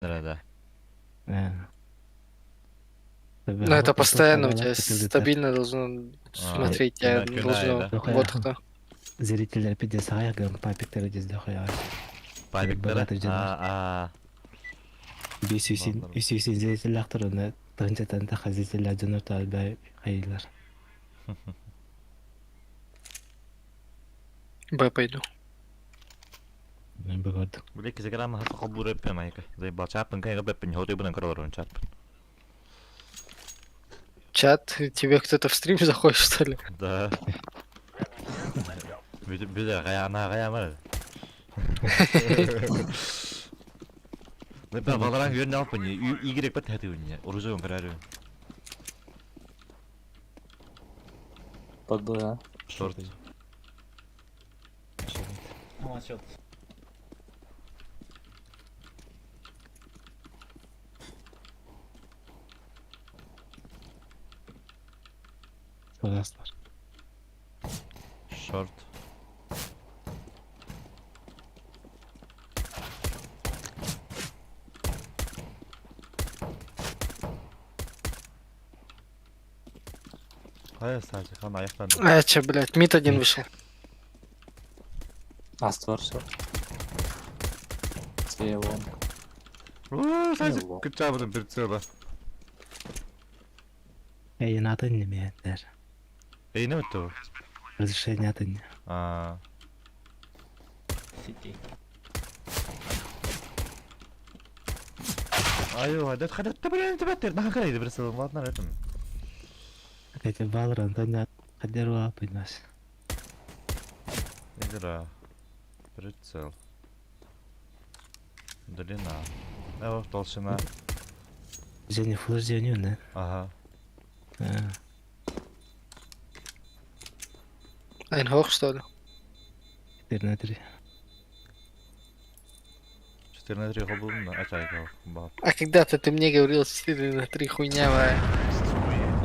Да. Ну, это постоянно у тебя стабильно должно смотреть, тебя должно вот кто. Зрителлер пиздец аҕайах папиктары дезде хуяҕа. Папиктары? А, Бес үс зрителлээхтэр онно тыһынчаттан тахха зрителлээх дьоннор таалбай хайыылар. Б пойду. Мен бөгөрдүк. Бile кизеграм хата холбуур эппем айка. Заебал чааппын кайга бэппин хотуйбунан көрөлөрүн чааппын. Чат, тебе кто-то в стрим заходит, что ли? Да. Бүдэ каяна каямар. Мен баларан көрүн алпын. Игрек бат хатыгын. Оружие көрөрүн. Под Б, а? Шорт. Solaslar. Шорт. Хайа саачы, хан аяқтан. А, че, блядь, мид один вышел. Аствар все. Слева лонг. Уу, саачы, күтчабыдын бір цыла. Эй, атын неме дер. Эй, не өттü? Разрешение атын. А. Сити. Айо, хадат хадат табырын табаттер. Нахан карайды бір сылым, ладно, этом. Эти Valorant anya хадерва понимаешь. Игра. Прицел. Длина. О, толщина. Женя флеш дьоню, да? Ага. Айнхох, что ли? 4 на 3. 4 на 3 холбудум да. Ачай, бап. А когда-то ты мне говорил 4 на 3 хуйня, бая.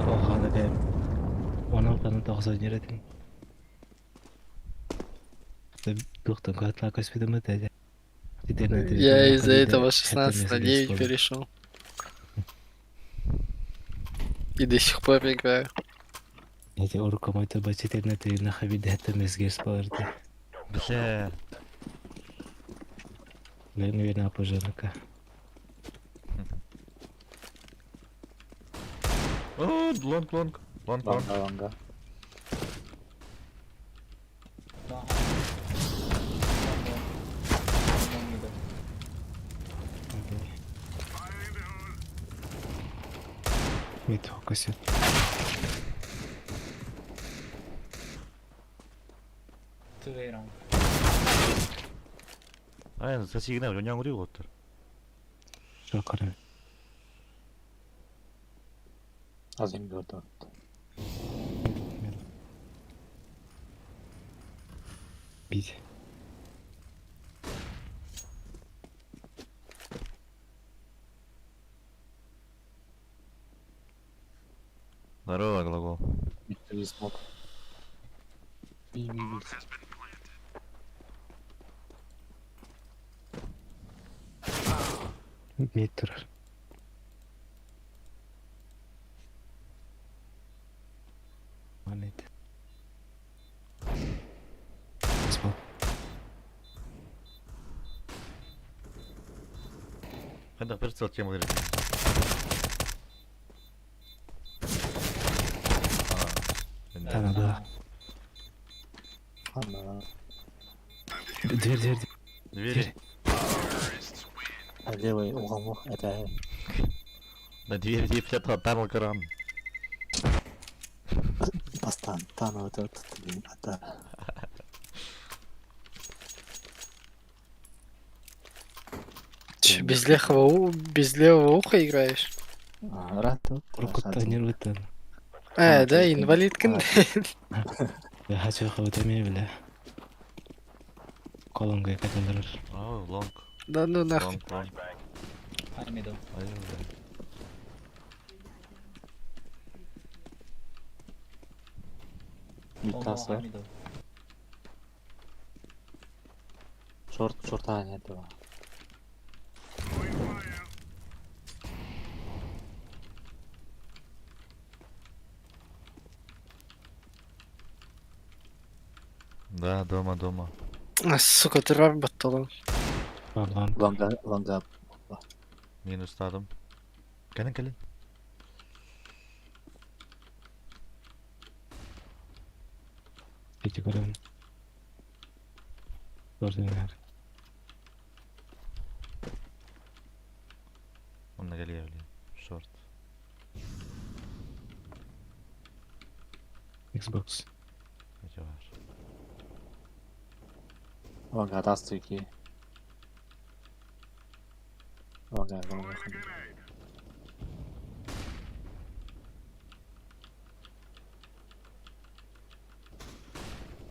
Oha da ben 16-ны 9 ойнар Тухтан катла көспедім өтеді. Я из-за этого 16 на 9 перешел. И до сих пор играю. Эти урукамайты ба 4 на 3 на хабиде хәтта мезгерс балырды. Бля. Наверное, апожаныка. О, лонг, лонг. Лонг, лонг. Лонга, лонга. Мид фокусе. Ай, сасигина, жоньяң урый оттыр. Шокары. Один gördü. Бить. Здорово, глагол. Никто не смог. Би, би, би. Мид турар. Манет. Спал. Қайда прицел тем говорит. Тана да. Ана. Дверь, дверь, Двери. А левый уголок это На двери 50 танл кран. Бастан. Тана вот этот, блин, это. Че, без левого, без левого уха играешь? Рад тут. Руку-то не рвет. А, да, инвалидка. Я хочу хаватами, бля. Колонга каталар. О, лонг. Да ну нахуй. Лонг, лонг. Ай, бля. Митаса. Шорт, шорта нет этого. Да, дома, дома. А, сука, турар батталан. Пардон. Лонга, лонга. Минустадым. Кэлин, кэлин. Эти көрөбүн. Көрдүнэр. Онно кэлиэ билин. Шорт. Xbox. Эти бар. Лонга тастыки. Лонга, лонга.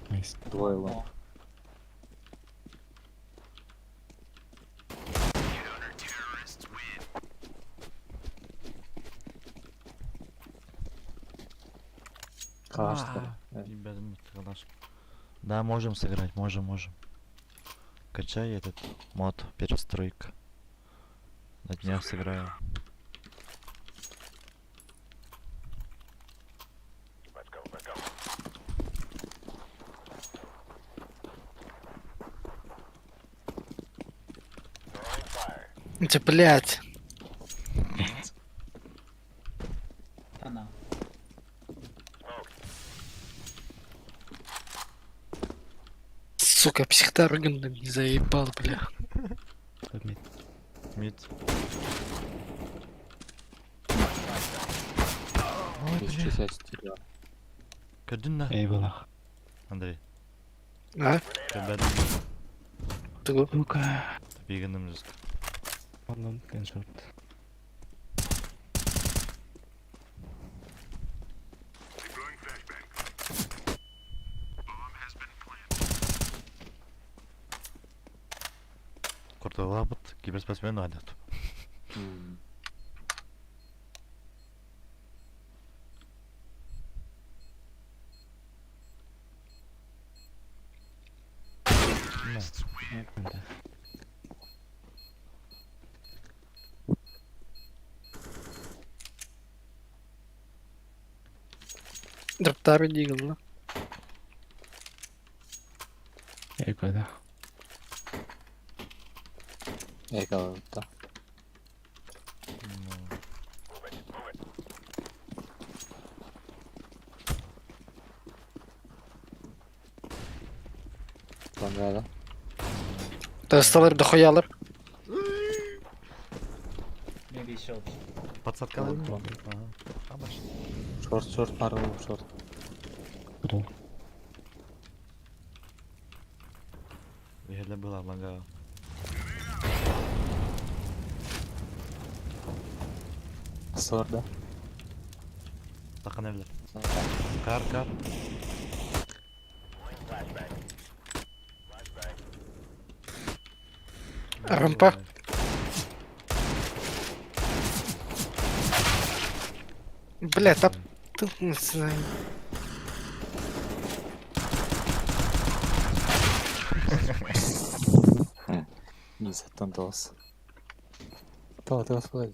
Nice. Двое лонг. Калаш Да, можем сыграть, можем, можем. Качай этот мод перестройка. На днях сыграю. Да, блядь. Сука, психторген не заебал, бля. Мид. Мид. Ой, бля. 264. Көрдүн да? Eyvallah. Андрей. А? Көрбөдүм. Тугу? Сука. Бигиним жүз. Pardon. Ben short. Курталабыт киберспортсмен айдат. Да. Дроптары дигл, да? Eyvallah. Eyvallah. Да. Лонга, да? Тасталар дохуялар. Maybe short. Подсадка Лонг, лонг. Шорт, шорт, пару, шорт. Көрдүм. Ехеле была ланга. Сор, да? Тахан evler. Кар, кар. Рампа. Бля, там... Тут, не знаю. Не затонтос. То, то, то.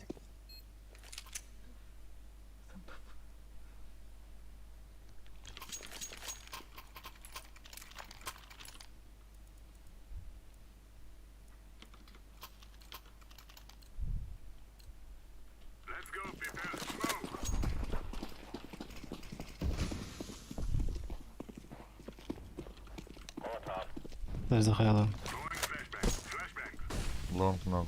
Даже хаялам. Лонг много.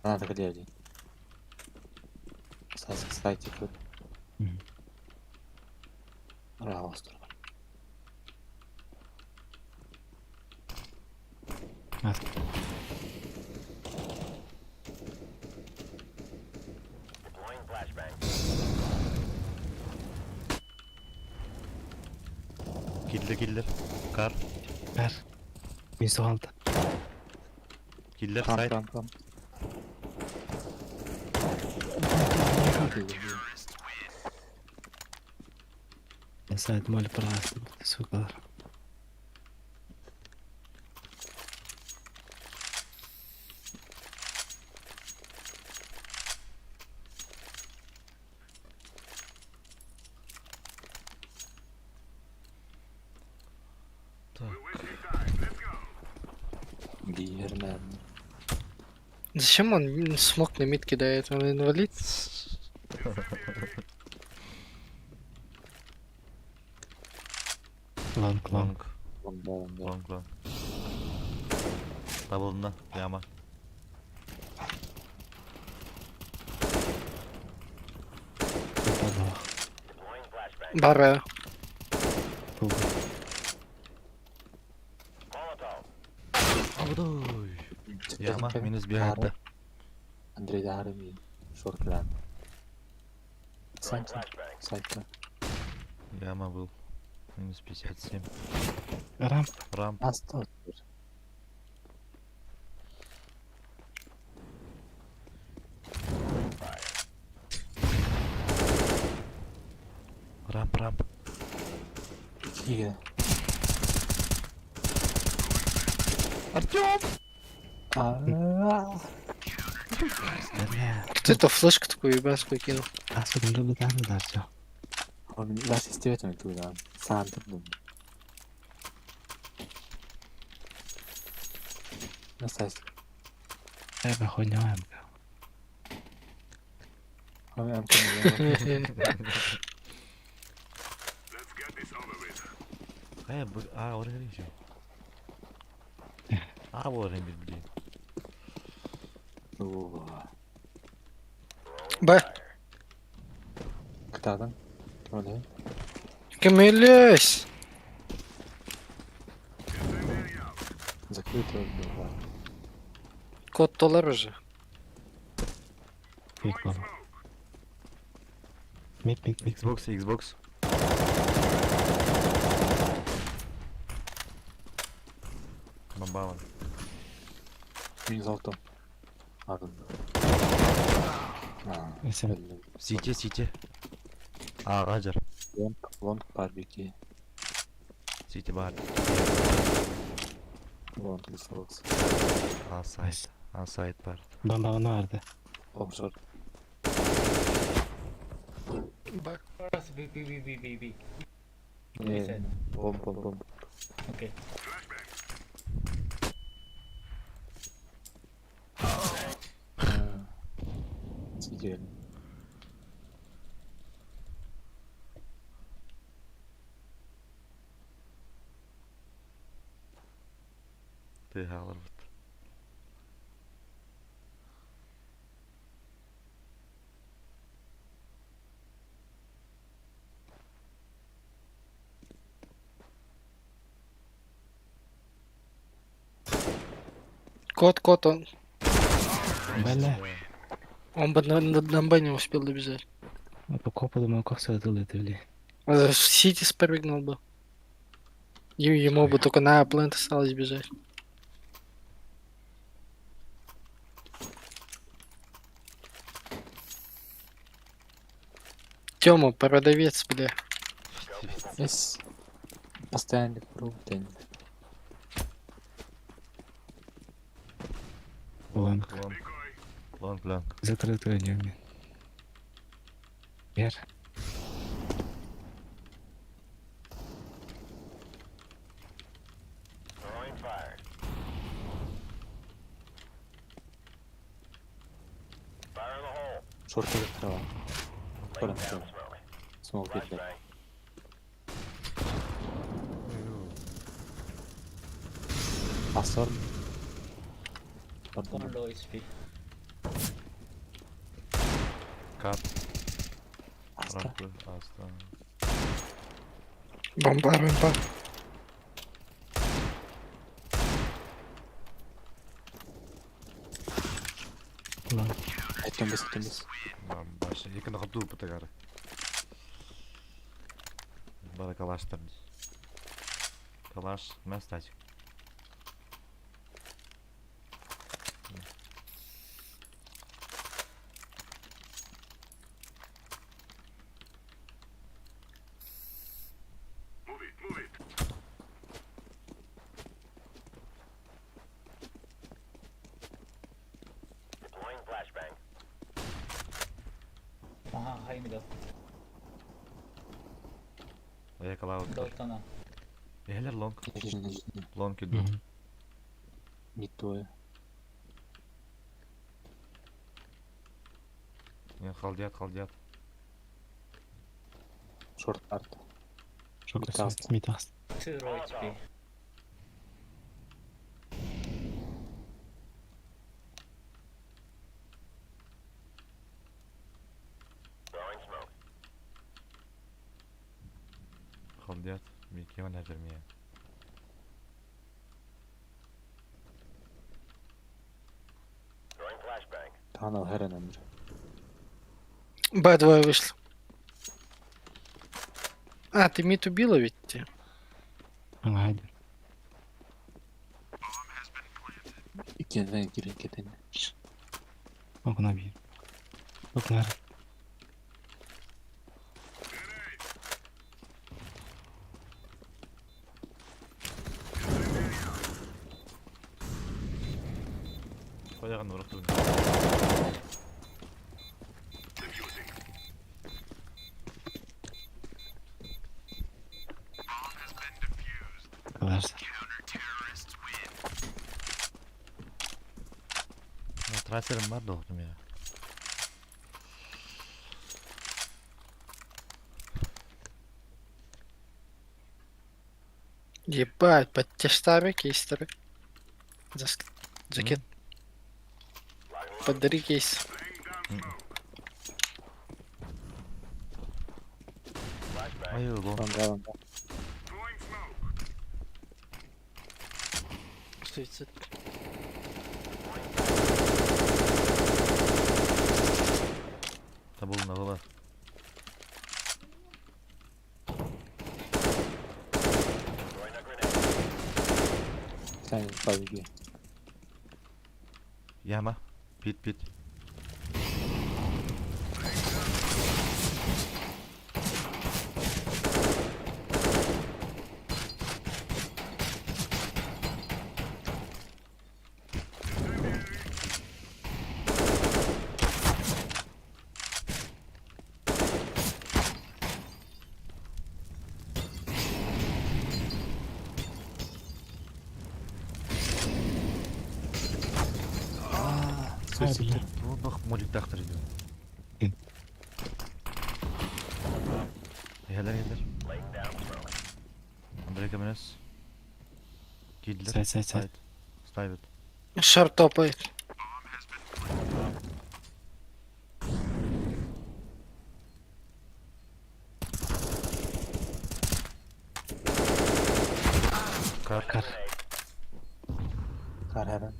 Надо где один. Кстати, тут. Мгм. Раустр. Киллер, киллер. Кар. Ver. Мин алды. Киллер, Рам, сайт. рам, рам. Сайт моль просто, сука. Так. Биир Зачем он смог на мид кидает? Он инвалид? Лонг, лонг. Лонг. Лонг, Лонг, лонг. Табылынна, яма. Попадал. Бара. Туга. Абдой. Яма, минус бегает. Андрей Дарами, шорт-лан. Сайт, сайт. Яма был. Минус 57. Рамп. Рамп. Аста. Рамп, рамп. Киге. Артем! А. Бля. Кто это флешку такую ебанскую кинул? А, сука, любит да, все. Он даже истебет туда. Сам тут. Настась. Я хуйня МК. А, орын еще. А, орын блин. Б. Кто там? Кем Камелесь! Закрыто. Код доллар уже. Прикол. Мид, мид, мид. Xbox, Xbox. Бомбава. Минус авто. А, тут. Сити, сити. А, Раджер. Лонг, лонг, барбеки. Сити бар. Лонг, Xbox. А, сайт. А, сайт бар. Бомба vardı. Лонг, шорт. Б. B, B, B, B, B, B. Не, бомб, бомб, бомб. Okay. Сидели. Ты галарбыт. Код, код, он. Бля. Он бы на Б не успел добежать. По копу думаю, как все это бля. В Сити спрыгнул бы. Ему бы только на плент осталось бежать. Тёма, продавец, бля. Есть постоянный круг день. Лонг. Лонг. Лонг, лонг. Закрытую не Вер. Шорты закрывал. Скоро Смог бить. Асор. One low HP. Кап. Аста. Аста. Бомба, бомба. Лонг. Айтон бес, айтон бес. Башы. Екі нақы туып бұтагары. Бара калаштар. Калаш, мә статик. High middle. Поехала аут. Долтона. Эхлер лонг. Лонг иду. Мгм. Не то. Не, халдят, халдят. Шорт арт. Шок Митас. Митас. Two raw HP. Халдят. Микион әдермия. Танал херен амир. Б двое вышли. А, ты мид убила ведь? те? Аңа Иккиэн кирин кетен. Окна бир. Окна. Қояған ұрық түгін. Каларса. Трассерім бар доқтым я. Ебать, под тештами кейстеры. Заск... Жакет. Подари кейс. Ай, лонг. Лонга лонга. Суицид. Табыл навыла. Сань павиги. Яма. Пит, пит. Суицид. Бах, молик дактар иду. Эхлер, эхлер. Андрей Каменес. Кидлер. Сайт, сайт, сайт. Ставит. Шар топает. Кар. Кар. Кар херен.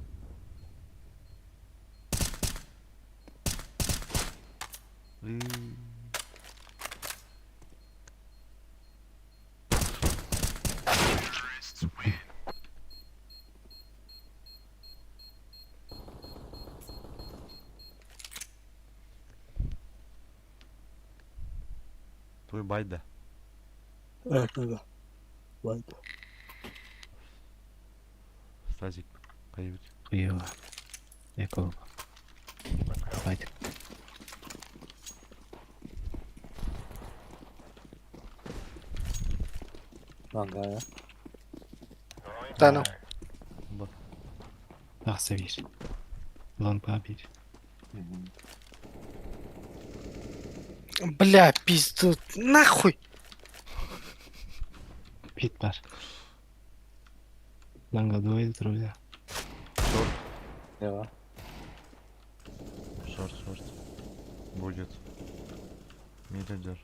Твой байда. Это Ладно. Стазик. Появит. Хуево. Якого. Давайте. Лонга я. Да ну. Ба. Тахса бир. Лонга бир. Бля, пизду. Нахуй! Пит бар. Лонга двое, друзья. Шорт. Дева. Шорт, шорт. Будет. Миддер.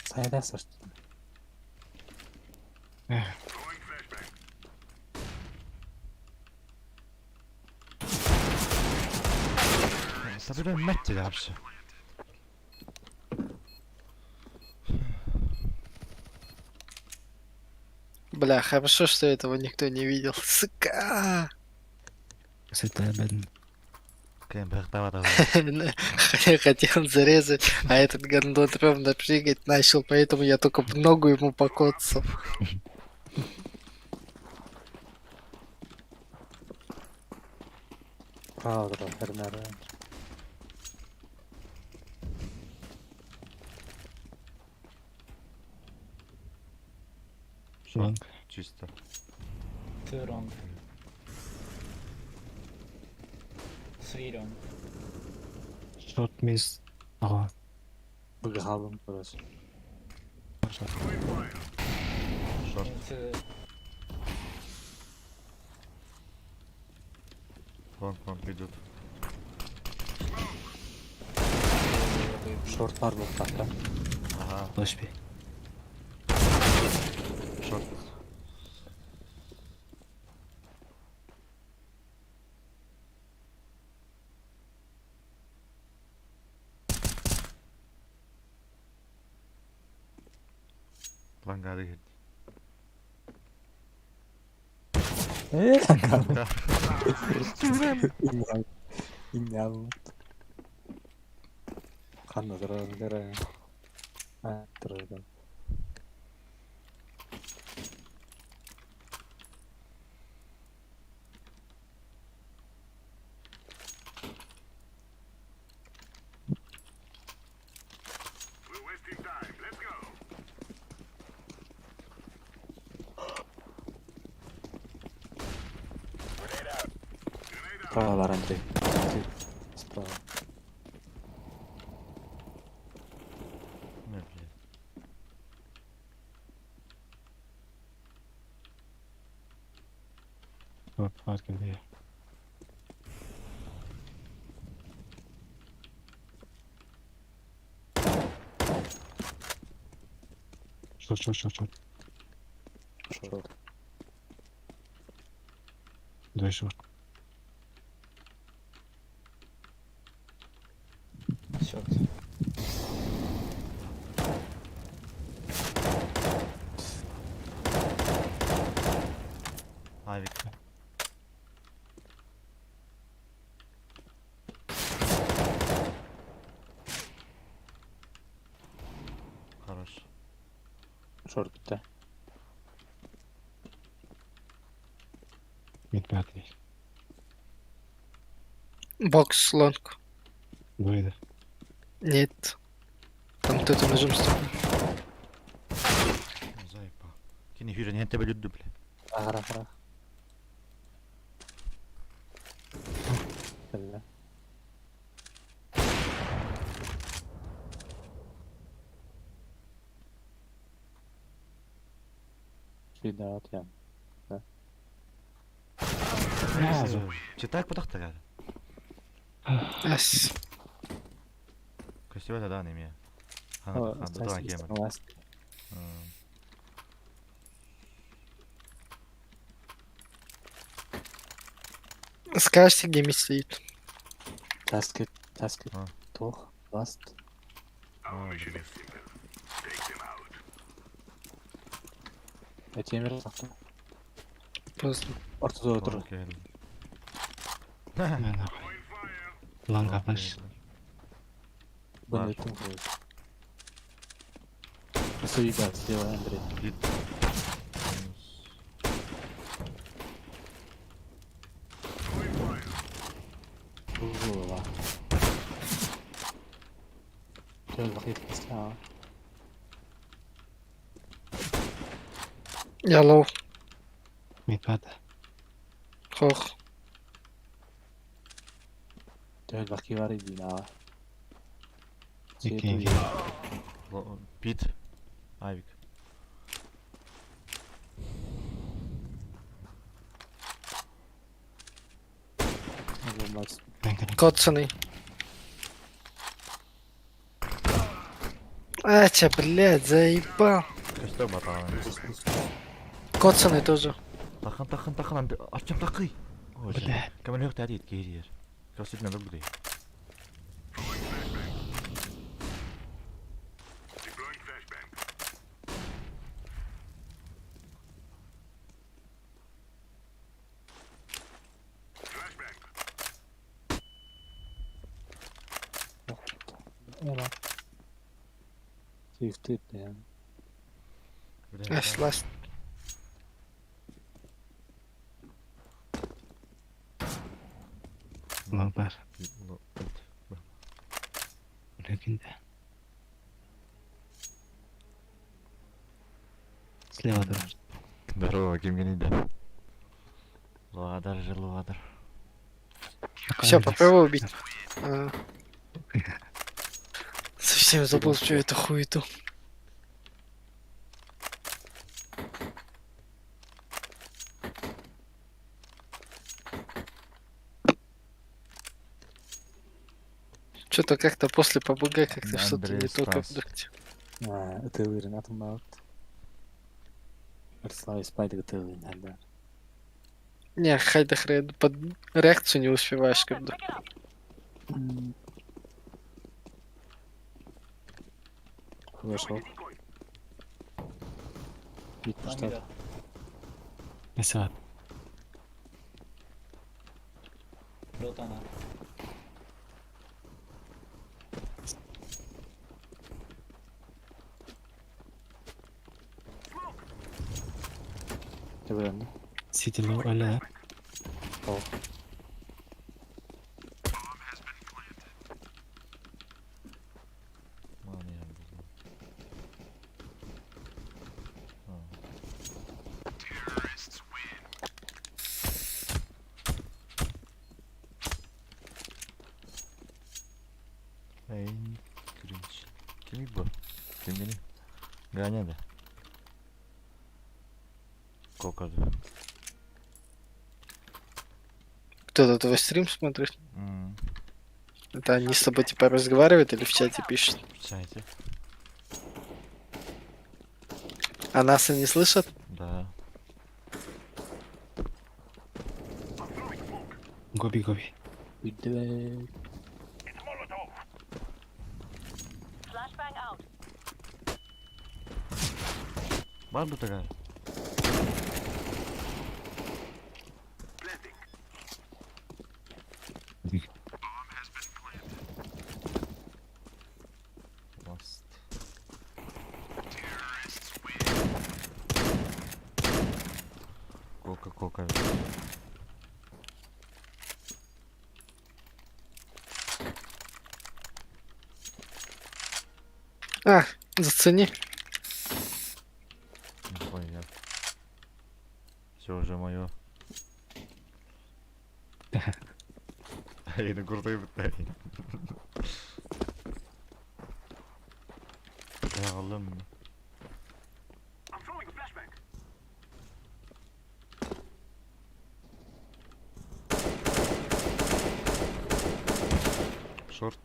Сайда сырт. Эх. Сабирай мать тебя вообще. Бля, хорошо, что этого никто не видел. Сука! Сета бен. Кем бахтава Хотел зарезать, а этот гондон ровно прыгать начал, поэтому я только в ногу ему покоцал. Право турар, эрнары. Шорт чисто. Two wrong. Three wrong. Short miss. Ага. Быгаалым турар. Шорт. Into Лонг, лонг идет. Шорт бар буолбатта. Ага, Флеш би. шорт. Лангары кирди. Ээ, Инням. Ханна турар көрө. А, турар. Справа бар, Андрей. Справа. Не, блядь. Short бар кэллэ. Short, short, short, short. Шорт. Двое short. short. Авик. Хорош. Шорт бүттэ. Mid пятый. Box long. Двое, да. Нет. Там кто-то ножом стукнул. Заебал. Кини хүрен хенте бөлүддү бля. Ахара, ахара. Кэллэ. Сюда вот я. Читак потахтагар. Эс. Көстүбэт адаан эмиэ. О, Хана тутан киэмэн. Last. Скажете, где мид стоит? Таски, таски. А. Тох, ласт. Этемир сахта. Поздно. Ортодо тур. На нахуй. Лонга флеш. Бұны өттім қойып. Суида, слева, Андрей. Пит. Голова. Төл бақит кісі. Я лоу. Mid пятый. Хох. Төл бақи бар еді на. Икки, икки. Пит. Авик. Коцаный. Ача, блядь, заебал. Көстө батаан. Коцаный тоже. Тахан тахан тахан Артем такый. Ой, Бля. Камил yok тәдит кириер. Көстү надо будет. Сейфтит, я. Эс, ласт. Long баар. Үлэкинде. Слева турар. Здорово, кимҥиний да? Луадар же луадар. Все, попробуй убить. А. Совсем забыл всю эту хуету. Что-то как-то после ПБГ как-то что-то Андрей не то, как Стас. блядь. Ытыылыырын атыммаабыт. Рславый спайдер ытыылыырын хандар. Не, хайда хрен, под реакцию не успеваешь, когда. Вышел. Вид One что? middle. Mesela Rotana. Төбөлөннө. City Low öyle. О. Маны я буду. А. Эй, кринж. Ким бу? Кимҥиний? Ганя да? Кокоду. Кто-то твой стрим смотрит? М, Это они с тобой типа разговаривают или в чате пишут? В чате. А нас они слышат? Да. Gobi gobi. Бүттүбэ. Flashbang out. Бар бу такая? Ласт. Кока-кока. А, зацени. Нихуя. Все уже мое. Эй, ну крутой бытай. Oğlum. Шорт.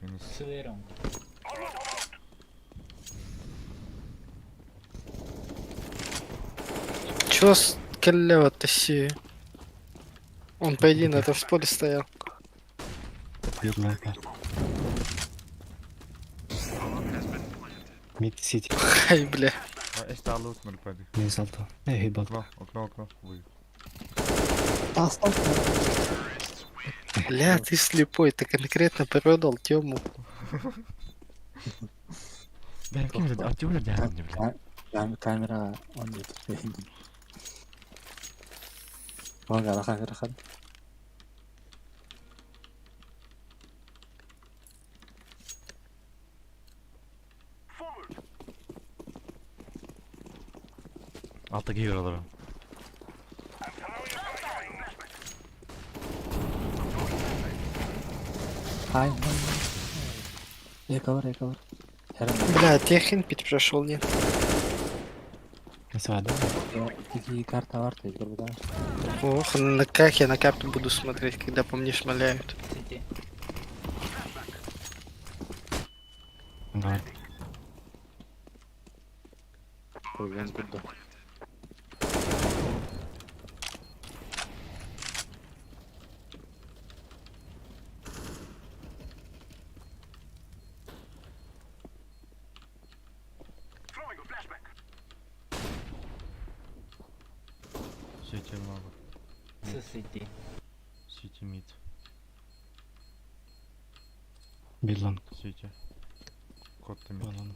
Минус. Three long. Чё с калева-то си? Он, по идее, на этом споре стоял. Bir long var. Mid City. Ай, бля. А, это лут 0,5. Минус алты. Ne hibal. Окно, окно, окно. Вы. Бля, ты слепой, ты конкретно продал тему. Да, ким же, а тем же, бля. Камера он нет. Вага камера хан. Алта киһи олорор. Хай. Я cover, я cover. Бля, техин пить прошел, нет? Mesela da. Тики карта бар, ты көрбү Ох, на как я на карту буду смотреть, когда по мне шмаляют? City. Var. Көргөн көрдү. Сити много. Two city. Сити мид. Bir long. Сити. Кот мид. Long.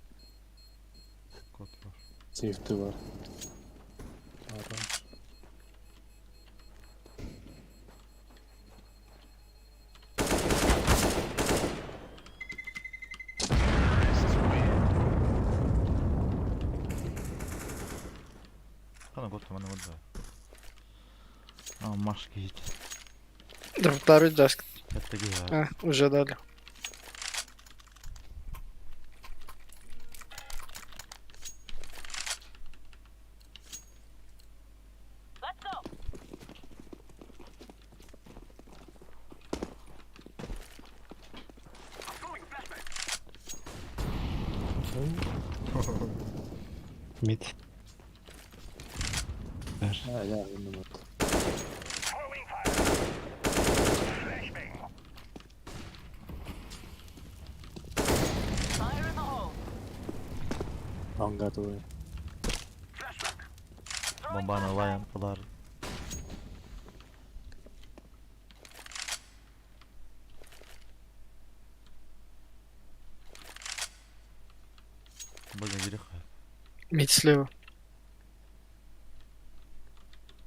Кот бар. Сейфти бар. Маны кот, маны кот. А, маш киһит. Второй даск. Это киһи. А, уже дали. Let's go. Mid. Ver. Hala bunun Fire in the hole. Anga doğru. Throwing Бомбаны flashbang. лайын кылар. Бага керек. Мид слева.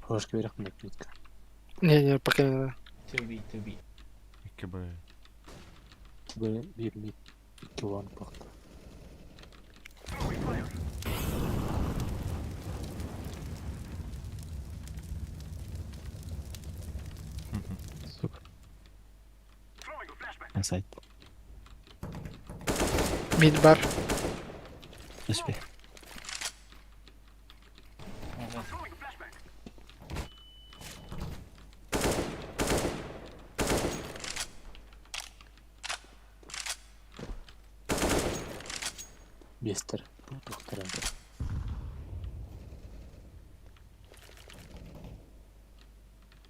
Hoş bir rakım ettik. Не-не, пока не надо. 2B, 2B. 2 Б. Böyle bir mid, iki one baktı. Сука. Inside. Мид бар. Успей. Ага. Mister. Doktor.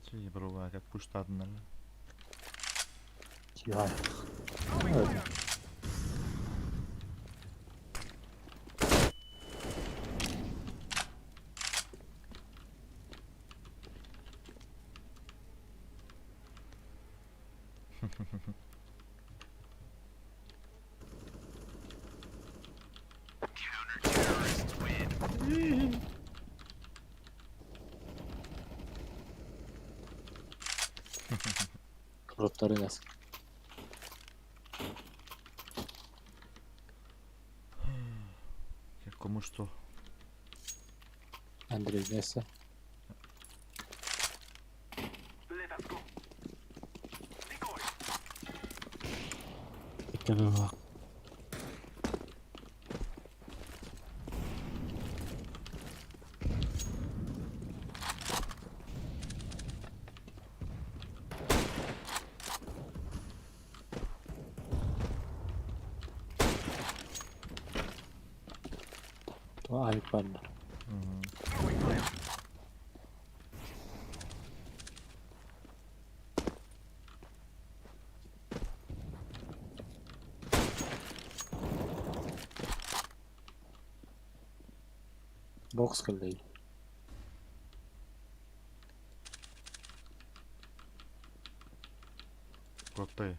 Чи бруга как пуштадын әлі. Ya. Evet. Rotları nasıl? Кому что? Andrei neyse. İki B bak. Tamam ayıp var. Box killeydi. Крутой.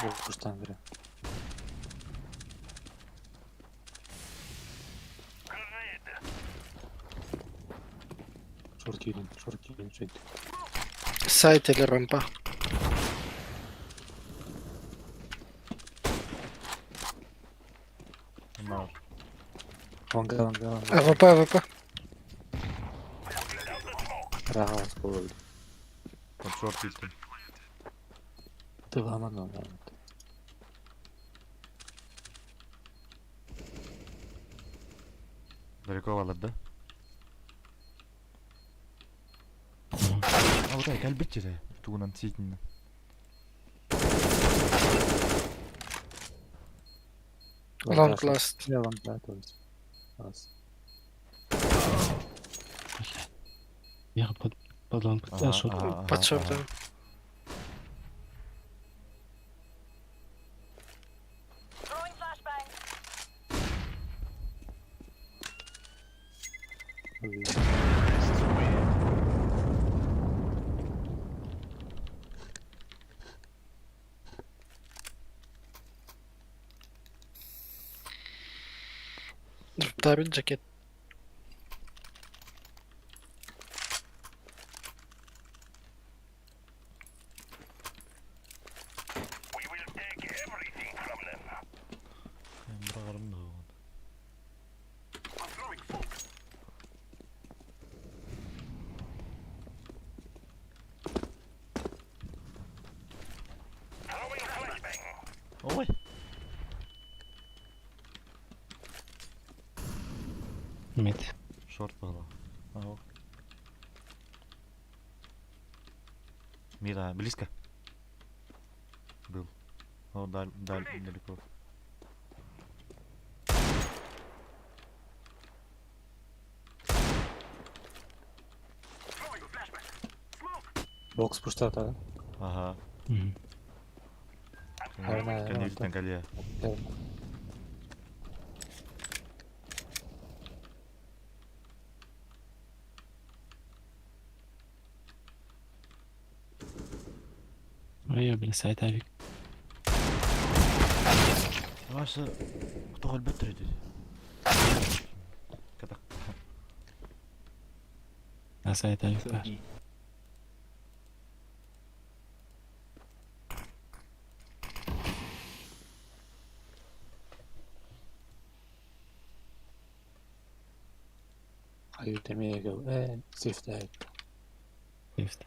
Box'tan biri. Short girin, short girin, short. Сайт или рампа. Нар. Vanga vanga vanga. АВП, АВП. Rahat oldu. Там шорт идти. Tıklaman lazım. Далеко валар, да? А вот так, кальбитче Тугунан ситин. Лонг ласт. Ya long last oldu. Az. Я под под лонг. Ага, Шот. ага, Под ага. шортом. Throwing flashbang. Второй джакет. Мид. Шорт было. Ага. Мира, близко. Был. О, даль, даль, далеко. Бокс пуштата. Ага. Мгм. Нормально, Конец на голе. Ой, бля, сайт авик. Ваша... Кто альберт трейдит? Катак. А сайт авик бар. 2B. Айутемегел. Сифтайт. Лифт.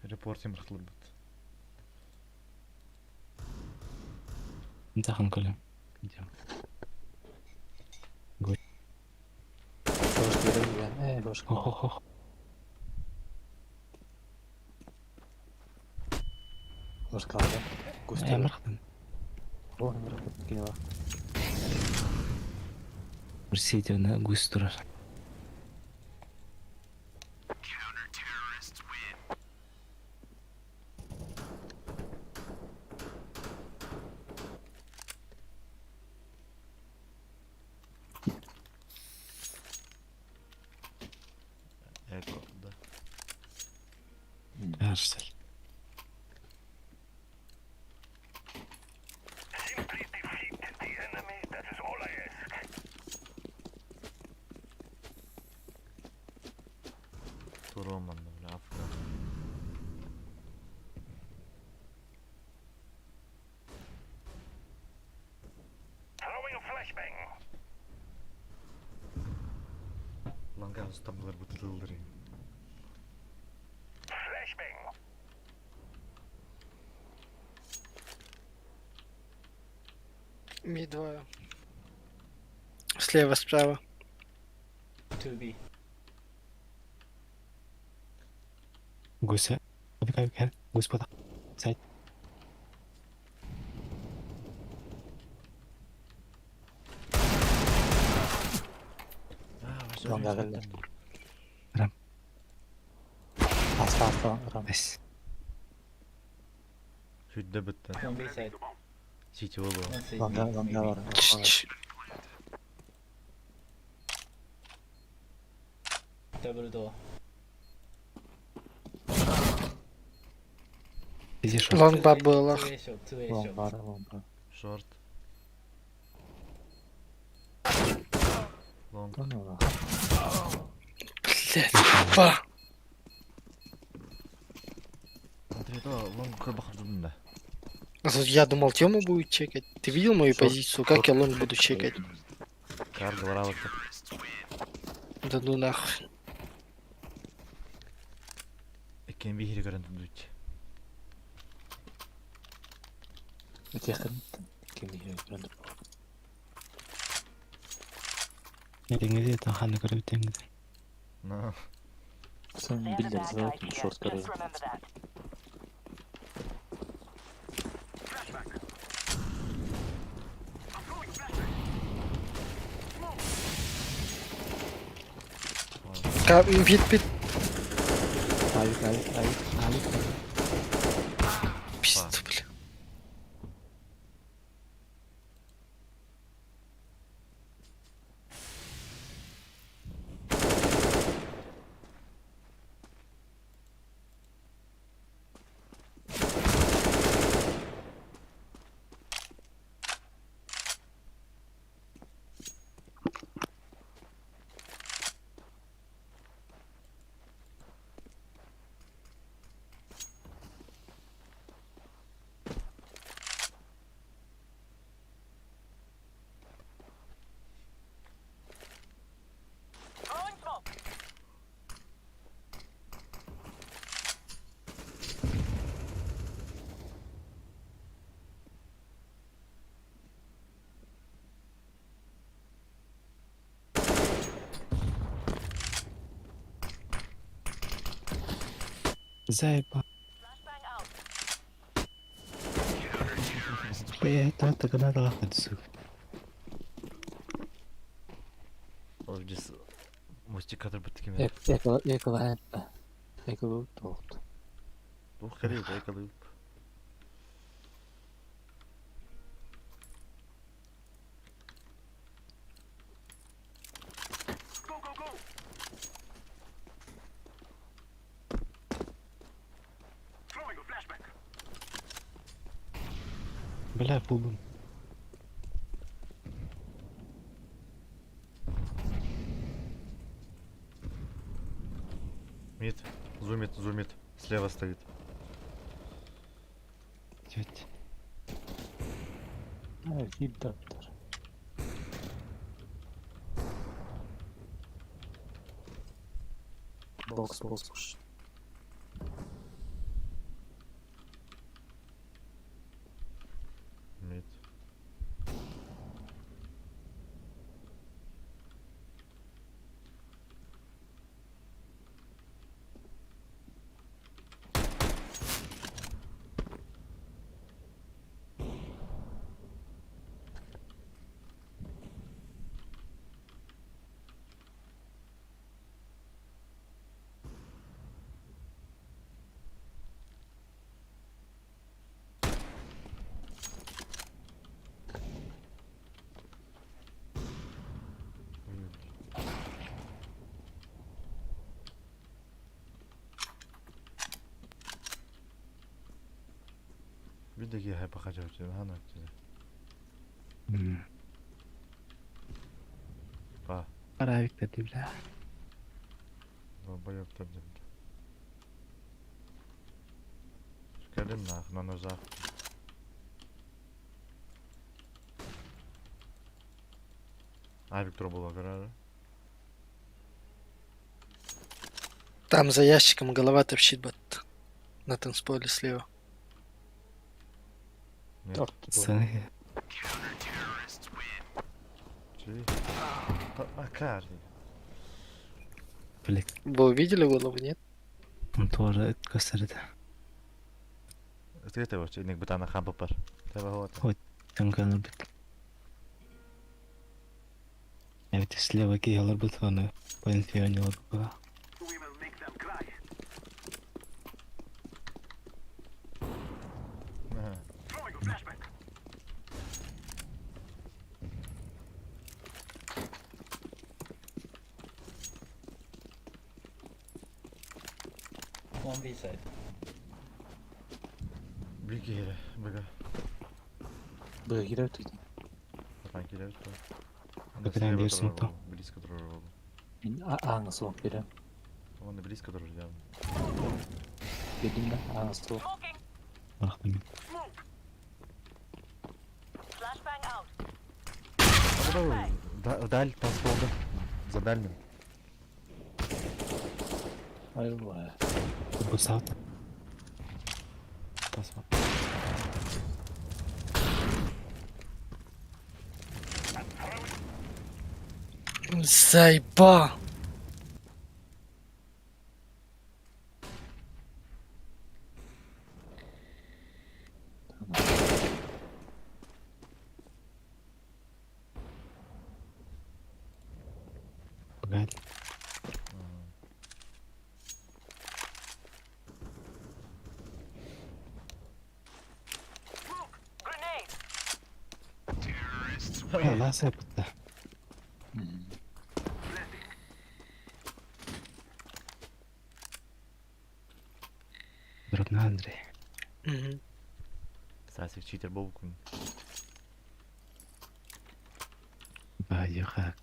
Репортим рахлыбыт. Нтахан көлем. Идем. Бош берем. Бош. Хо-хо-хо. Бош калды. Густав. Эмрахтан. О, Эмрахтан киела. Сити на гусь турар. Эко, да. Арсель. Туроман, бля, Афка. Лангаус там булар бутылдыры. Ми двое. Слева, справа. 2B. Гуся. Авик, авик, авик. Гусь пота. Сайт. Ланга келди. Аста, аста. Рам. Бес. Сүддө бітті. 1 B side. Сити болу. 1 side Ланга, B, ланга maybe. бар. Ч-ч. Double door. Иди шорт. Лонг ба было. 2 A short, 2 A Лонг short. бар, лонг бар. Шорт. Лонг. Ну, Блять, ба. Смотри, то лонг көрбі да. А тут я думал, Тёма будет чекать. Ты видел мою Шорт, позицию? Как шорт. я лонг буду чекать? Кар говорала. Да ну нахуй. Экен бихири көрін дүдүч. Этехин. Кеми көрөндүр. Деңгеде таханы көрөп деңгеде. На. Сен They have a билдер bad знает, idea. шорт Just көрөм. remember that. Пит, пит. Авик, авик, авик, авик. Пизду, бля. Throwing smoke. Заебал. Бля, это надо лахать, сука. Ол здесь мустикатор бітті Эколайнта. Эколут толт. Тух кэлий, эколуп. Бля, пубом. Мид, зумит, зумит. Слева стоит. Тетя. Хиддаптар. Бокс, бокс. Мид. Видеги хайпа хотел тебе, ана тебе. Па, Паравик ты, бля. долбоёб ты, бля. Скажи нах, на ножах. А, Виктор была гора. Там за ящиком голова торчит, бат. На танцполе слева. Нет. Торт. Саны. Чи? Макар. Блядь, Вы увидели голову, нет? он тоже көстөрдө. Это вот, иник бутана хампа пар. Тебе вот. Там бит. Evet, слева киялар бутаны. Пенсионер була. One B side. Беги, бега. Б кирер түйтін. Там кирер, то. Бегрен берсин то. Близко дружил. Мен аңы суық берем. Он и близко дружил явно. Бердім да аңы суық. Бактым. Вдаль, танцполда. За дальним. Айбай. Бу саут. Пасма. Заебал! Погоди. Ласа бутта. Дробна Андрей. Мгм. Сасик читер был. Баюхак.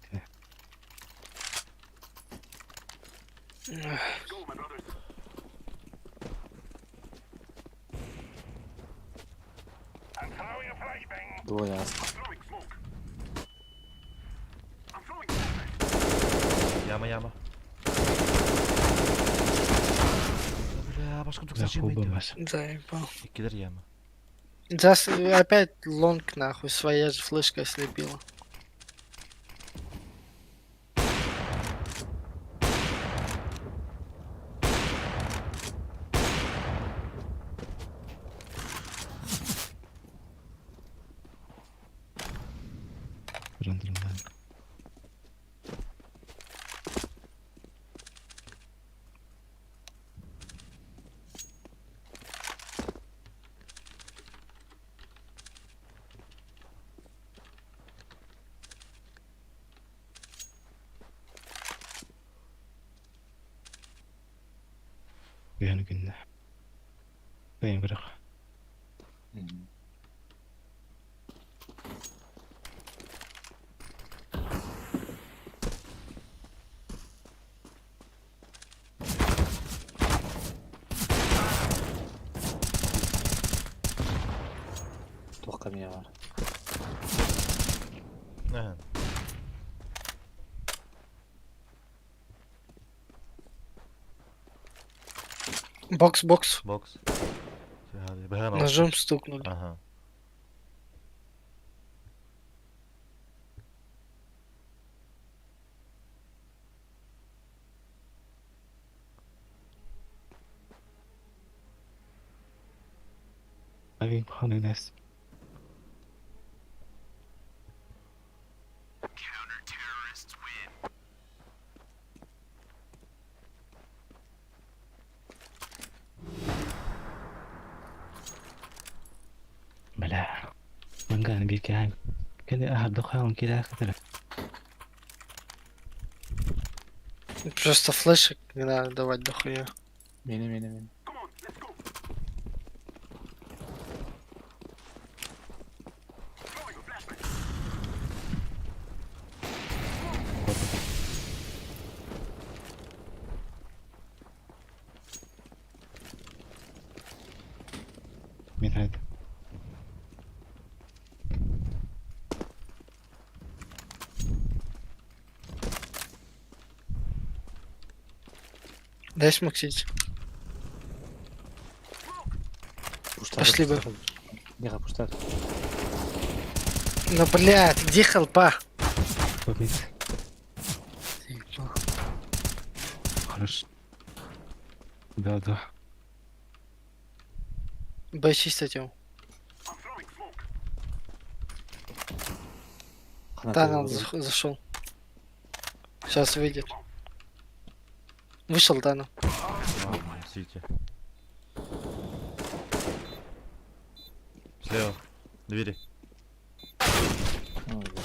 Двое астық. Яма, яма. Бля, башка За клубом ваш. Заебал. Кидер яма. Зас... Опять long нахуй, своя же флешка ослепила. Күһүн күннэ. Кыайан көрөх. Туохха эмиэ баар. Ага. Бокс, бокс. Бокс. Быһан Ножом стукнули. Ага. Having fun in this. Бля. Манган биир кэһэн. Кини аһардах хаалан киирэ кытары. Просто флешек не надо давать дохуя. Миэнэ миэнэ миэнэ. Мин хайда. Дай смоксить. Пуштар, Пошли бы. Неха пуштар. Ну, блядь, где хелпа? Побит. Хорош. Да, да. Б чисто тем. Хана Таннел тыгын. зашел. Сейчас выйдет. Вышел Таннел. Ладно, Сити. Слева. Двери. Ой, бля.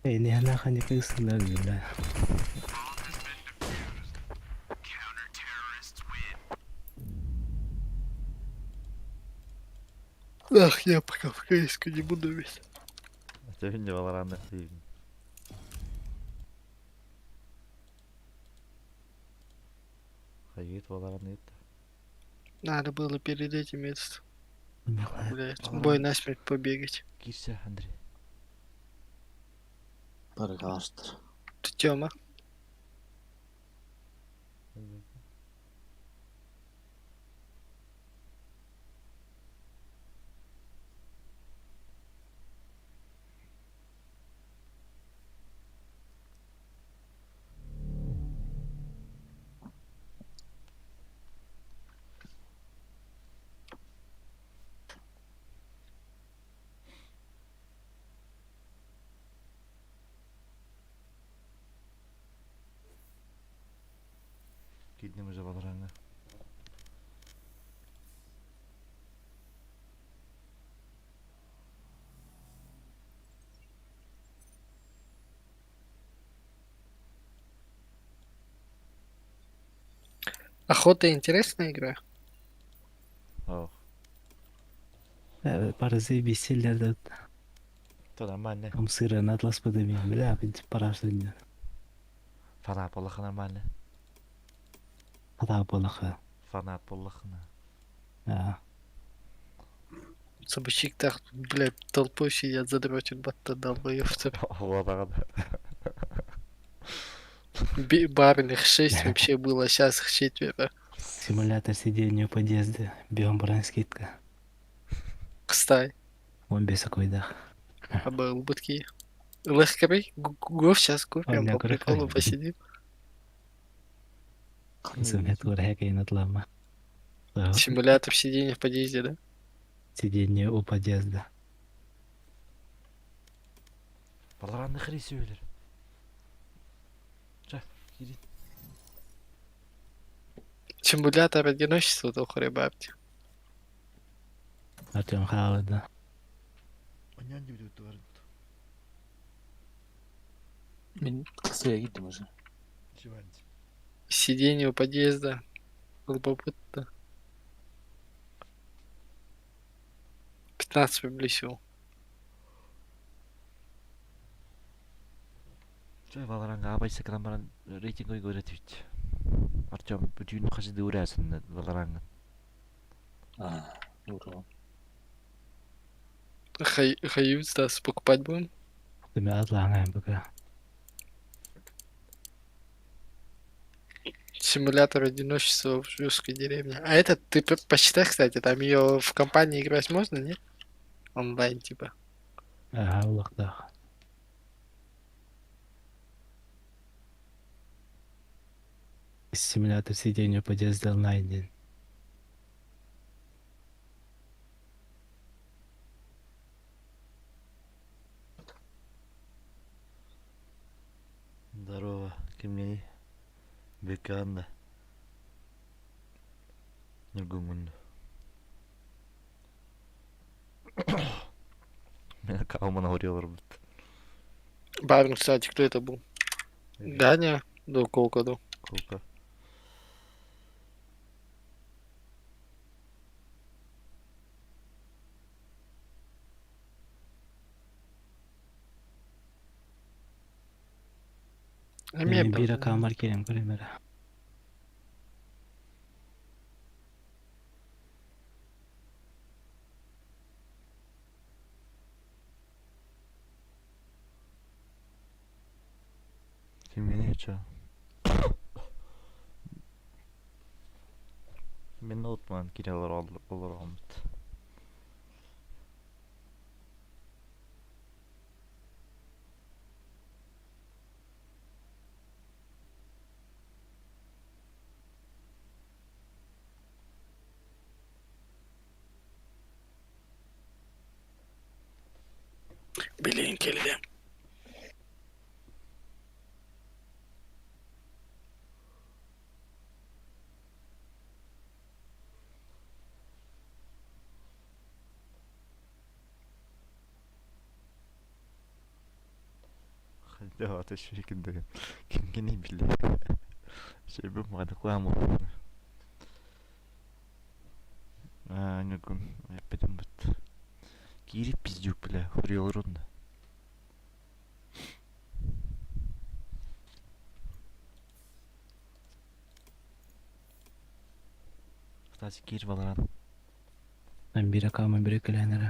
Эй, не она хани кысылар, бля. Ах, я пока в кс не буду весь. А тебе не Valorant ты. Хайгит Valorant это. Надо было перед этим этот, Нихуя. блядь, бой насмерть побегать. Кирся, Андрей. Барыгаштыр. Ты Тёма. Киднем уже Valorant. Охота интересная игра. Ох. Пара заебись, да. То нормально. Там сыра на атлас подыми. Бля, пора что-нибудь. Фанат боллаха нормально. Хата болаха. Фанат боллахна. А. Собачик так, блядь, толпой сидят, задротят батта долбоёбцы. Ладно. Барных 6 вообще было, сейчас их четверо. Симулятор сидения у подъезда. Бегом брань скидка. Кстай, Он без аквайдах. а был бытки. Легкий, гов сейчас купим, Ой, по приколу крыха. посидим. Симулятор хекай над лама. Симулятор сидения в подъезде, да? Сидение у подъезда. Valorant хри сөйлер. Ча, кири. Симулятор одиночества, то хребапти. Артем Хавада. Аньян диэбит барыт. Мин кысыа киирдим уже. Чиванти. Сиденье у подъезда. Любопытно. 15 приблизил. Чэ, Валоранга абайса гынан баран рейтинг говорит ведь. Артем, бүтүүнү хасы дыурясын Валоранга. А, ура. Хай, Хаюз, да, покупать будем? Ты атлаҥа пока. Симулятор одиночества в русской деревне. А этот ты почитай, кстати, там ее в компании играть можно, нет? Онлайн типа. Ага, улахтаах. Симулятор сидения подъезда онлайн. Здорово, кимҥиний? Бекан да. Ньургуҥҥун. Мин аккауммун оһуруй олорбут. Барин, кстати, кто это был? Даня? До Колкаду. Колка. Эмиэ Биир аккауммар киирэн көрүм эрэ. Кимҥиний чэ? Мин ноутман киирэ олороҕуммут. Блин, кэллэ. Хайдах ата үчүгэй кимҥиний биллэ. Сөбүм маҕаны Аа, Ньургун эппитим бут. Киирип пиздюк бля, хуруйалар да. Кстати, киир баларан. Мен биир аккауммар биир кэлэн эрэ.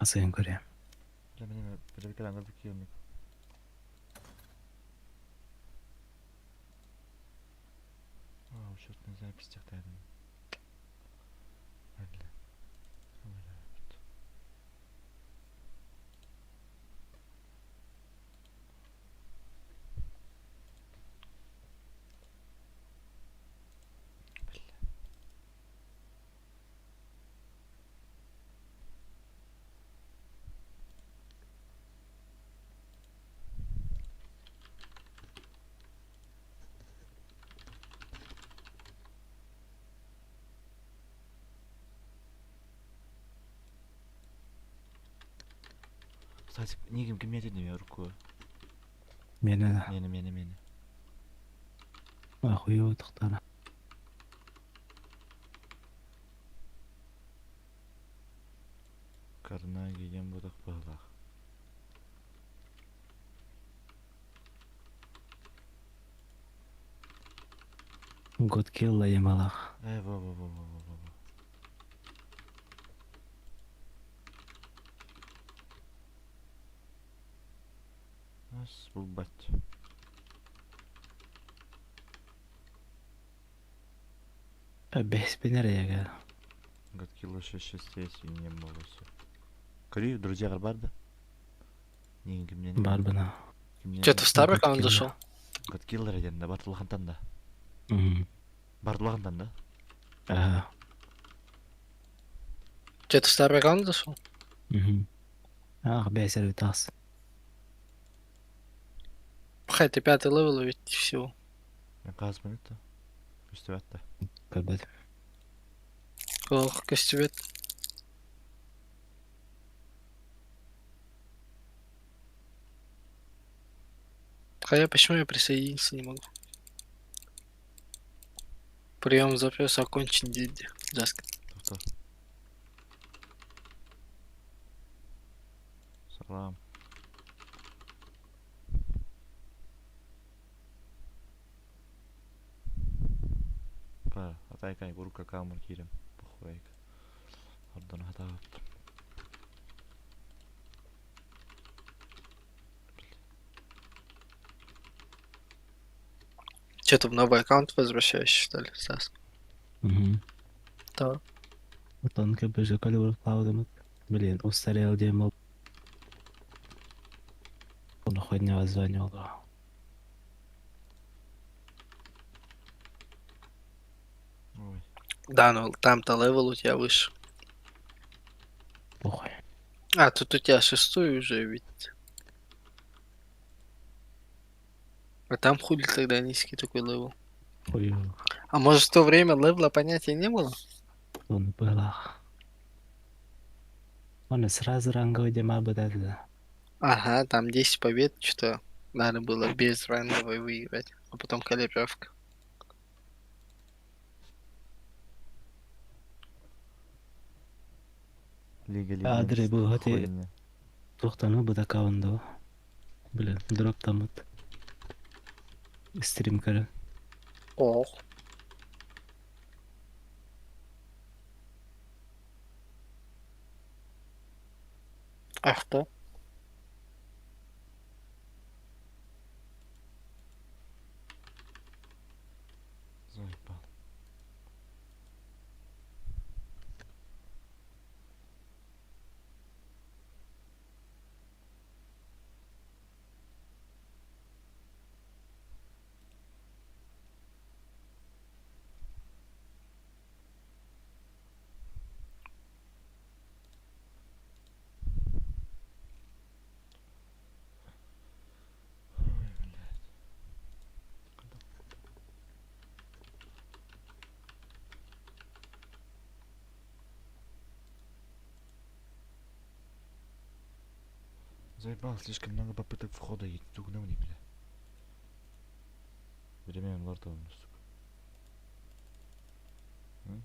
Асыйан көрүөм. Дьэ, мин били ангарды киирмик. А, учетная запись тахтаадым. Бля. Бля. Кстати, нигим ким метедим руку. Миэнэ Мени, мени, мени. охуйу тохтара. Карнаги диэн буотах быһыылаах. Годкилла ямалах. Э, во, во, во, во, во, во, во. Нас булбат. Бэспин эрэ яга. Годкилла 6-6 и не было все. Кори, друзья бар да? Не, кимнен? Бар бына. Что-то в старый аккаунт Годкилла. зашел? Годкиллер диэн да, бартылахантан да. Мм. Бартылахантан да? Ага. Что-то в старый аккаунт зашел? Мгм. Ах, бэсэр тас. Хай, ты пятый левел ведь всего. Газ минута. Үстүбэт да. Көрбөт. Ох, костюмет. А я почему я присоединиться не могу? Прием запрос окончен, дядя. Джаска. Тоқтар. Салам. Па, атайкай бурка камер кирем. Похуйк. Ордон хатаап. Че ты в новый аккаунт возвращаешься, что ли, Стас? Угу. Да. Отон КБЖ калибр клаудымыт. Блин, устарел демо. Он хоть не воззванивал. Ой. Да, ну там-то level у тебя выше. Похуй. А, тут у тебя шестой уже ведь. А там хули тогда низкий такой level. Хуй. А может, в то время level а понятия не было? Он было. Он сразу ранговый дема будет. Ага, там 10 побед, что-то надо было без ранговой выиграть. А потом калибровка. Лига Адре Легенд. бу хати Хуйня. тухтану бу аккаунт. Блин, дроп там вот. Стрим көрө. Ох. А что? Заебал. Ой, блядь. Заебал, слишком много попыток входа и тугнул не, бля. Время лорда, сука. М?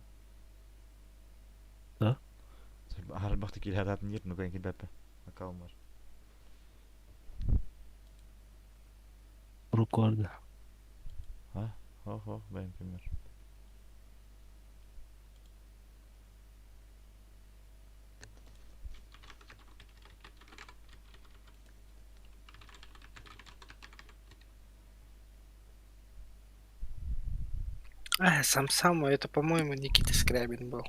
Да? Арбахты киләрәтін ер, нүгән килбәпе. Акаумар. Рекорд. Хо-хо, бәйм пример. А, сам сам, это, по-моему, Никита Скрябин был.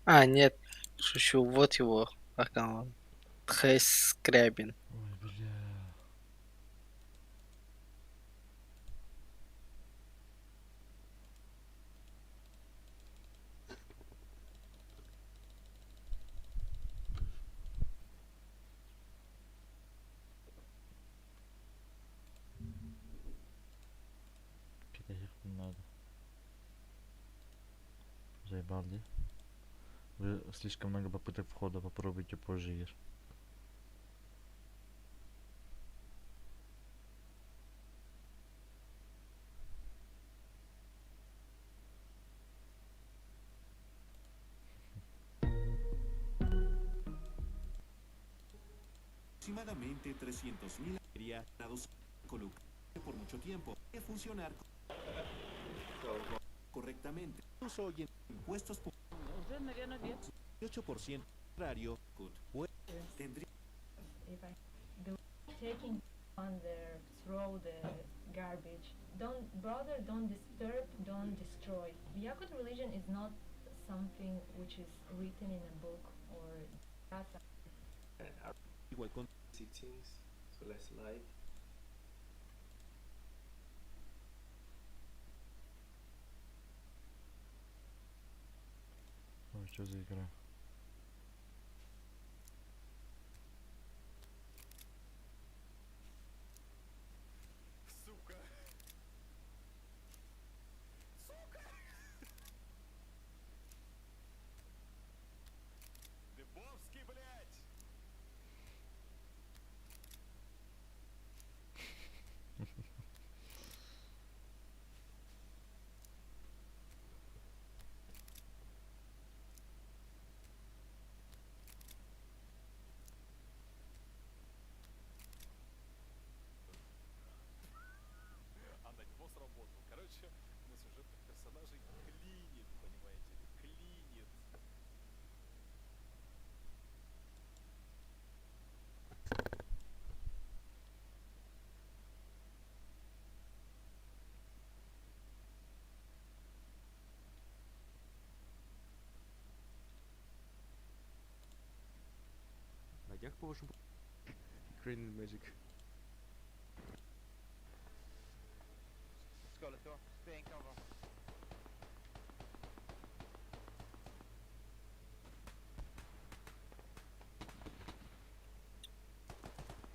А, нет, шучу, вот его аккаунт. Хэс Скрябин. Ой, бля. Надо. Заебал, да? Вы слишком много попыток входа, попробуйте позже, Ир. Aproximadamente 300.000 por mucho tiempo de funcionar correctamente. Uso y impuestos 8% contrario tendría If I do taking on the throw the garbage. Don't bother, don't disturb, don't destroy. The Yakut religion is not something which is written in a book or data. igual con Settings, so let's live. Ой, что за игра? Сука. Сука. Как по-вашему Ukrainian magic. Let's go, let's go. Stay in cover.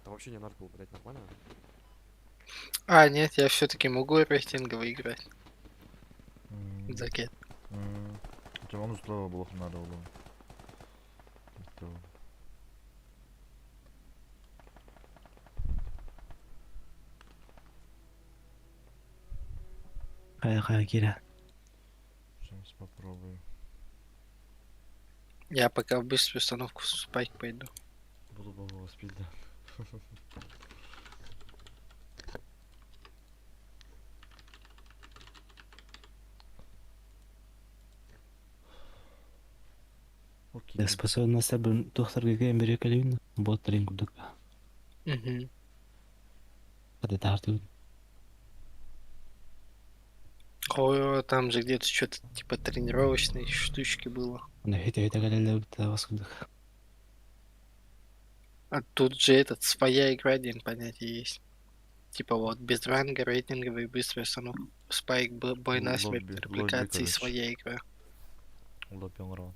Там вообще не наш был, блядь, нормально? А, нет, я все-таки могу рейтингово играть. Закет. Чего слово было надо было. Это- Хайа хайа киирэ. Сейчас попробую. Я пока в быструю установку спать пойду. Буду бабу спить, да. Окей. Да способна себин тухтарга кэм бере кэлин боттарын курдук. Угу. Хата таартын. Ой, там же где-то что-то типа тренировочной штучки было. Аны хете хете кэлэлэр тавас курдук. А тут же этот, своя игра, один понятие есть. Типа вот, без ранга, рейтинговый, быстрая установка. Спайк, бой Л- на смерть, лобби, лобби, репликации, короче. своя игра. Лобби оҥоро.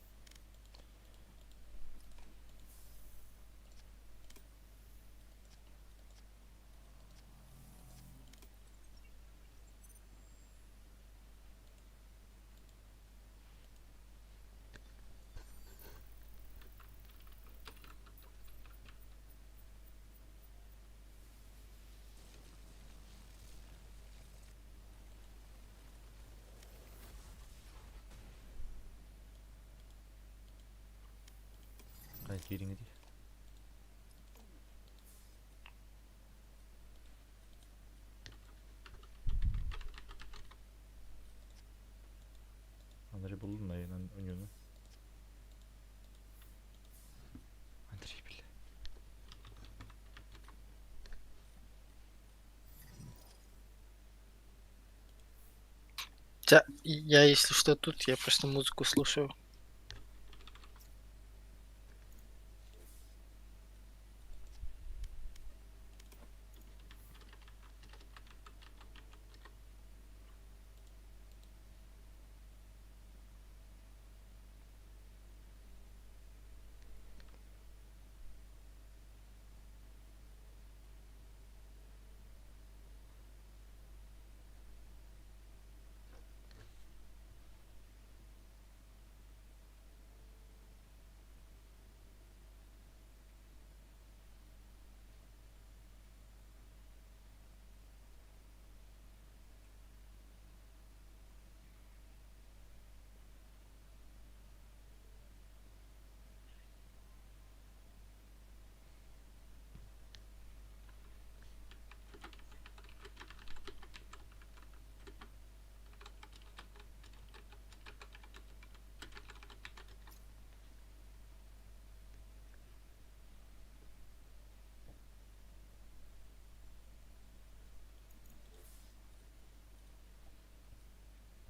Хай киириҥ дии. Андрей булдун айынан өнүнү. Андрей бля. Я, если что, тут, я просто музыку слушаю.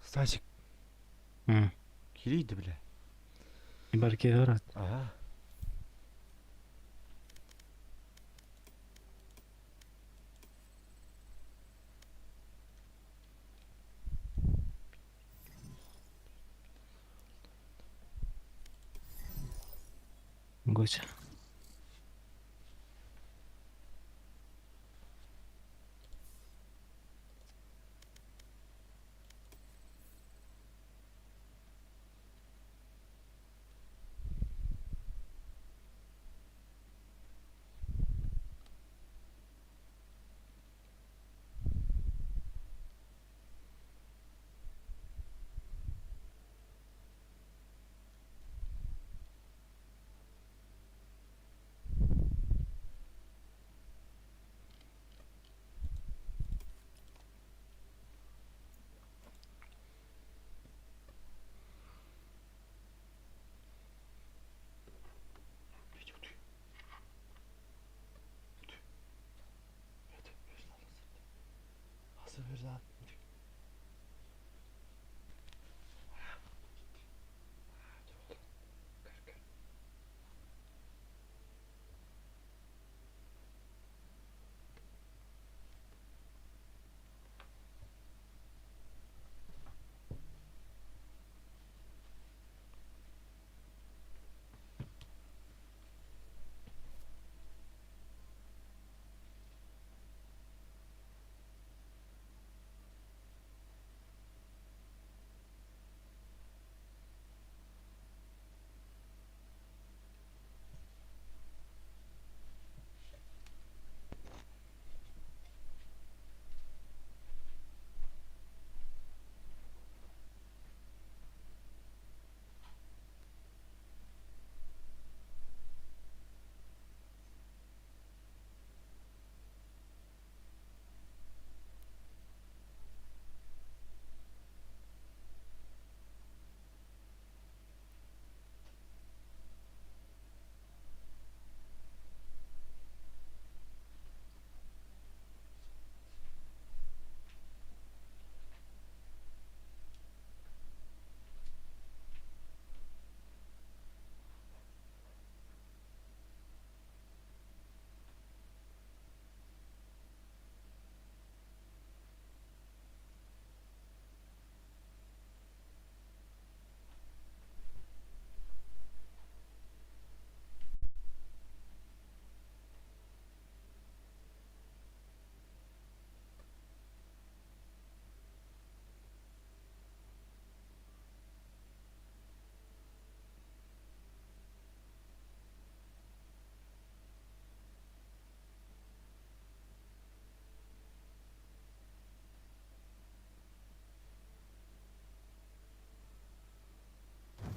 Стасик, М. киирийди бля. Бар киирэ. Ага. Гоча.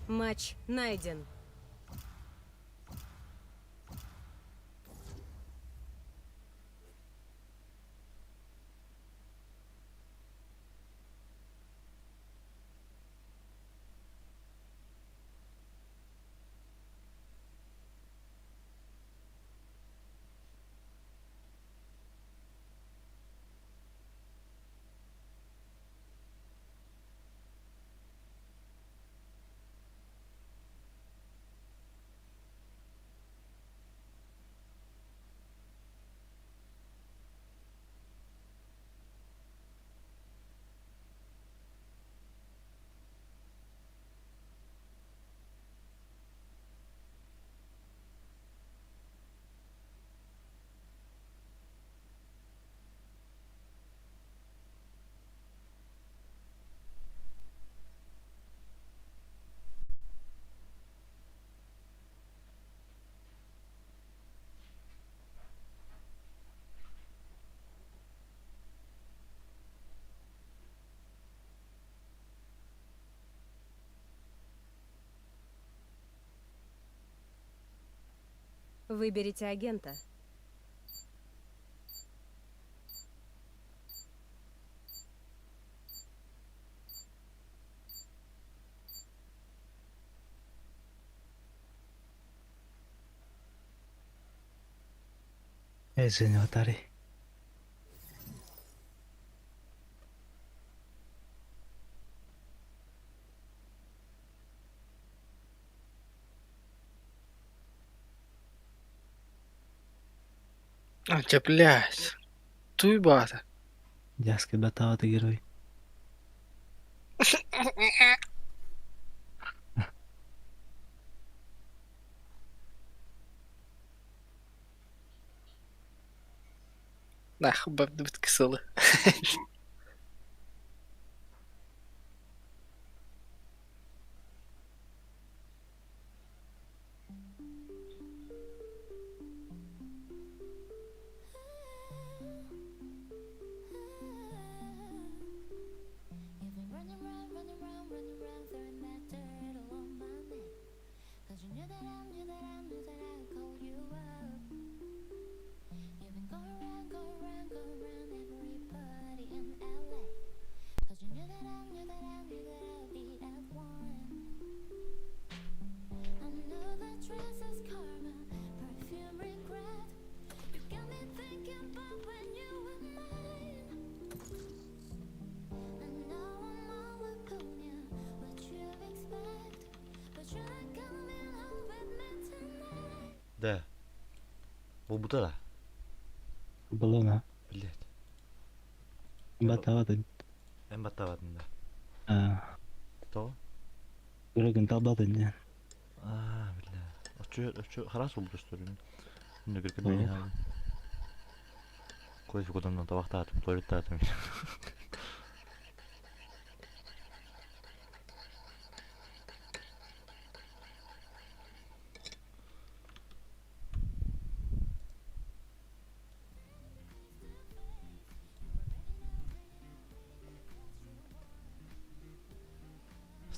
Матч найден. Выберите агента. Эжени отари. А, тебя, блядь. Туй бата. Дяски батавата герой. Нахуй бабдыбыт кысылы. Да. Буолбута да? Булана. Блять. Батавата. Эн баттаабатын да? А. Тоҕо? Көрөгүн талбатын дьэ. Аа, бля. Оччо оччо хараас буолбут көстөрүн. Оо. Кофе кутан табахтаатым, туалеттаатым.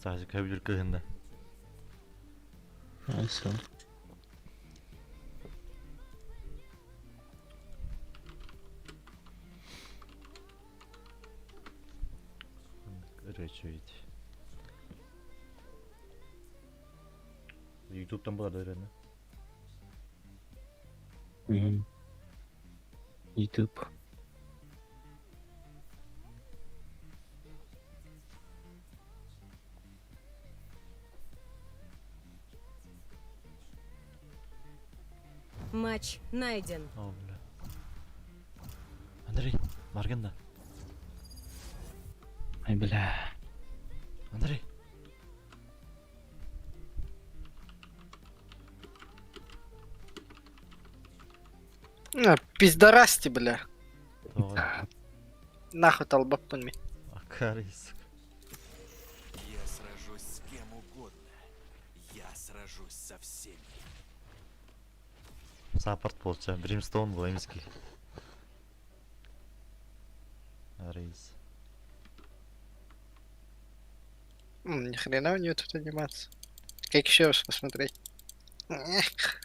Стасик көбүлүр кыһында. Все. Ырыа үчүгэй Ютубтан булар ырыаны. YouTube. Матч найден. О, бля. Андрей, Марген да. Ай, бля. Андрей. На, пиздарасти, бля. Тоҕо? Нахуй талбаппын мин. Акарис. Я сражусь с кем угодно. Я сражусь со всеми. Саппорт болча. Бримстоун был эмский. Рейс. Ни хрена у нее тут анимация. Как еще раз посмотреть? Эх,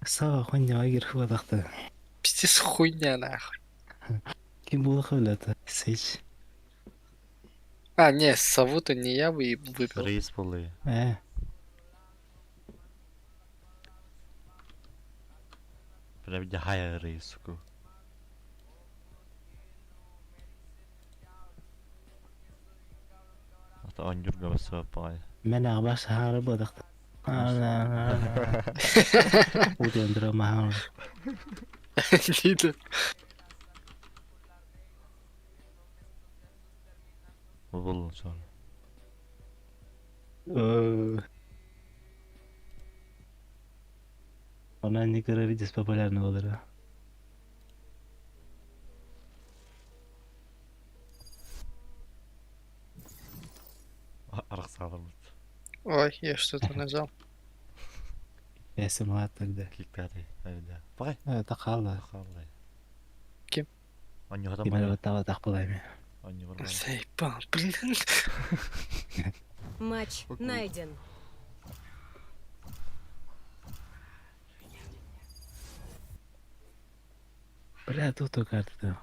Сава хуйня агир хвадахта. Пиздец хуйня нахуй. Ким була хвилята? Сейч. А, не, сову-то не я выбрал. Рейс були. Э. Бля, вдягає рейску. Ата анюрга басып. Мен агбаш хары бодахта. Удендра махар. Лида. Бұл сон. Она не видишь популярный болар. Арақсалар Ой, я что-то нажал. Эсим тогда. Кикпәді. Әйді. Бай. Тақалла. Қалай. Ким? Анюғадан Кимер бай. тава тақпалайми. Анюғар бай. Заебал, блин. Матч найден. Бля, тут карта.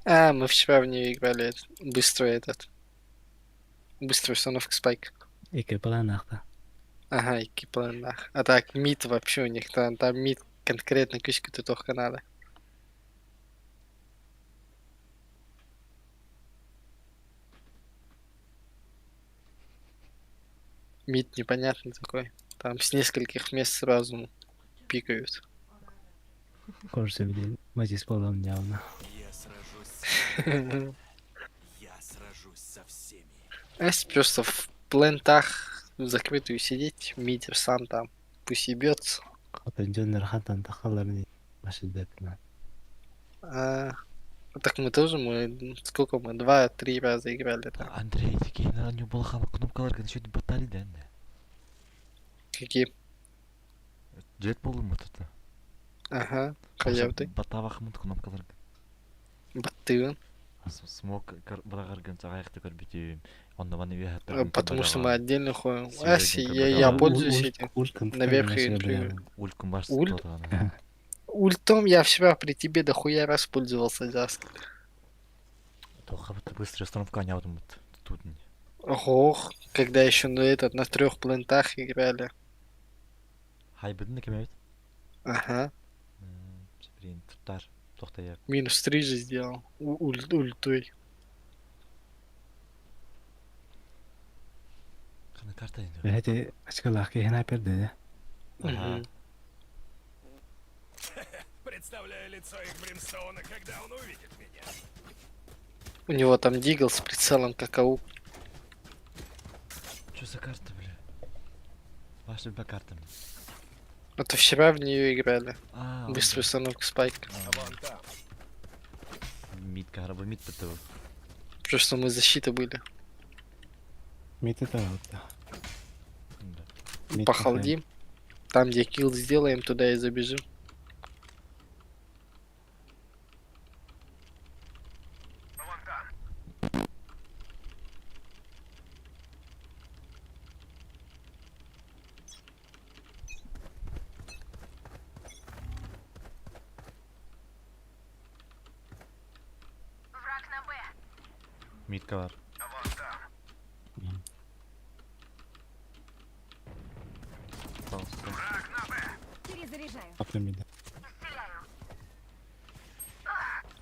А, мы вчера в нее играли. Быстро этот. Быстрая установка спайк. Эки планахта. Ага, и планах. А так, мид вообще у них там, там мид конкретно кучка только надо. Мид непонятный такой. Там с нескольких мест сразу пикают. Корсы блин. Мазис полон явно. Я сражусь с кем угодно. Я сражусь со всеми. А если просто в плентах в закрытую сидеть, мидер сам там пусть ебется. Хотан жоннор хатан тақалар машидатна. А, так мы тоже, мы сколько мы, 2-3 раза играли там. Андрей, текей на аню болған кнопкалар гын батали дәнді. Какие? Жет болу мы тут. Ага, хаявды. Батавах мут кнопкалар. Баттыгын. Смок бырағар аяқты көрбетейм. Онда маны Потому что мы отдельно ходим. А, я пользуюсь этим. Наверх и прыгаю. Улькум бар. Ульт? Ультом я вчера при тебе дохуя раз пользовался, Заски. Тоха быстрая установка аняудым тут. Ох, когда еще на этот на трех плентах играли. Хай бідін кемебит? Ага. Блин, туттар. Тоқтаяк. Минус 3 же сделал. Ультой. Қана карта енді? Бәте ачкалах кехна перде. Ага. Представляю лицо их Бримстоуна, когда он увидит меня. У него там дигл с прицелом как АУК. Что за карта, бля? Ваша любая карта. А то вчера в нее играли. А, Быструю установку спайка. Вон там. Мид, караба, мид ПТУ. Просто мы защита были. Мите та. Похолодим. Там, где килл сделаем, туда и забежим. Мидка бар. Пожалуйста. Перезаряжаю. Апремида.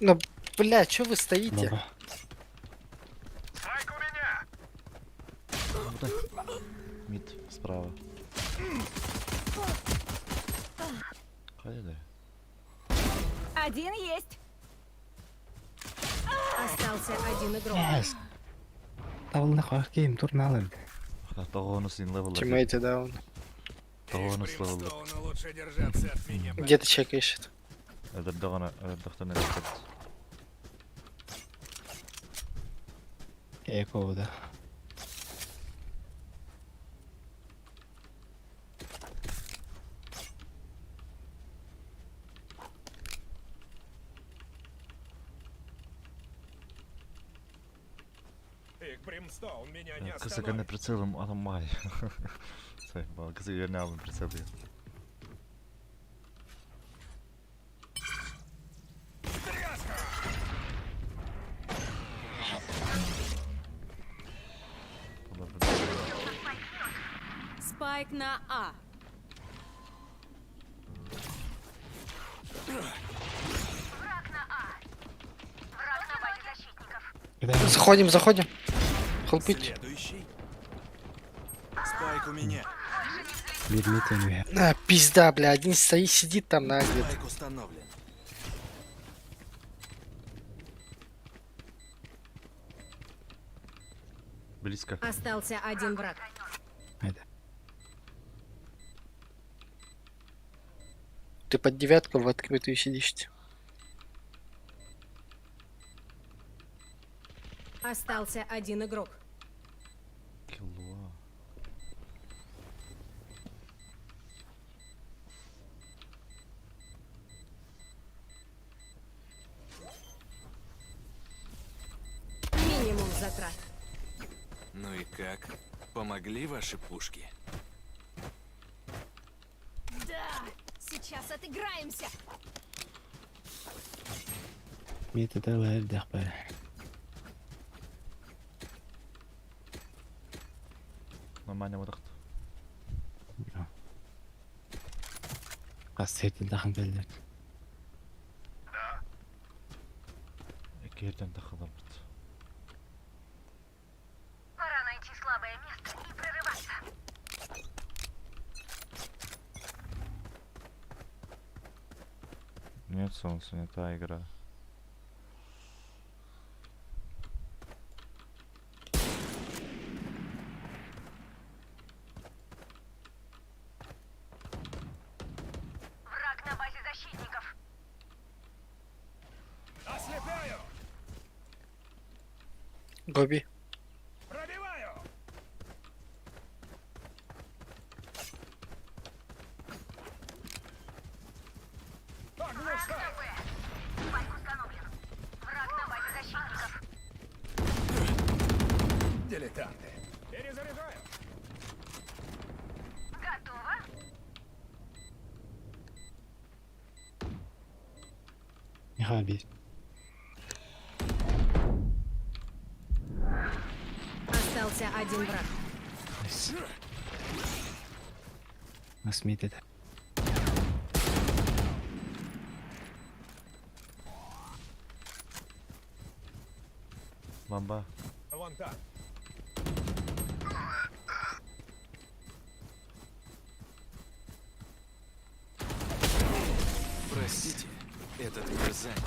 Ну, бля, чё вы стоите? Баба. Ну так. Мид справа. Қайда? Один есть. Остался один игрок. Yes. Табылна қақ кейм турналар. Тоғонус ин левел. Тиммейты даун. Тоғонус левел. Бримстоуну лучше держаться от меня. Где ты человек ищет? Өлдірді өлдірді Эко да. Дык, Бримстоун меня не Кысыганы остановит. прицелом аномалия. Заебал. Кысы прицел. Спайк на А. Заходим, заходим. Хелпить. Следующий. Спайк у меня. Биир метр үһэ. А, пизда, бля, один стоит, сидит там на где-то. Спайк установлен. Близко. Остался один враг. Айда. Ты под девятку в открытую сидишь. Остался один игрок. Килуа. Минимум затрат. Ну и как? Помогли ваши пушки? Да! Сейчас отыграемся! Метр элдэх баар. Нормально вот так. Хас сиртэн тахан кэллэр. Иккиһиртэн тахаларбыт. Пора найти слабое место и прорываться. Нет, солнца, не та игра. Враг на базе защитников. Ослепляю! Гоби. Пробиваю! Оглушаю! Враг на базе защитников. Дилетанты! Перезаряжаю! Готово? Миха биир. Остался один враг. Найс. Бас метр. Бомба. Вон там. Простите, этот мир занят.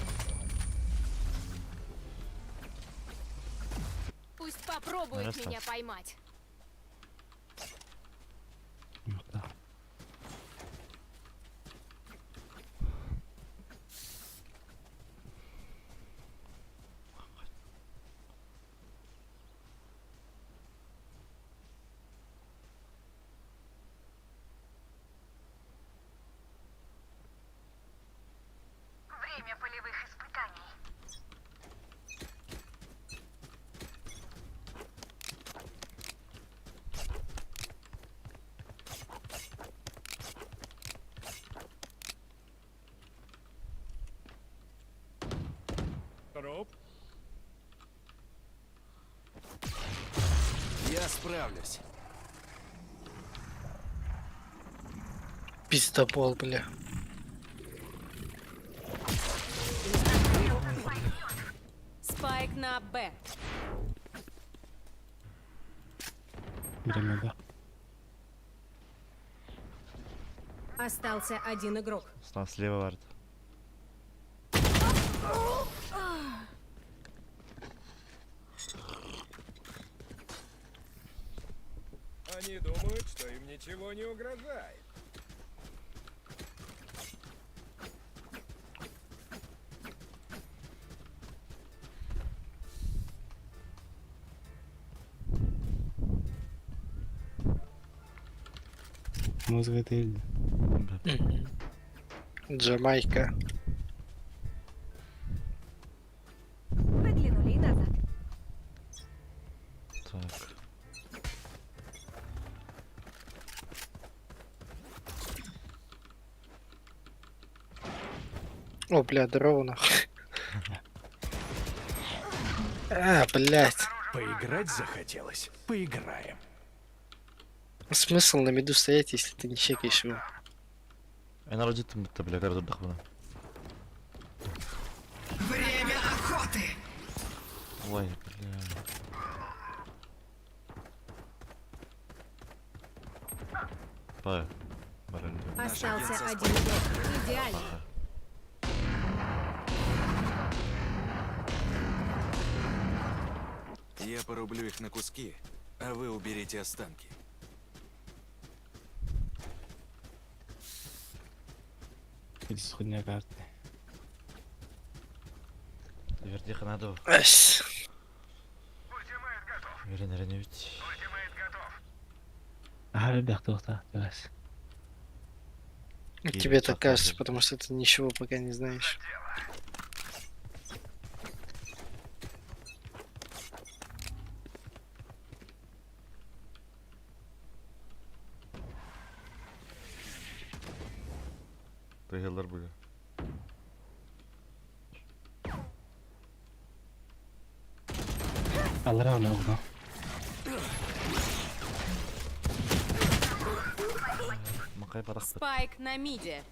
Пусть попробует Хорошо. меня поймать. Да. Время полевых испытаний. Труп. Я справлюсь. Пиздобол, бля. Спайк на Б. Время Остался один игрок. Стал слева вард. Они думают, что им ничего не угрожает. Мозга değil. Джамайка. Выглянули и назад. О, бля, здорово нахуй. А, блядь. Поиграть захотелось? Поиграем. Смысл на миду стоять, если ты не чекаешь его? Эн аралдьыттым бытта бля кара турдахпына. Время охоты! Ой, бля. Па. Баран. Остался один игрок. Идеально. Я порублю их на куски, а вы уберите останки. Исходная карта. Вердиха надо. Ась. Верен Реневич. Аһары бэхтуохтаах Тебе так кажется, потому что ты ничего пока не знаешь. Тыгылар бля. Аллара оны оҕно. Макай барахпыт. Спайк на миде.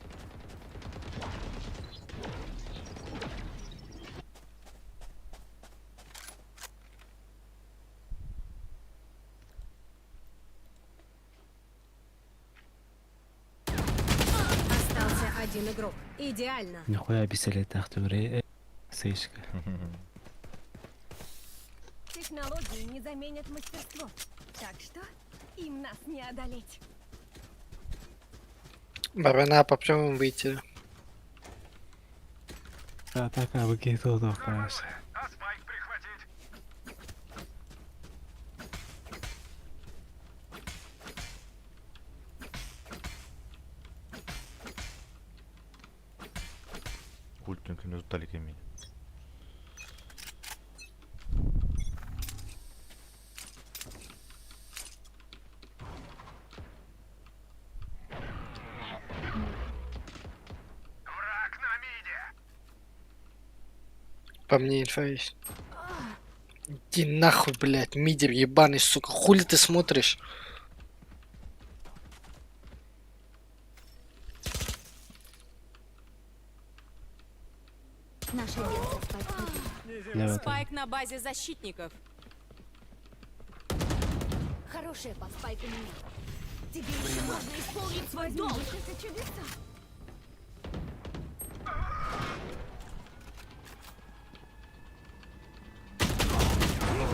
Остался один игрок. Идеально. Нихуя пистолеттаах түбүрэ сыйышка. Технологии не заменят мастерство. Так что им нас не одолеть. Барана, попробуем выйти. Атака быки туохтаах. Культун күнү туттали кеми. По мне инфа есть. Иди нахуй, блядь, мидер ебаный, сука. Хули ты смотришь? Наш агент со спайк Лево Спайк на базе защитников. Хорошая по спайку меня. Тебе еще нужно исполнить свой долг. Это чудеса.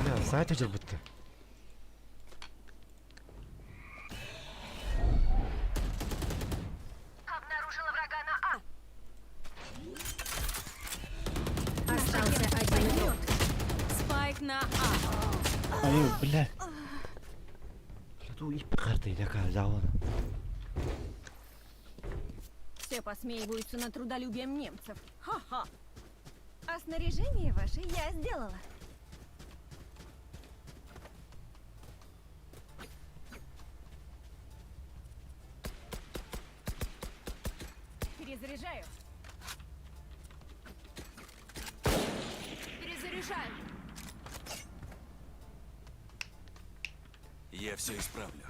Бля, сайт өтөр бітті. Обнаружила врага на А. Остался один игрок. Спайк на А. Ай, бля. Бля, ту ип карты яка жауын. Все посмеиваются над трудолюбием немцев. Ха-ха. А снаряжение ваше я сделала. Перезаряжаю. Перезаряжаю. Я все исправлю.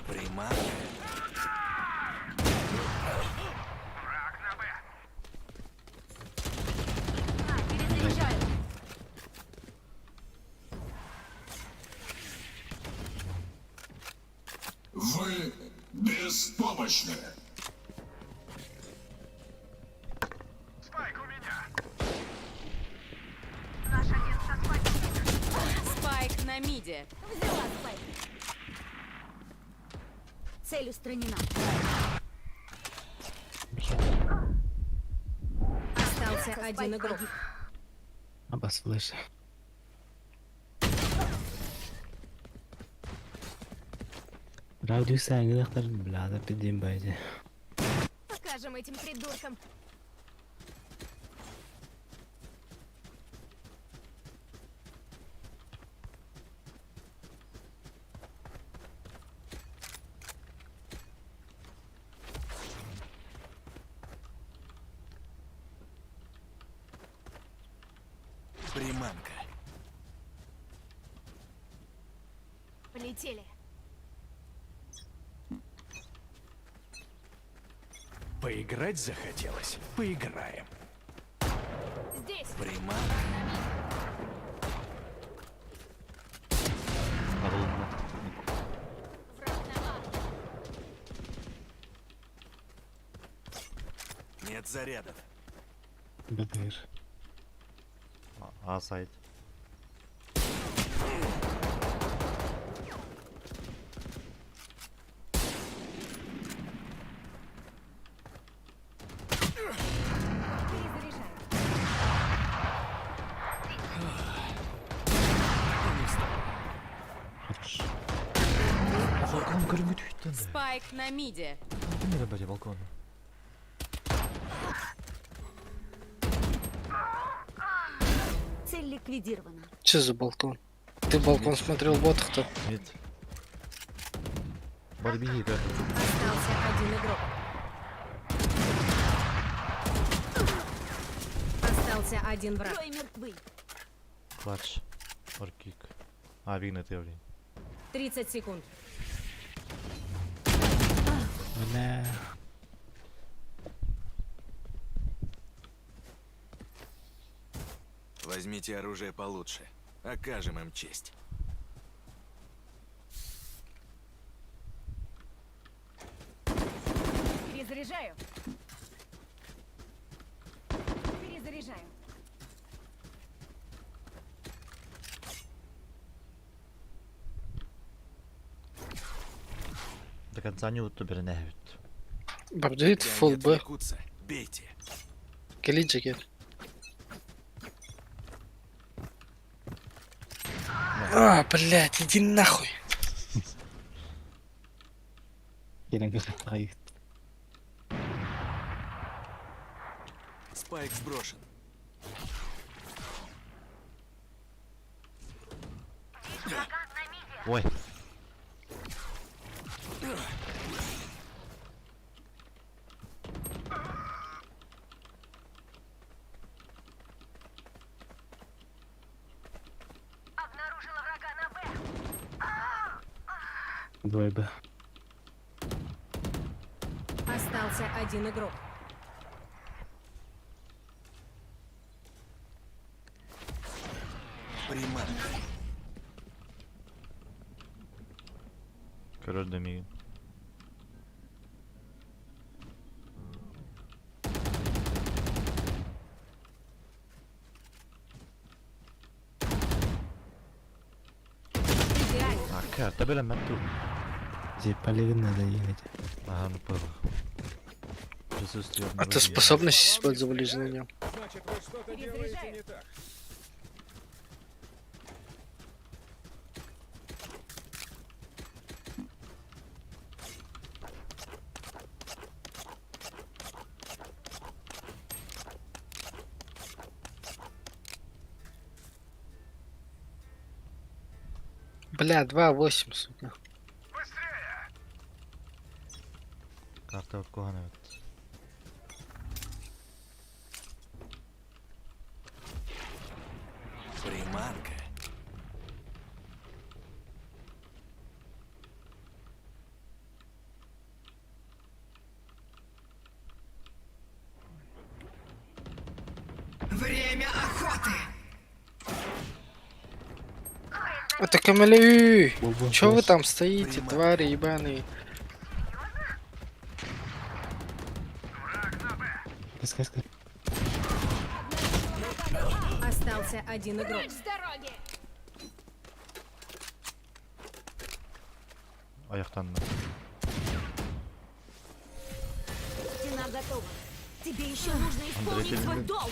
Приманка. Перезаряжаю. Вы беспомощны. Спайк на миде. Взяла спайк. Цель устранена. Остался один игрок. Абас флеш. Радио сәңгіліқтар бля, пидем байде. Покажем этим придуркам. Приманка. Полетели. Поиграть захотелось? Поиграем. Здесь. Приманка. Арылынна. Враг на А. Нет зарядов. Б А сайт. Перезаряжаю. Хорош. Балкон көрүнгү түһүттэн да. Спайк на миде. Ким эрэ балкон. Цель ликвидирована. Че за балкон? Ты балкон смотрел ботах-то? Нет. Бар беги, да. Остался один игрок. Остался один враг. Трое мертвы. Клатч. Оркик. А, видно ты, блин. 30 секунд. Бля. Возьмите оружие получше. Окажем им честь. Перезаряжаю. Перезаряжаю. До конца не уту бернәбит. Бардит Когда фул они Б. отвлекутся, бейте. Кели джекет. А, блядь, иди нахуй. Кэлэн көрө Спайк сброшен. Ой, Двое Б. Остался один игрок. Приманка. короче, миги. Идеально. А, карта белән мәттү. Же полигон надо ехать. Ага, ну понял. Присутствие А ты способность использовали же на нем. Значит, вы что-то делаете не так. Бля, 2-8, сука. Карта от кого навет. Приманка. Время охоты! Это Камали! Бу-бу, Чё вы флеш. там стоите, Приманка. твари ебаные? Кэс, кэс, кэс. Остался один игрок. Аяқтан. Стена готова. Тебе еще нужно исполнить свой ты- долг.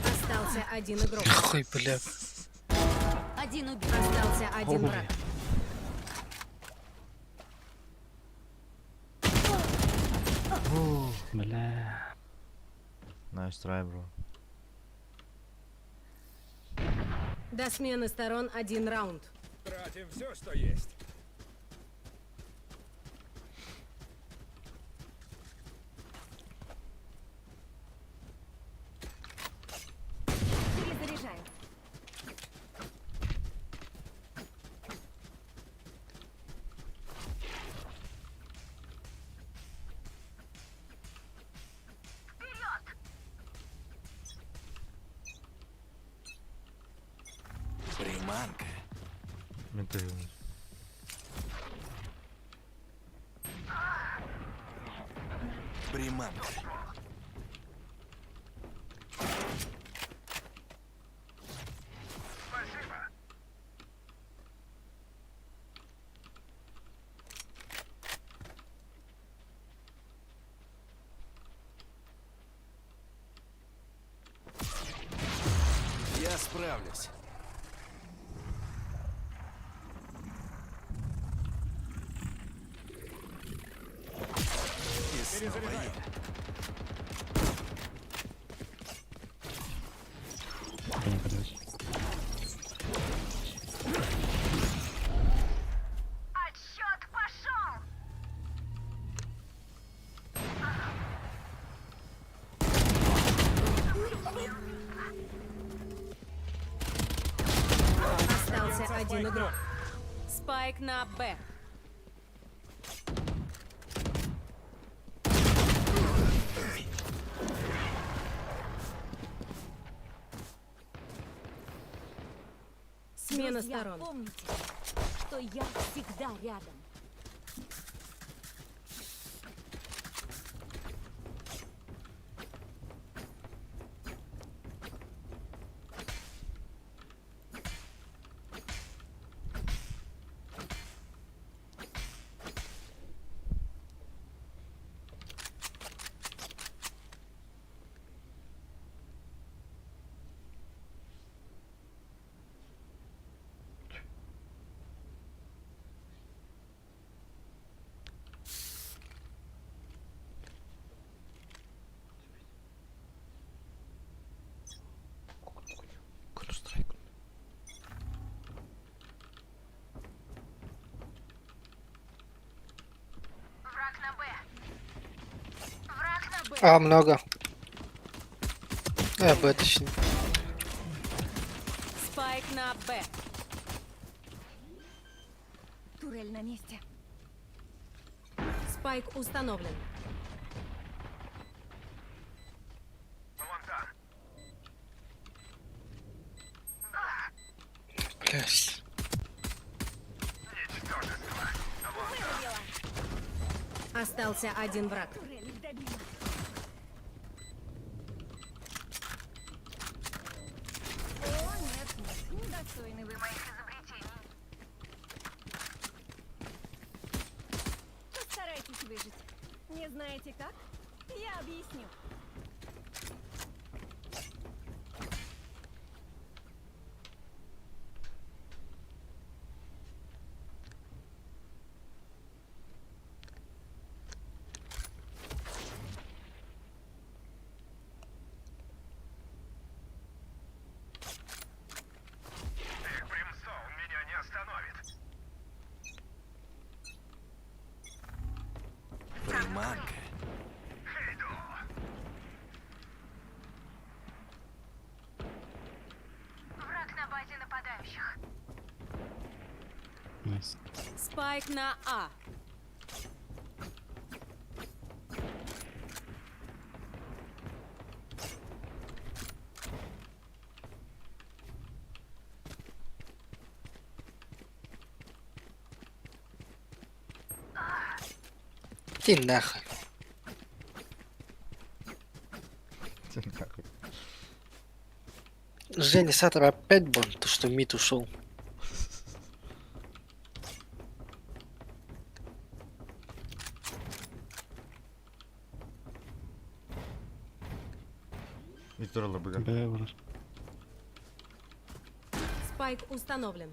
Остался один игрок. Хуй, бля. Один убит. Остался один враг. Бля. Nice try, bro. До смены сторон один раунд. Тратим все, что есть. Приманка. Мин тыһыыбын. Приманка. Я справлюсь. И снова я. Короче. Отсчет пошел! Остался один игрок. Спайк на Б. Смена Друзья, сторон. помните, что я всегда рядом. Counter-Strike. Враг на Б. Враг на Б. А, много. А, Б точнее. Спайк на Б. Турель на месте. Спайк установлен. Блядь. Остался один враг. Турель их добила. О, нет, нет, недостойны вы моих изобретений. Постарайтесь выжить. Не знаете как? Я объясню. Бримстоун меня не остановит. Приманка. Враг на базе нападающих. Nice. Спайк на А. Иди нахуй. Нахуй. Женя Сатор опять бан, то что мид ушел. Виктор ЛБГ. Б бар. Спайк установлен.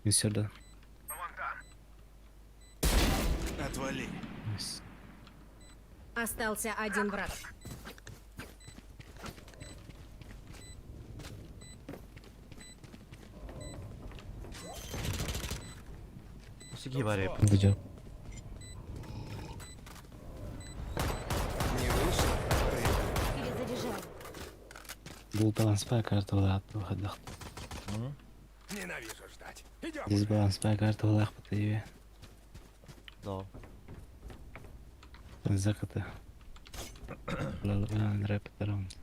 Сюда. Отвали. Nice. Остался один враг. Сиги баре. Good job. Не вышло? Перезаряжаю. Бұл баланспай карталар выходах. Ненавижу ждать. Идем. Здесь баланспай карталар бытыйбе. Да. Закаты. Рэп раунд.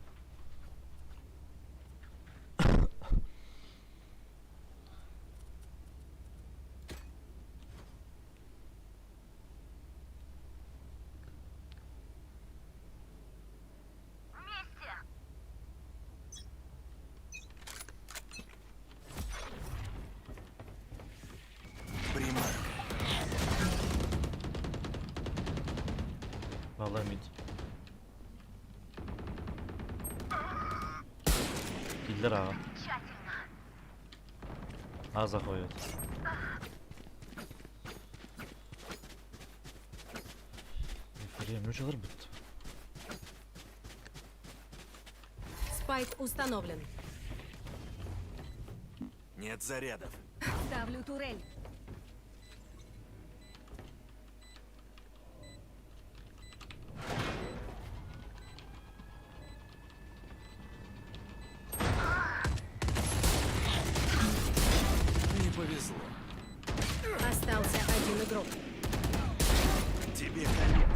Бааллар mid. Киллер аҕа. А заходит. Эйфория мүчөлөр бүт. Спайк установлен. Нет зарядов. Ставлю турель. Не повезло. Остался один игрок. Тебе конец.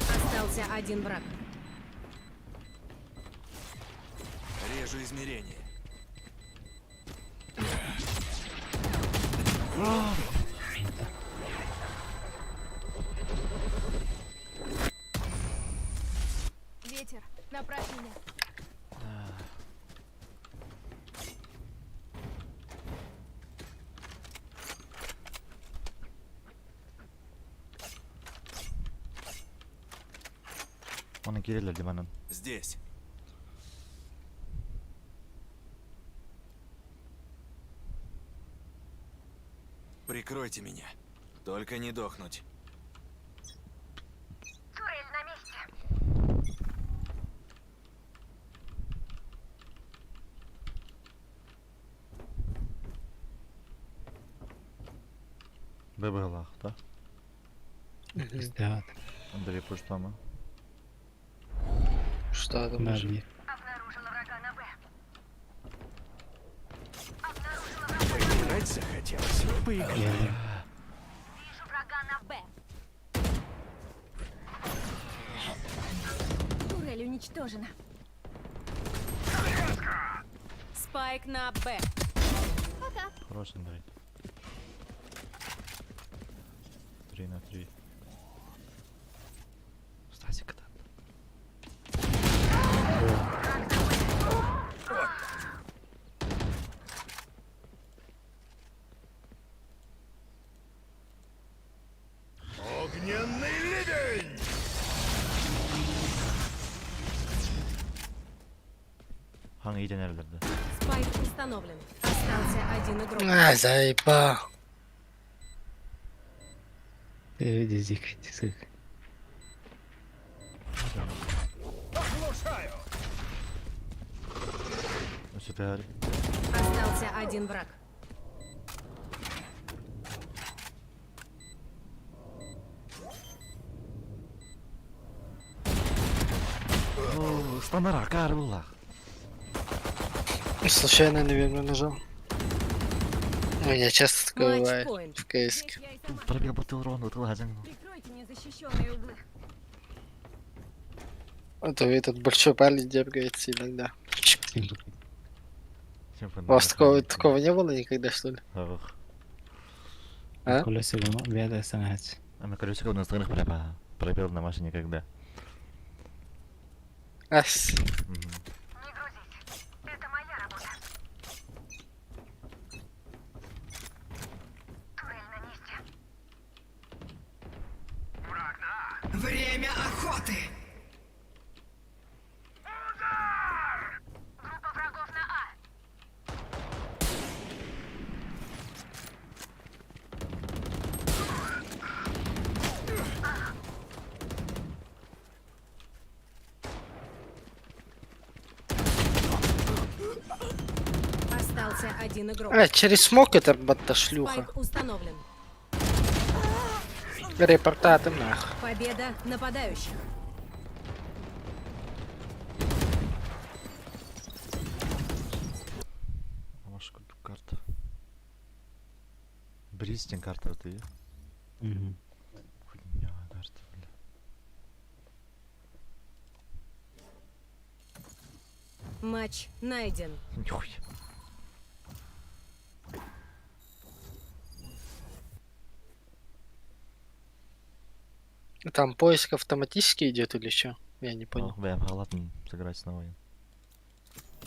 Остался один враг. Режу измерение. Ветер, направь меня. Оны кирелер диманын. Здесь. Прикройте меня. Только не дохнуть. Турель на месте. Б да? Истиһат. Андрей пуштама. Что там Баар уже? биир. Обнаружила врага на Б. Поиграть захотелось. Поиграть. Иһэллэр. Вижу врага на Б. Турель уничтожена. Спайк на Б. Пока. Хорош, Андрей. 3 на 3. Стасик это. Огненный ливень! Hangi iyi nerelerde? Спайк установлен. Остался один игрок. А, заебал. Дизик, дизик. Оглушаю! Süper. Остался один враг. Oh, стандар акар буллах. Случайно, наверное, нажал. У меня часто такое бывает Матч-поинт. в КС. Здесь я и сама. Пробил бутыл рон, утыл газен. Прикройте незащищенные углы. А то этот большой палец дергается иногда. У вас такого не было никогда, что ли? Ох. А? Колесиго бэйэтэ саҥаһач. А на колесико у нас пропа. Пробел на машине когда? Ас. Мгм. Не грузись. Это моя работа. Турель на месте. Время охоты! Группа врагов на А. Остался один игрок. А, через смок это батта шлюха. Спайк установлен. Репортаты нах. Победа нападающих. Маш карта. Бристин карта ты. Хуйня карта, бля. Матч найден. Нихуя. Там поиск автоматически идет или что? Я не понял. О, бля, ладно, сыграть снова.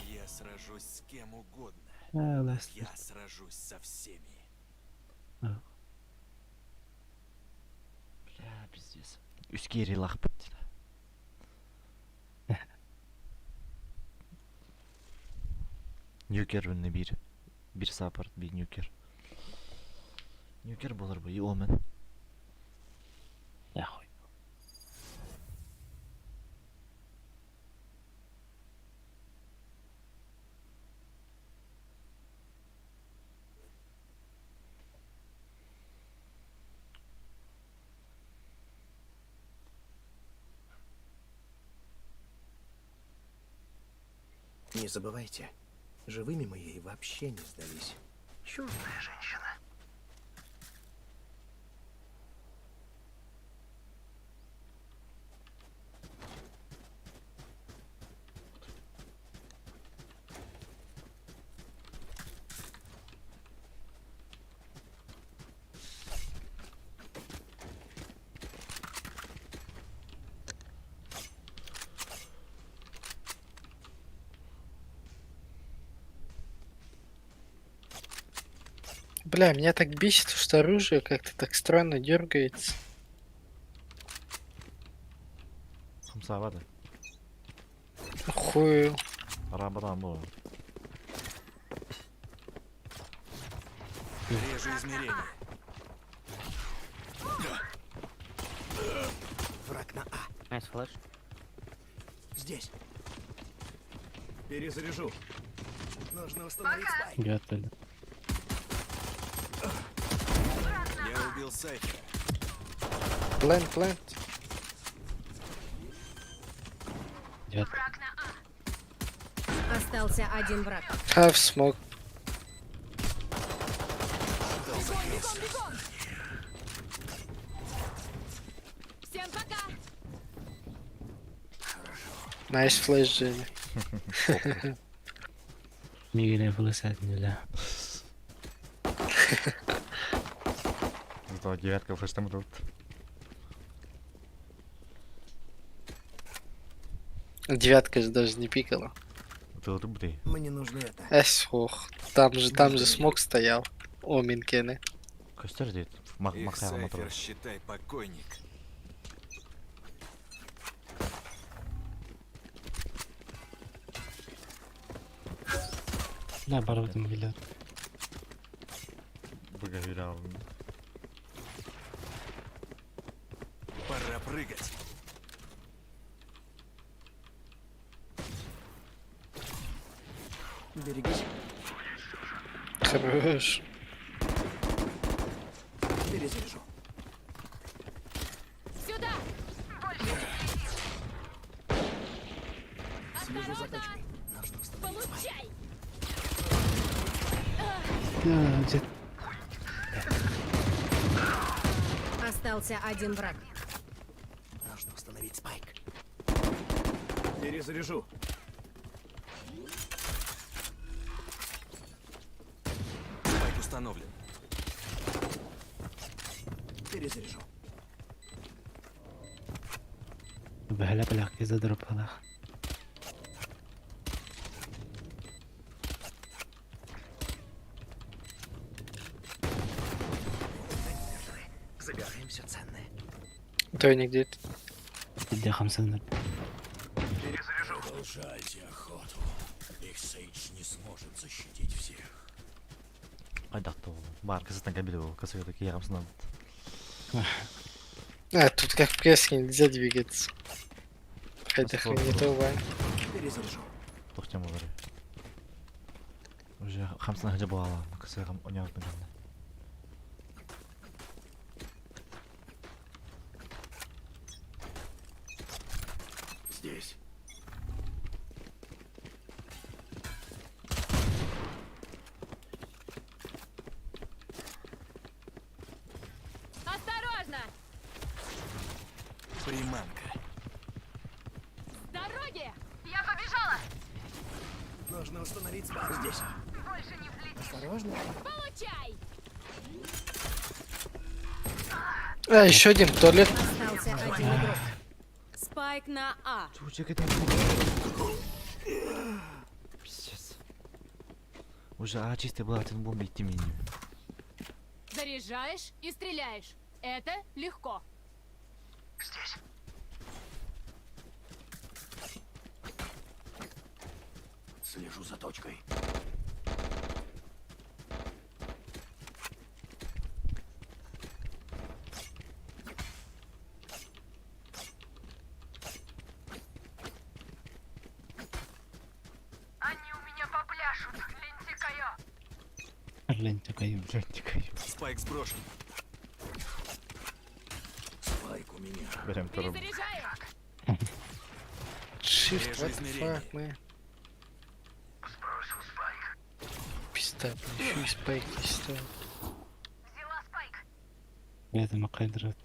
Я сражусь с кем угодно. А, last. Я сражусь со всеми. А. Бля, пиздец. Үс киирилахпыт. Ньюкер үннэ биир. Биир саапарт, биир ньюкер. Ньюкер буолар бу, и омен. Нахуй. Не забывайте, живыми мы ей вообще не сдались. Чудная женщина. Бля, меня так бесит, что оружие как-то так странно дергается. Хамсаабады. Хуй. Рабадан бу. Режу измерение. Враг на А. Nice flash. Здесь. Перезаряжу. Нужно установить спайк. Готовы. Я убил Сайфера. Plant, plant. Девятка. Остался один враг. Have smoke. Всем пока! Nice flash, Jenny. Мигене флешать нельзя. Зато девятка флеш там тут. Девятка же даже не пикала. Ты бри. Мне нужно это. Эс, ох, там же смок стоял. О, Минкены. Костер дейт. Их Махайла Сайфер, мотор. считай, покойник. Да, барбатым билет. Выговерял. Пора прыгать. Берегись. Хорош. Перезаряжу. Сюда! Слежу за точкой. Нужно установить спайк. Получай! Да, где Остался один враг. Нужно установить спайк. Перезаряжу. Спайк установлен. Перезаряжу. بهلا بالعكس اضرب هذا. Забираем все ценное. Двойник где-то. بدي خمسة نر. Продолжайте охоту. Их Сейдж не сможет защитить всех. Айдакты ол. Бар, кысытан кабель бол. Кысыгы киягамсынан. А, тут как в прессе нельзя двигаться. Хотя хрень не то, Вань. Перезаряжу. Тохтем олар. Уже хамсынан хажа буала. Кысыгы оняр бенде. Здесь. Осторожно! Приманка. С дороги! Я побежала! Нужно установить спайк. Здесь. Больше не взлетишь. Осторожно. Получай! А, еще один туалет. Остался один игрок. Спайк на А. Чучек это. Пиздец. Уже А чистый был, один бомб идти меню. Заряжаешь и стреляешь. Это легко. Слежу за точкой. Они у меня попляшут, лентикаю. Лентикаю. Лентикаю. Спайк сброшен. Спайк у меня. Берем вторым. Перезаряжаю. Shift, Режу what the измерение. fuck, man? Пизда, блин, еще и спайк не стоит. Взяла спайк. Это макайдрат.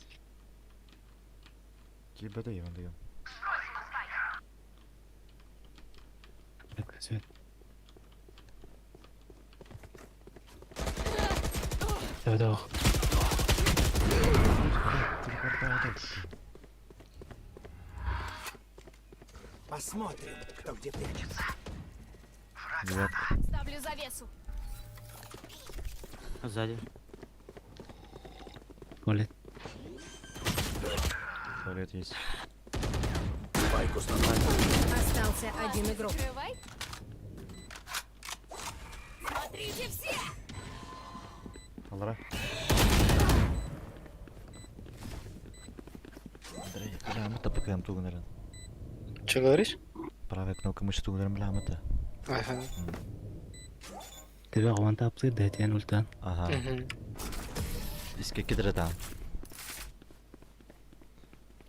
Кибеде йон деген. Сбросила спайк. Так, свет. Давай, давай. Посмотрим, кто где прячется. Девятка. Ставлю завесу. Сзади. Туалет. Туалет есть. Спайк установлен. Остался один игрок. Открывай. Смотрите все! Алара. Андрей, бля, мы-то ПКМ тугнерен. Че говоришь? Правая кнопка мыши тугнерен, бля, мы-то. Ага. Тебе ванта аптыр дэтен ультан. Ага. Мгм. Иске кедре там.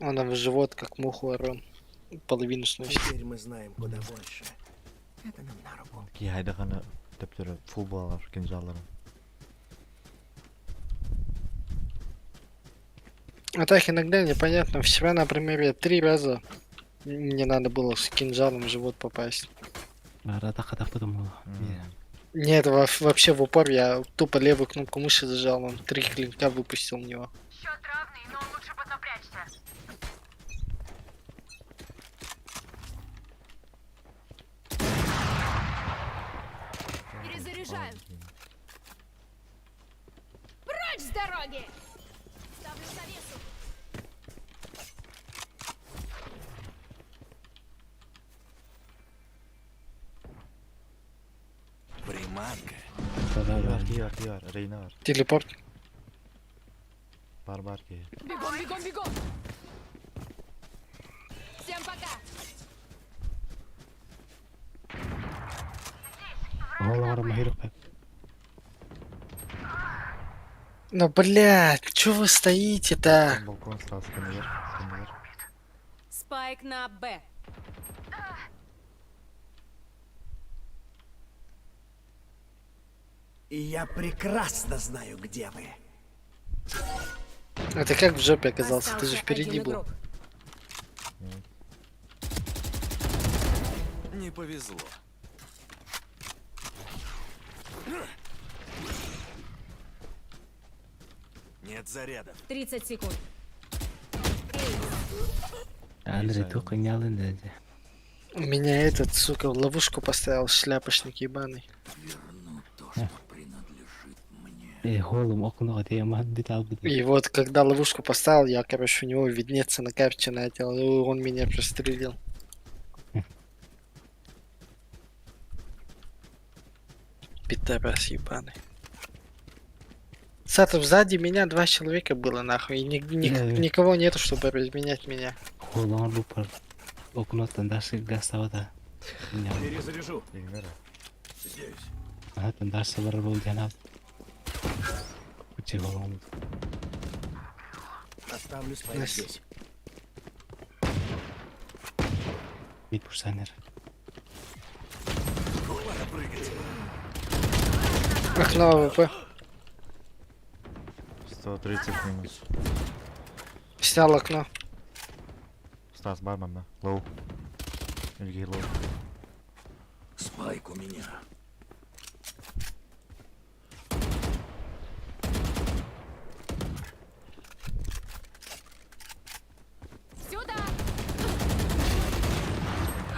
Он нам в живот, как муху ором. Половину сносит. Теперь мы знаем, куда больше. Это нам на руку. Ки хайдаханы төптөрү фул балар кинжалларын. А так иногда непонятно. Вчера, например, я три раза мне надо было с кинжалом в живот попасть. Арата катак подумала. Нет, вообще в упор я тупо левую кнопку мыши зажал, он три клинка выпустил в него. Счет равный, но лучше поднапрячься. Перезаряжаю. Прочь с дороги! Ставлю завесу. Приманка. Бар, ки бар, ки бар, Рейна бар. Телепорт. Бар, бар ки. Бегом, бегом, бегом! Всем пока! Оголор махирок. Ну, блядь, чё вы стоите-то? Балкон сразу сканер, сканер. Спайк на Б. И я прекрасно знаю, где вы. А ты как в жопе оказался? Ты же Остался впереди один был. игрок. Не повезло. Нет зарядов. 30 секунд. Андрей только не алын У меня этот, сука, в ловушку поставил шляпочник ебаный. Верну то, что принадлежит мне. Э, холум окно ты мадди албыт. И вот, когда ловушку поставил, я, короче, у него виднеться на карте начал, и он меня прострелил. Пидорас ебаный. Сатов, сзади меня два человека было, нахуй, и Да. никого нету, чтобы разменять меня. Холон бупар. Окно тандаши гасавата. Перезаряжу. Игнера. Здесь. А тандаши бар был жанап. Учи холон. Оставлю спайк Нас- здесь. Бит пурсанер. Пора прыгать. Окно АВП. 130 минус. Снял окно. Стас, бар мамна. Лоу. Ильги лоу. Спайк у меня. Сюда!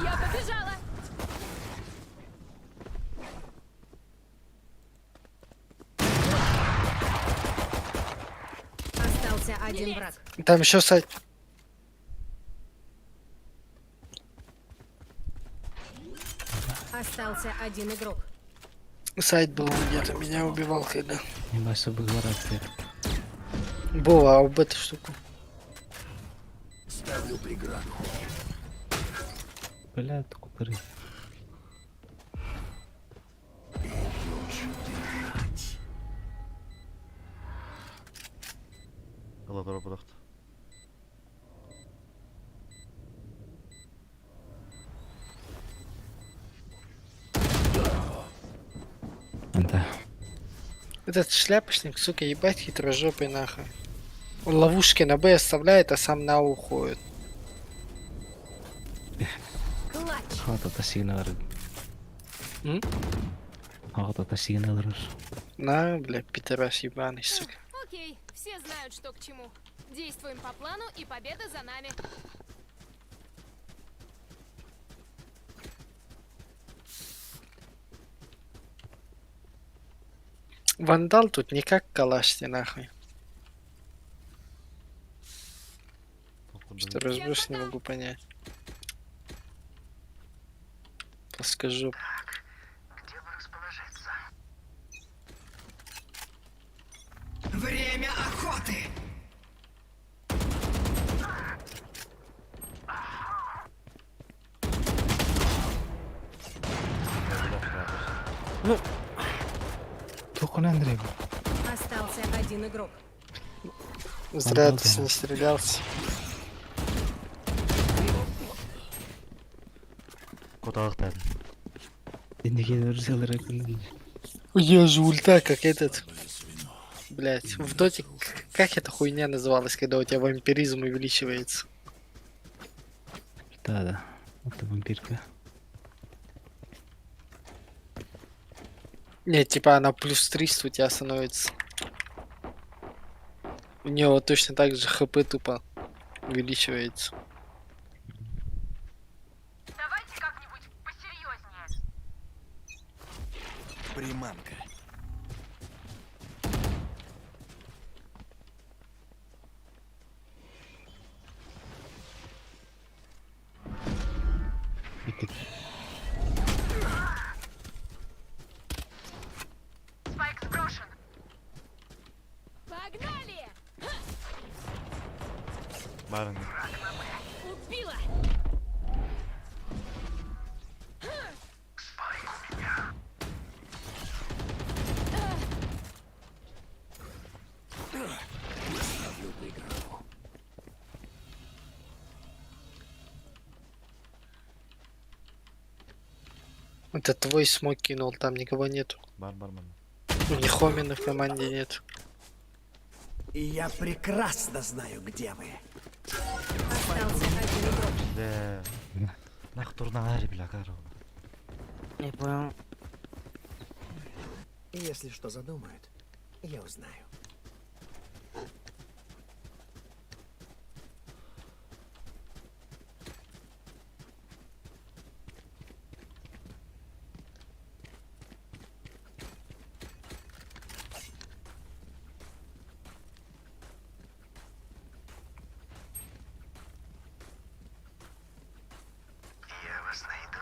Я побежала! Остался один враг. Там еще сайт. Остался один игрок. Сайт был где-то, меня убивал когда. Не баса быгар Бова, а об эту штуку. Ставлю преграду. Бля, купыры. Лучше бежать. Ыла бырахты. Да. Этот шляпочник, сука, ебать хитрожопый нахуй. Он ловушки на Б оставляет, а сам на А уходит. Клатч. Хата тасигин алыр. М? Хата тасигин алыр. На, бля, пидорас ебаный, сука. Окей, все знают, что к чему. Действуем по плану, и победа за нами. Вандал тут не как калаш ты нахуй. Что разброс не могу понять. Подскажу. Где бы расположиться? Время охоты! Тоқын Андрей. Остался один игрок. Зря Вандал, ты с да. ним стрелялся. Куталык Денеге ырзалар күнүн. Я же ульта, как этот. Блять, в доте как эта хуйня называлась, когда у тебя вампиризм увеличивается? Да, да. Это вампирка. Нет, типа она плюс 300 у тебя становится. У нее вот точно так же хп тупо увеличивается. Давайте как-нибудь посерьезнее. Приманка. Спайк сброшен. Погнали! Барын. Убила! Ставлю преграду. Это твой смог кинул, там никого нету. Бар бар бар. У них Хомина в команде нет. И я прекрасно знаю, где вы. Остался один игрок. Бля. Нах турнари, бля, кару. Не понял. Если что задумают, я узнаю. Я вас найду.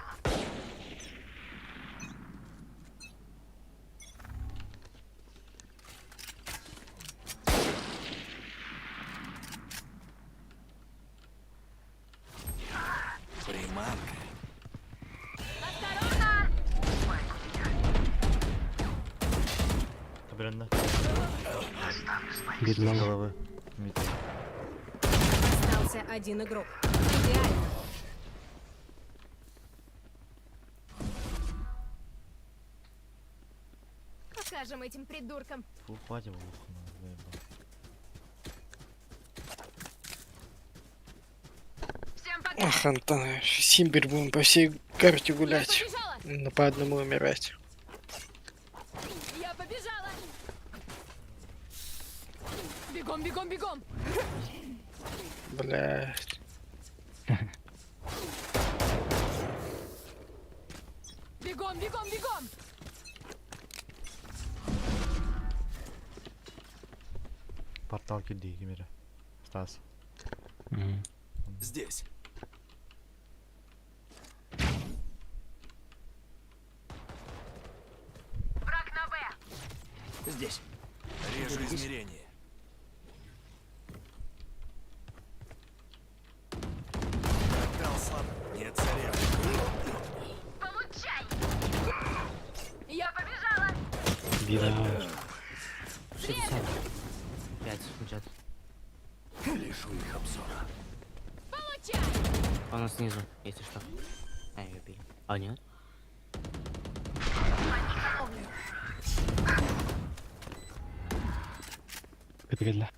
Приманка. Бренда. Бир лал. Головы. Мид. Остался один игрок. Идеально. Покажем этим придуркам. Фу, хватит лух, заебал. Всем пока! Ах, Антон, Симбирь будем по всей карте Я гулять. побежала! Ну, по одному умирать. Я побежала! Бегом, бегом, бегом! Блять. Бегом, бегом, бегом! Портал киди, кимере. Стас. Здесь. Здесь. Режу измерение. Портал слаб. Нет заряда. Получай! Я побежала! Бира. 65 джет. Лишу их обзора. Получай! Она снизу, если что. А, ее били. А, нет? Кытыгылла.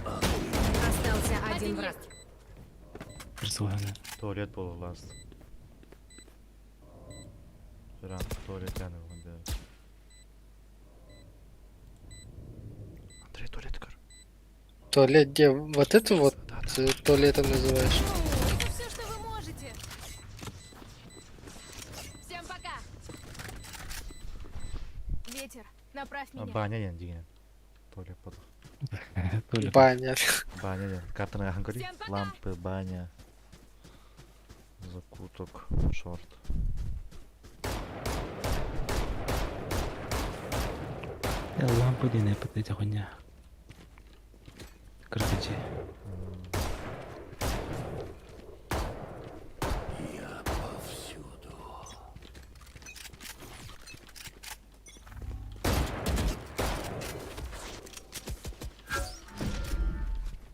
Остался один Один враг. есть. Персуана. Туалет был ласт. Прям туалет я не да. Андрей, туалет кор. Туалет где? Вот эту вот Да, да. туалетом называешь? Ну, это все, что вы можете. Всем пока. Ветер, направь А, меня. Баня не, дигин. Туалет подох. Туалет. Баня. Баня не. Карта на ханкори. Всем пока. Лампы, баня. Закуток, шорт. Лампа диэн эппит хуйня. Кыргычы. Я повсюду.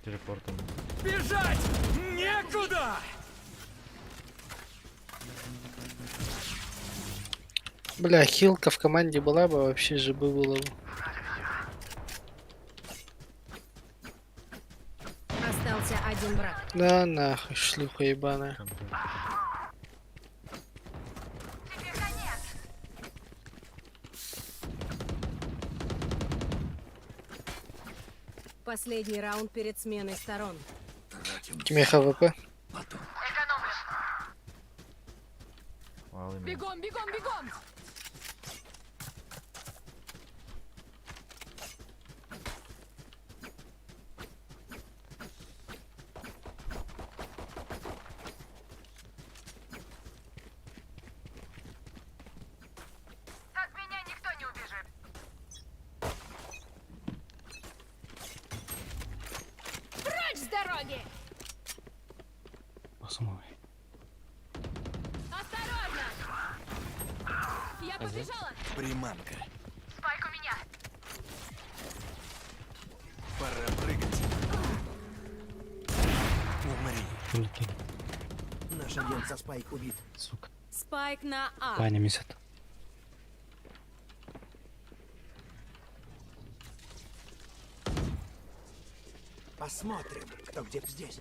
Телепортом. Бежать! Некуда! Бля, хилка в команде была бы, вообще же бы было бы. Остался один враг. Да нахуй, шлюха ебаная. Тебе конец! Последний раунд перед сменой сторон. Тратим Тебе ХВП? потом. Экономлю. Мало меня. Бегом, бегом, бегом! От меня никто не убежит. Прочь с дороги! Осумой. Осторожно! Я побежала! Приманка. Спайк у меня. Пора прыгать. Умри. Улетели. Наш агент со Спайк убит. Сука. Спайк на А. Баня месяц. Посмотрим, кто где здесь.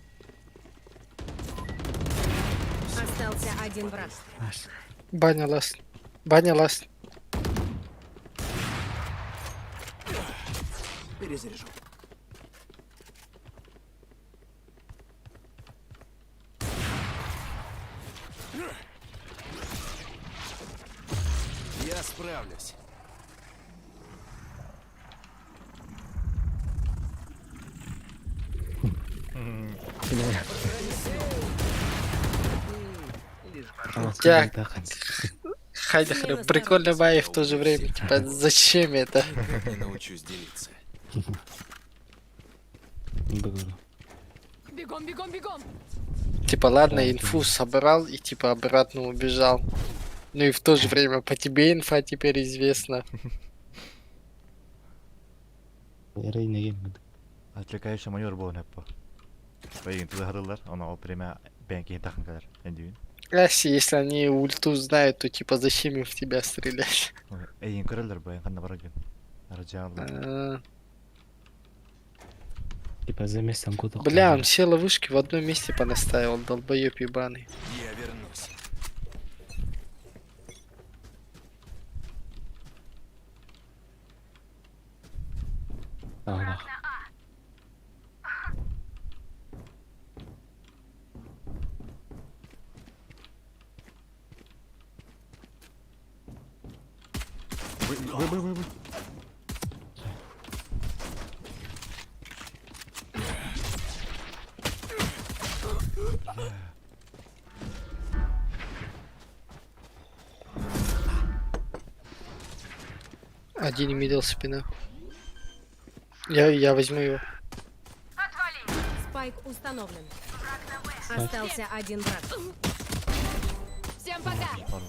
Остался один враг. Ас. Баня ласт. Баня ласт. Перезаряжу. Я справлюсь. Так. Хайда хрен, прикольно бай в то же время. Типа, зачем это? Никак не научусь делиться. Бегом, бегом, бегом! Типа, ладно, инфу собрал и типа обратно убежал. Ну и в то же время по тебе инфа теперь известна. Отвлекающий маневр был нэппа. Бэйгин тузахарылар, она ол время бэнки тахын калар. Эндюин. Аси, если они ульту знают, то типа зачем им в тебя стрелять? Эйгин көрөлөр бэйгин ханна барагын. Арджаалар. А, Типа за местом куда. Бля, он все ловушки в одном месте понаставил, долбоеб ебаный. Я вернусь. Ага. На А. Вы, вы, вы, вы. Один middle спина. Я возьму его. Спайк установлен. Остался один враг. Всем пока! Хорош.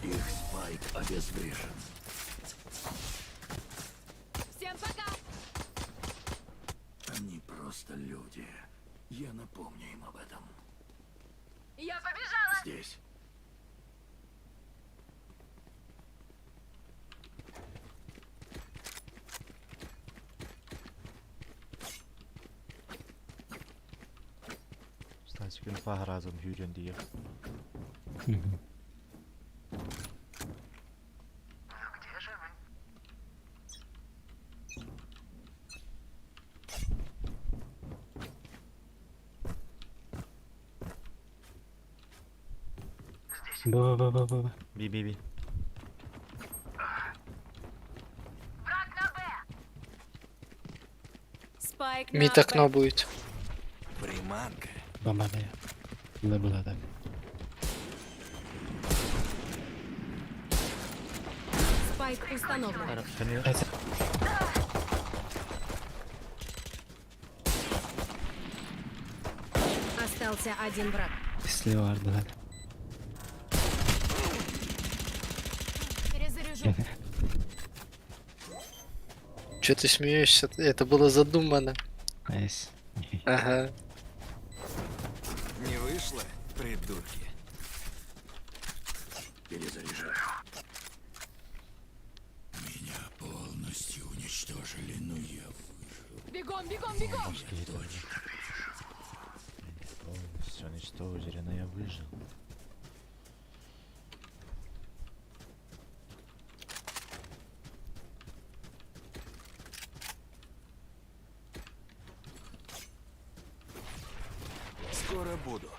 Их спайк обезврежен. Всем пока! Они просто люди. Я напомню им об этом. Я побежала! Здесь. Стасик инфа разом хюрен дия. Б, Б, Б, Б, Б. Би би би. Спайк на Мид Б. окно будет. Приманка. Бомба Б. Было было так. Спайк установлен. Хайса. Остался один враг. Слева ардылар. Перезаряжу. Че ты смеешься? Это было задумано. Nice. Ага. Не вышло, придурки. Перезаряжаю. Меня полностью уничтожили, но я выжил. Бегом, бегом, бегом! Все уничтожили, но я выжил. Скоро буду.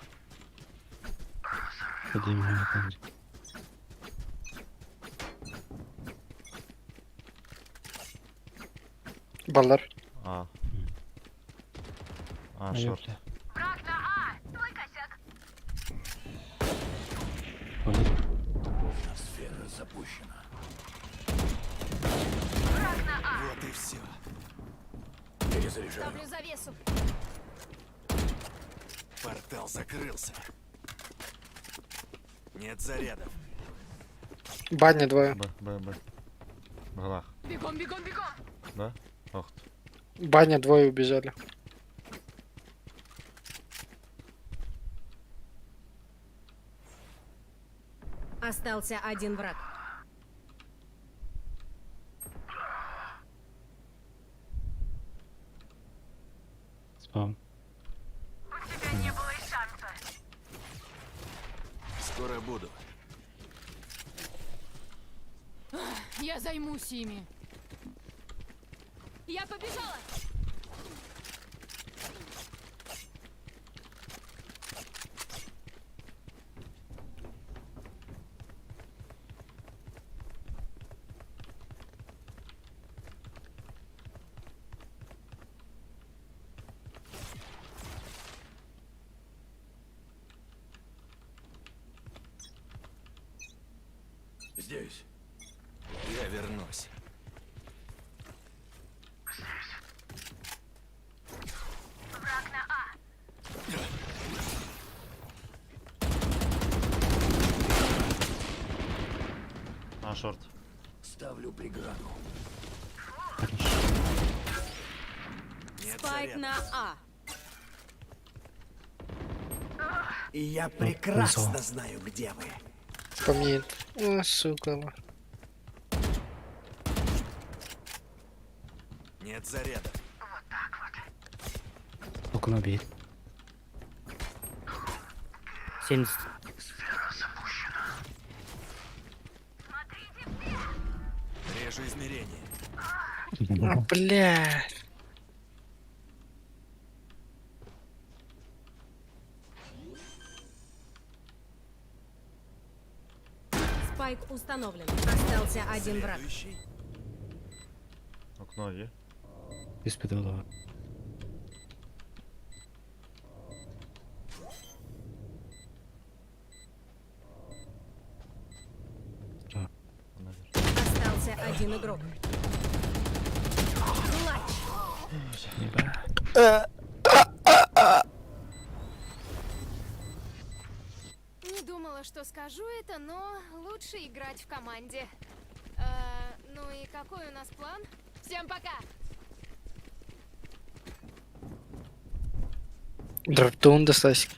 Поднимем там. Баллар. А. А, шорт. Враг на А! Твой косяк! Сфера запущена. Враг на А! Вот и все. Перезаряжаю. Ставлю завесу. Портал закрылся. Нет зарядов. Баня двое. Б, Б, Б. В головах. Бегом, бегом, бегом! Да? Ох. Баня двое убежали. Остался один враг. Спам. У тебя не было и шанса! Скоро буду. Я займусь ими. Я побежала! Здесь. Я вернусь. Враг на А! А, шорт. Ставлю преграду. Нет Спайк зарядов. на А. И я прекрасно знаю, где вы. По мне. О, сука. Нет зарядов. Окно бей. 70. Режу измерение. А, блядь. Спайк установлен. Остался один враг. Следующий. Окно е. Испытывала. один игрок. Клатч. Не думала, что скажу это, но лучше играть в команде. Ну и какой у нас план? Всем пока! Дроптун достась.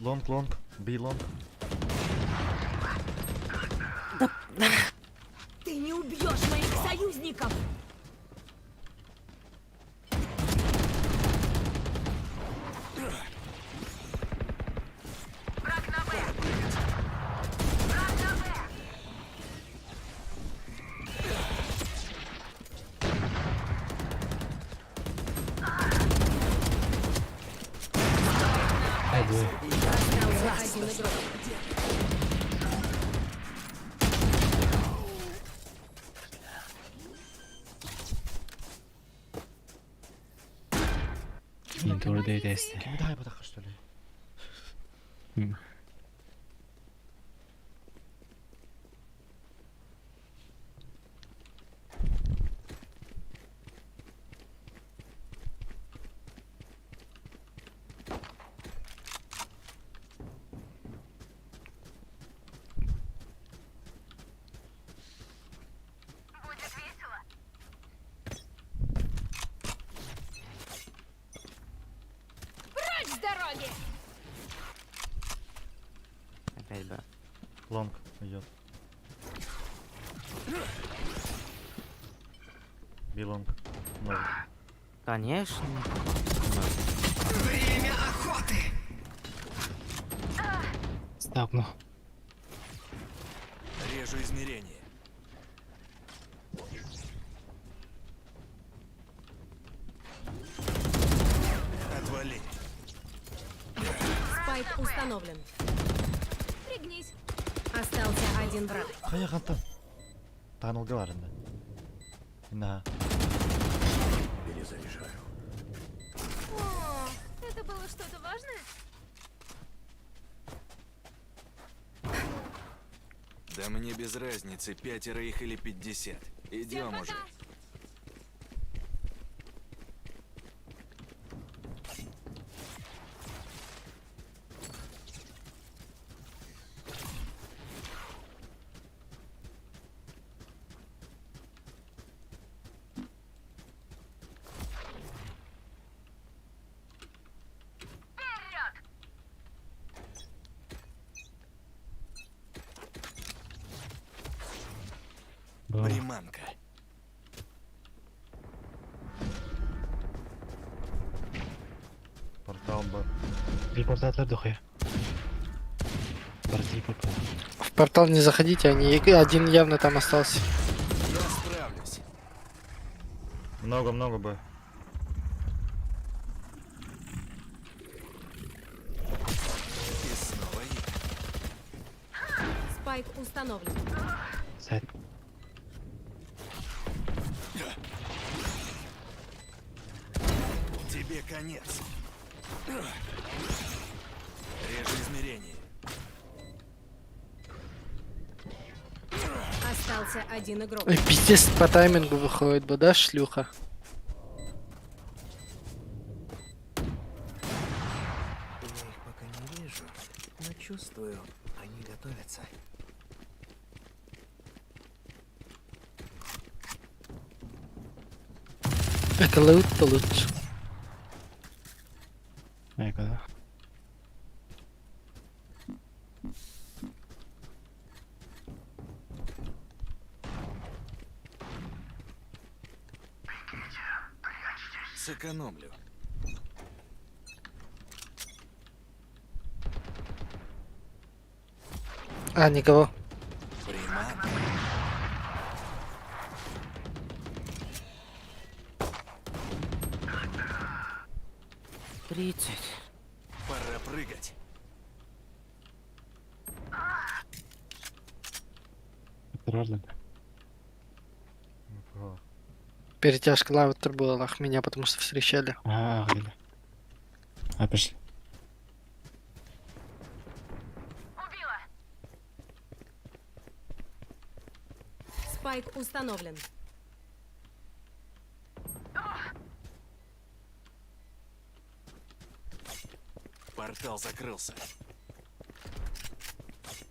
Long, long, B long. Ты не убьешь моих союзников! Остался один игрок. Кими дай бутака, что ли? Прочь с дороги! Опять Б. Long идет. B long. Новый. Конечно. Время охоты! Стакну. Режу измерение. Отвали. Спайк установлен. Пригнись. Остался один враг. Хайа хантан. Танулга бар инде. На. Перезаряжаю. О, это было что-то важное? Да мне без разницы, пятеро их или 50. Всем Идем пока! уже. Приманка. Портал Б. Телепортатор духе. Бар телепорт. В портал не заходите, они один явно там остался. Я справлюсь. Много-много Б. И снова я. Спайк установлен. Сайт. Тебе конец. Режу измерение. Остался один игрок. Ой, пиздец, по таймингу выходит бы, да, шлюха? Я их пока не вижу, но чувствую, они готовятся. Это лут-то лучше. Айка. Сэкономлю. А, никого. Приманка. 30. Пора прыгать. Перетяжка лавтер была, ах, меня потому что встречали. А, а, пошли. Спайк установлен. Портал закрылся.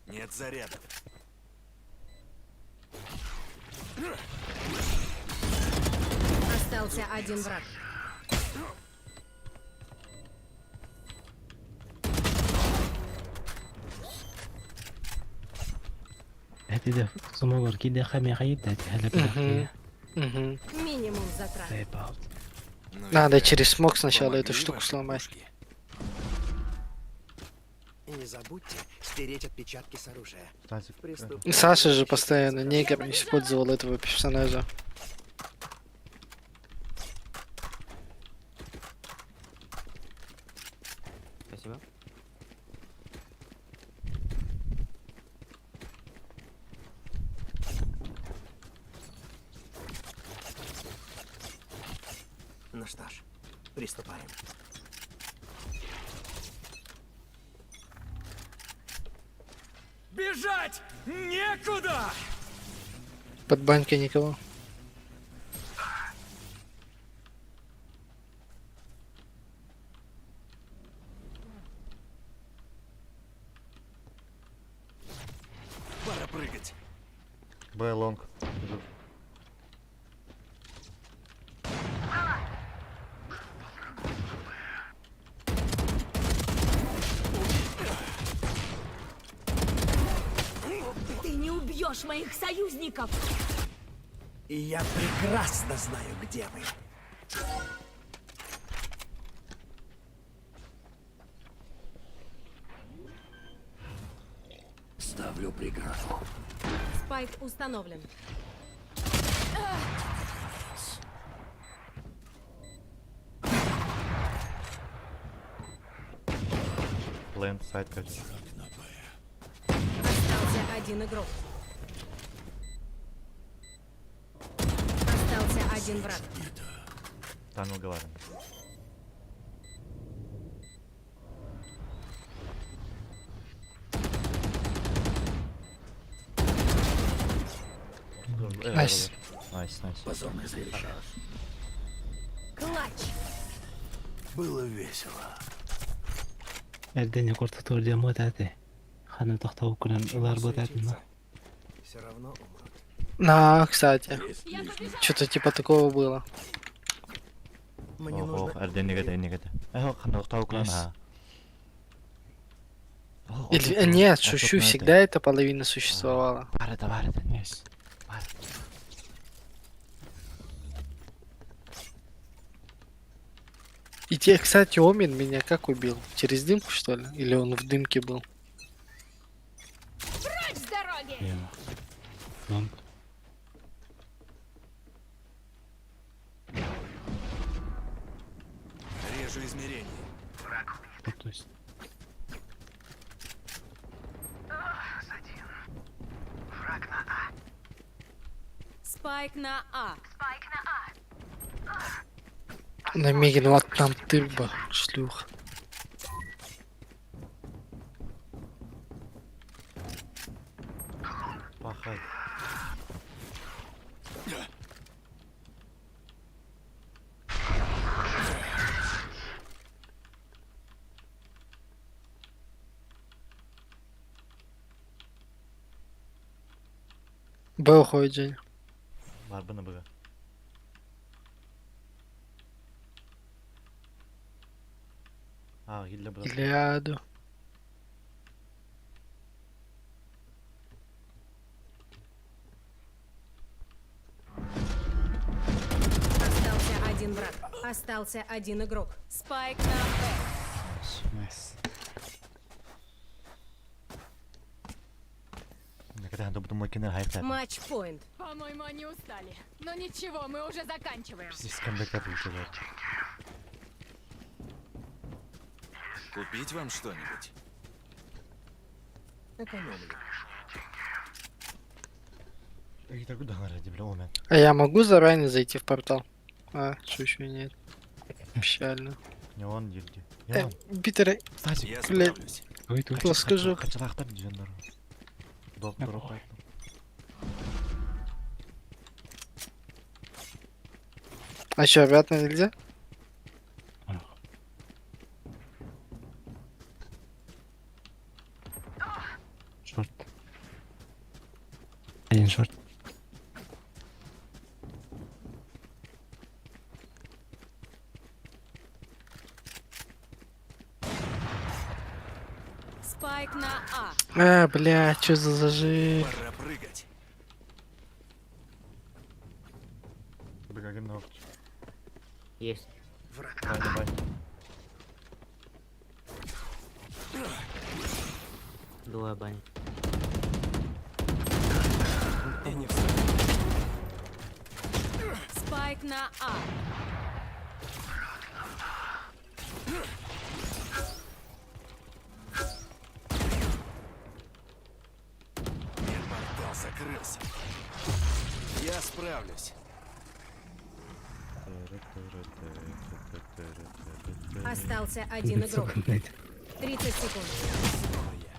Нет зарядов. Остался один враг. هاتي سموغر كي داخل ما يخيب هاتي هلا Угу. Угу. Минимум затрат. Ну и Надо как? через смог сначала эту Помогли штуку ваши сломать. пушки? И не забудьте стереть отпечатки с оружия. Тазик. Преступник Саша же считается постоянно негр использовал этого персонажа. Спасибо. Ну что ж, приступаем. Бежать некуда! Под банькой никого. Пора прыгать. Б long. Ты не убьешь моих союзников! И я прекрасно знаю, где вы. Ставлю преграду. Спайк установлен. Плент, сайт, короче. Остался один игрок. Остался один враг. Танул говорим. Nice. Nice, nice. Позорное зрелище. Clutch. Было весело. الدنيا كورت تور دي موت هاتي خلنا تختو كنا الأربعة Суетиться. Все равно умрут. На, кстати. Что-то типа такого было. Мне Ох, нужно... ох, эрденниге эннигете. Эх, ханактау Nice. Или, нет, шучу, всегда эта половина существовала. Барыта, барыта. Nice. И те, кстати, Омин меня как убил? Через дымку, что ли? Или он в дымке был? Прочь с дороги! Long. Режу измерение. То есть. Спайк на А. На Мегин, вот там тырба, шлюха. Пахай. Б уходит, Женя. Барбына быга. А, гилле быга. Илиаду. Остался один враг. Остался один игрок. Спайк на Б. Nice. Никогда не думал, кино хайта. Матч-поинт. По-моему, они устали. Но ничего, мы уже заканчиваем. Пиздец, камбэк от Купить вам что-нибудь? Экономлю. А я могу заранее зайти в портал? А, шучу, нет. Печально. Не он гильди. Битеры, Стасик, Я Бля. справлюсь. Туй, туй. расскажу. Хачалахтар дьоннор. Доп, дроп. А что, обратно нельзя? Шорт. Один шорт. Спайк на А. А, бля, что за зажим? Пора прыгать. Есть. Давай, давай. Двое бани. И не встать. Спайк на А. Мир портал закрылся. Я справлюсь. Остался один игрок. Сука, блядь. 30 секунд. Снова я.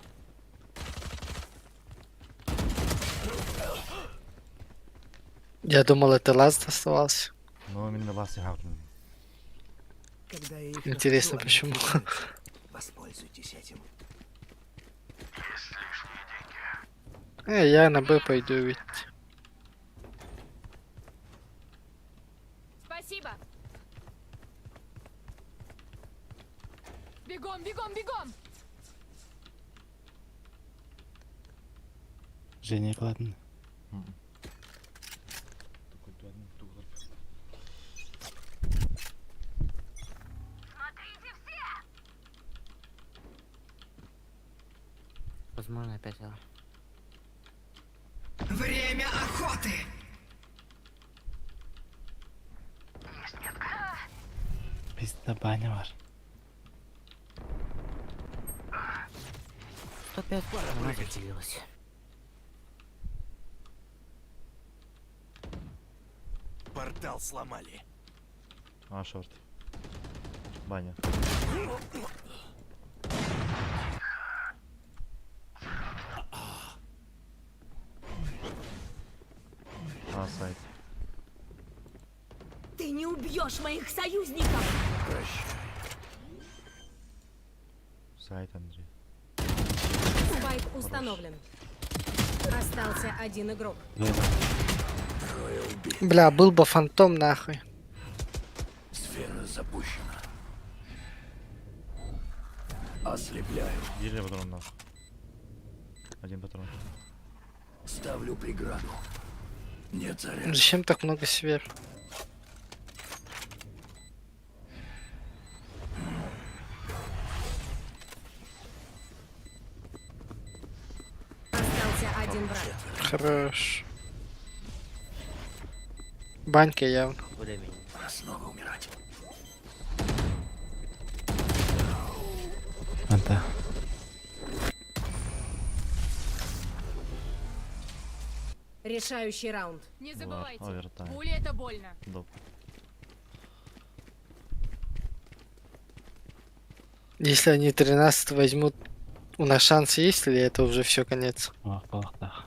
Я думал, это ласт оставался. Ну, именно вас и хавтун. Когда я их Интересно, нахожу, они почему? теряются. Воспользуйтесь этим. Я на Б пойду ведь. Спасибо. Бегом, бегом, бегом! Женя, ладно. Возможно, опять А. Время охоты! Пизда баня бар. 105. Она захилилась. Портал сломали. А, шорт. Баня. А, сайт. Ты не убьешь моих союзников! Сайт, Андрей. Спайк установлен. Остался один игрок. Бля, был бы фантом нахуй. Сфера запущена. Ослепляю. Гильдия патрон нахуй. Один патрон. Ставлю преграду. Нет заряда. Зачем так много сфер? Остался один враг. Хорош. Банька явно. Более-менее. Пора снова умирать. Анта. Решающий раунд. Не забывайте, овертайм. пуля это больно. Доп. Если они 13 возьмут, у нас шанс есть или это уже все конец? Ох, ох, ох.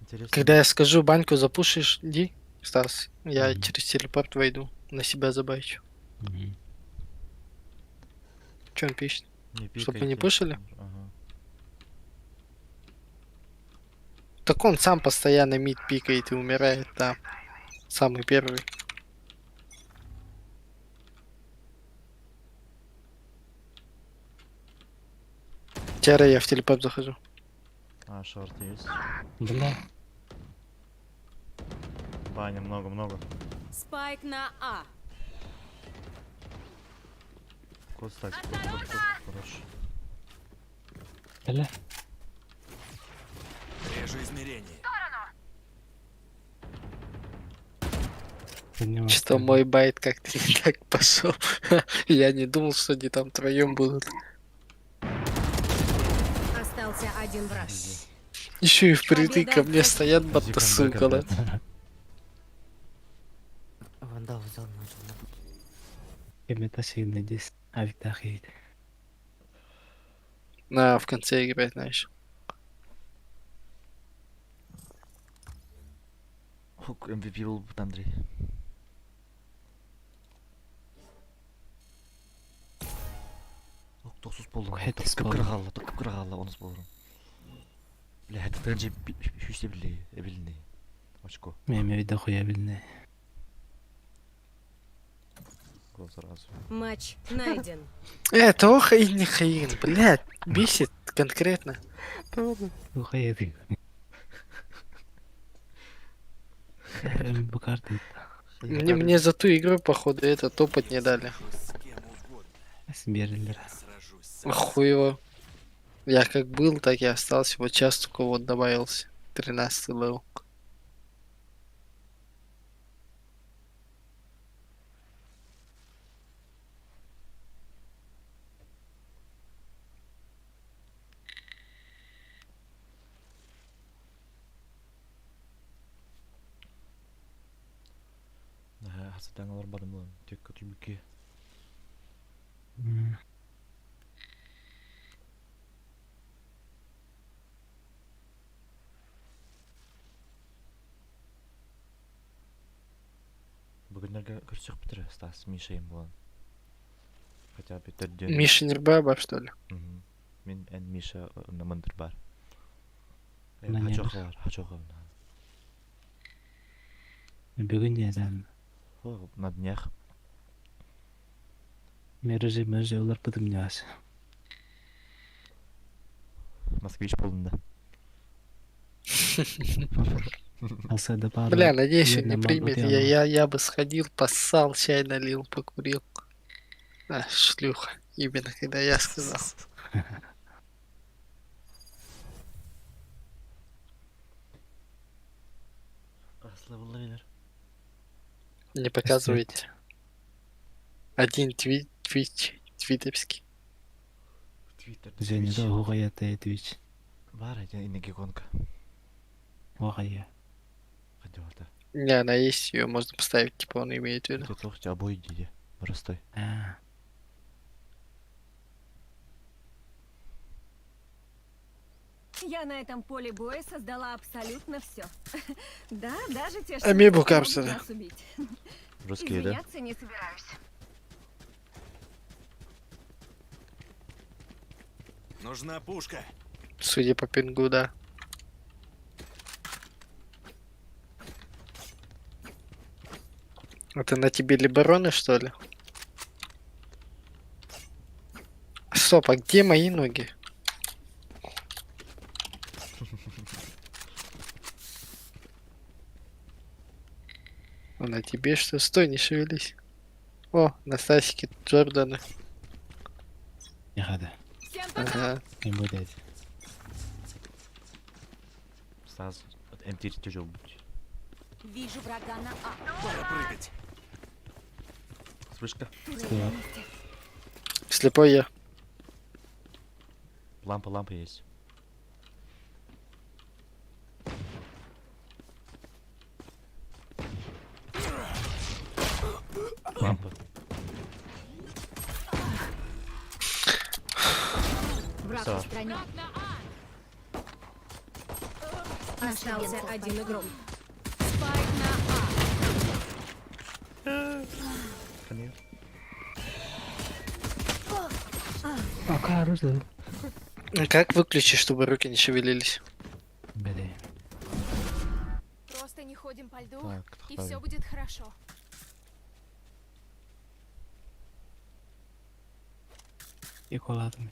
Интересно. Когда я скажу баньку запушишь, иди, Стас. Я Мгм. через телепорт войду, на себя забайчу. Мгм. Че он пишет? Не Чтоб мы не пикайте. пушили? Ага. Так он сам постоянно мид пикает и умирает там. Самый первый. Тяра, я в телепорт захожу. А, шорт есть. Бля. Баня много-много. Спайк на А. Код стак. Код, код, код. Хорош. Бля. же измерении. Что мой байт как-то не так пошел. Я не думал, что они там втроем будут. Остался один враг. Еще и впритык ко мне стоят, Иди будто камбэк сука, да. опять. Вандал взял, начал на Кемета сигна здесь. Авик На, в конце играть, знаешь. Хук MVP был Андрей. Ок, тохсус болдум. Хэтис Кыпкыра болдум. хаалла, кыпкыра хаалла, онус болорум. Бля, это тынчы сүүсэ билли, эбилни. Очко. Мен вида хуя билне. Гол сразу. Матч найден. Тоха и не хаин, блядь, бесит конкретно. Хуя ты. Бу карты. Мне за ту игру, походу, это топать не дали. С кем угодно. Сберлер. Я сражусь сам. Хуево. Я как был, так и остался. Вот сейчас только вот добавился. 13 level. Хасатан олар бардым була. Тек көтүбүкке. Бүгүннәргә көрсөх битер Стас Мишаем булан. Хотя бы төрдөн. Миша Нербаба, что ли? Мин эн Миша намандыр бар. На небе. Хачоха бар, хачоха. Бүгүн не О, на днях. Мереже мереже олар бытым не Москвич болдум да. Алсада пара. Бля, надеюсь, он не Видно, примет. могут Я, я. я, я бы сходил, поссал, чай налил, покурил. А, шлюха. Именно когда я сказал. Аслы Не показывайте. Один твит, твич, твиттерский. Твиттер. Женя да хуя ты Twitch. Бар, инеге гонка. Вахая. Хотел это. Не, она есть, ее можно поставить, типа он имеет в виду. Это слушайте, обои диди. Простой. А. Я на этом поле боя создала абсолютно все. Да, даже те, что Амебу могут капсулы. нас убить. Русские, да? Извиняться не собираюсь. Нужна пушка. Судя по пингу, да. Это на тебе либероны, что ли? Стоп, а где мои ноги? А на тебе что? Стой, не шевелись. О, на Стасике Джорданы. Не хада. Всем пока! Ага. Не будет. Стас, от МТ тяжел быть. Вижу врага на А. Пора прыгать. Вспышка. Стоп. Слепой я. Лампа, лампа есть. Лампа. Враг Всё. устранен. Остался один игрок. Спайк на А. Конечно. А карузел. А Как выключить, чтобы руки не шевелились? Бля. Просто не ходим по льду, Так, и тохтали. все будет хорошо. И коладым.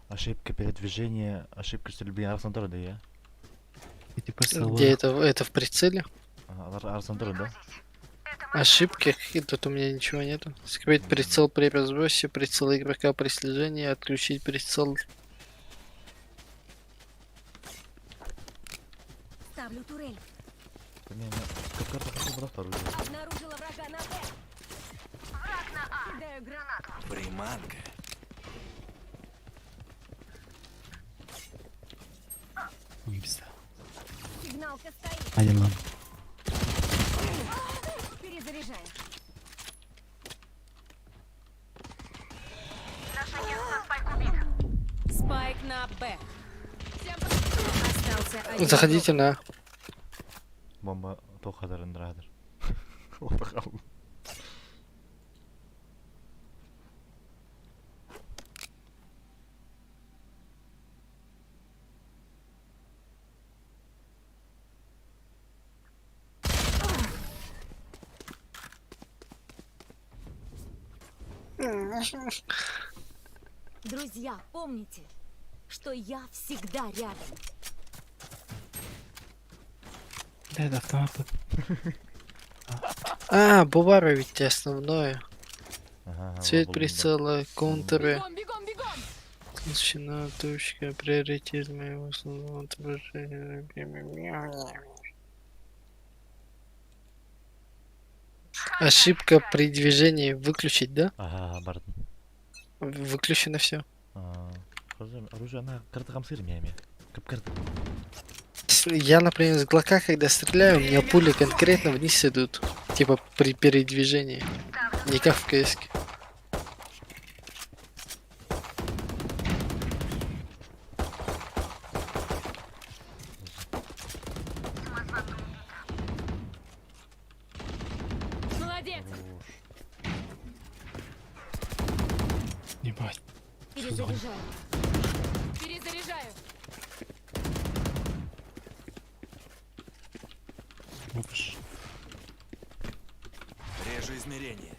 Ошибка передвижения, ошибка стрельбы Арсен да я? И типа Где это? Это в прицеле? Ага, Арсен да? Ошибки какие тут у меня ничего нету. Скрыть прицел при разбросе, прицел игрока при слежении, отключить прицел. Ставлю турель. Да не, не, как карта хотя бы вторую. Обнаружила врага на Б. Враг на А. Кидаю гранату. Приманка. Ой, пизда. Сигналка стоит. Один лам. Перезаряжаю. Спайк на Б. Остался один Заходите на. Бомба тоқадар ындырадыр. Отақал. Друзья, помните, что я всегда рядом. Да, это автомат тут. А, бувара ведь основное. Ага, ага, Цвет бомба. прицела, контуры. Бегом, бегом, бегом! Толщина, точка, приоритет моего основного отображения. Ошибка при движении выключить, да? Ага, ага, бардым. Выключено все. Оружие, оружие, она карта хамсыр мями. Кап карта. Я, например, с глока, когда стреляю, у меня пули конкретно вниз идут. Типа при передвижении. Не как в КС. Молодец! Ебать. Перезаряжаю. Перезаряжаю! Опыш. Режу измерение.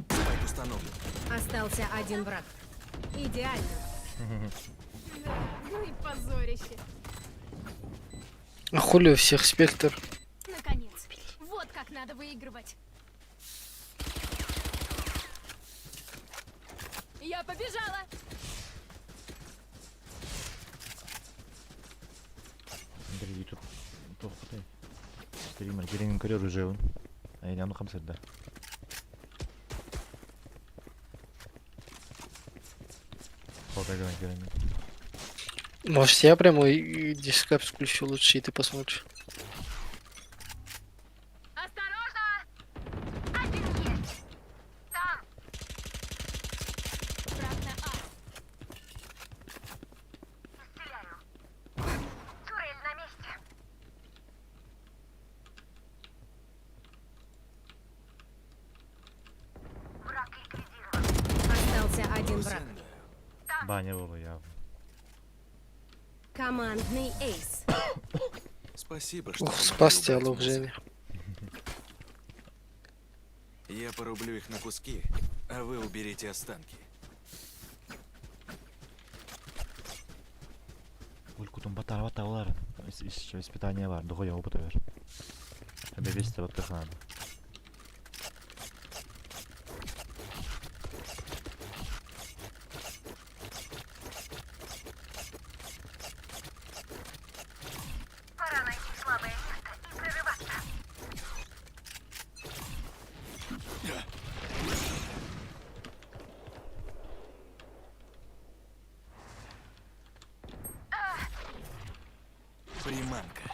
Спайк установлен. Остался один враг. Идеально. Да, ну и позорище. А хули у всех спектр? Наконец. Вот как надо выигрывать. Я побежала! Андрей, YouTube тоқтай. Стример, кереңін көрер уже он. Ай, аны хамсырда. Фотография кереңін. Может, я прямо и дискап включу лучше, и ты посмотришь. Осторожно! Один есть! Там! Враг на А. Остался один враг. Баня было явно. Командный эйс. Спасибо, что Ох, помогли спас тебя, убрать лох, мусор. Женя. Я порублю их на куски, а вы уберите останки. Улькутун батар бата олар. Испытание бар, дохуя опыта бер. Тебе весь вот как надо. Приманка.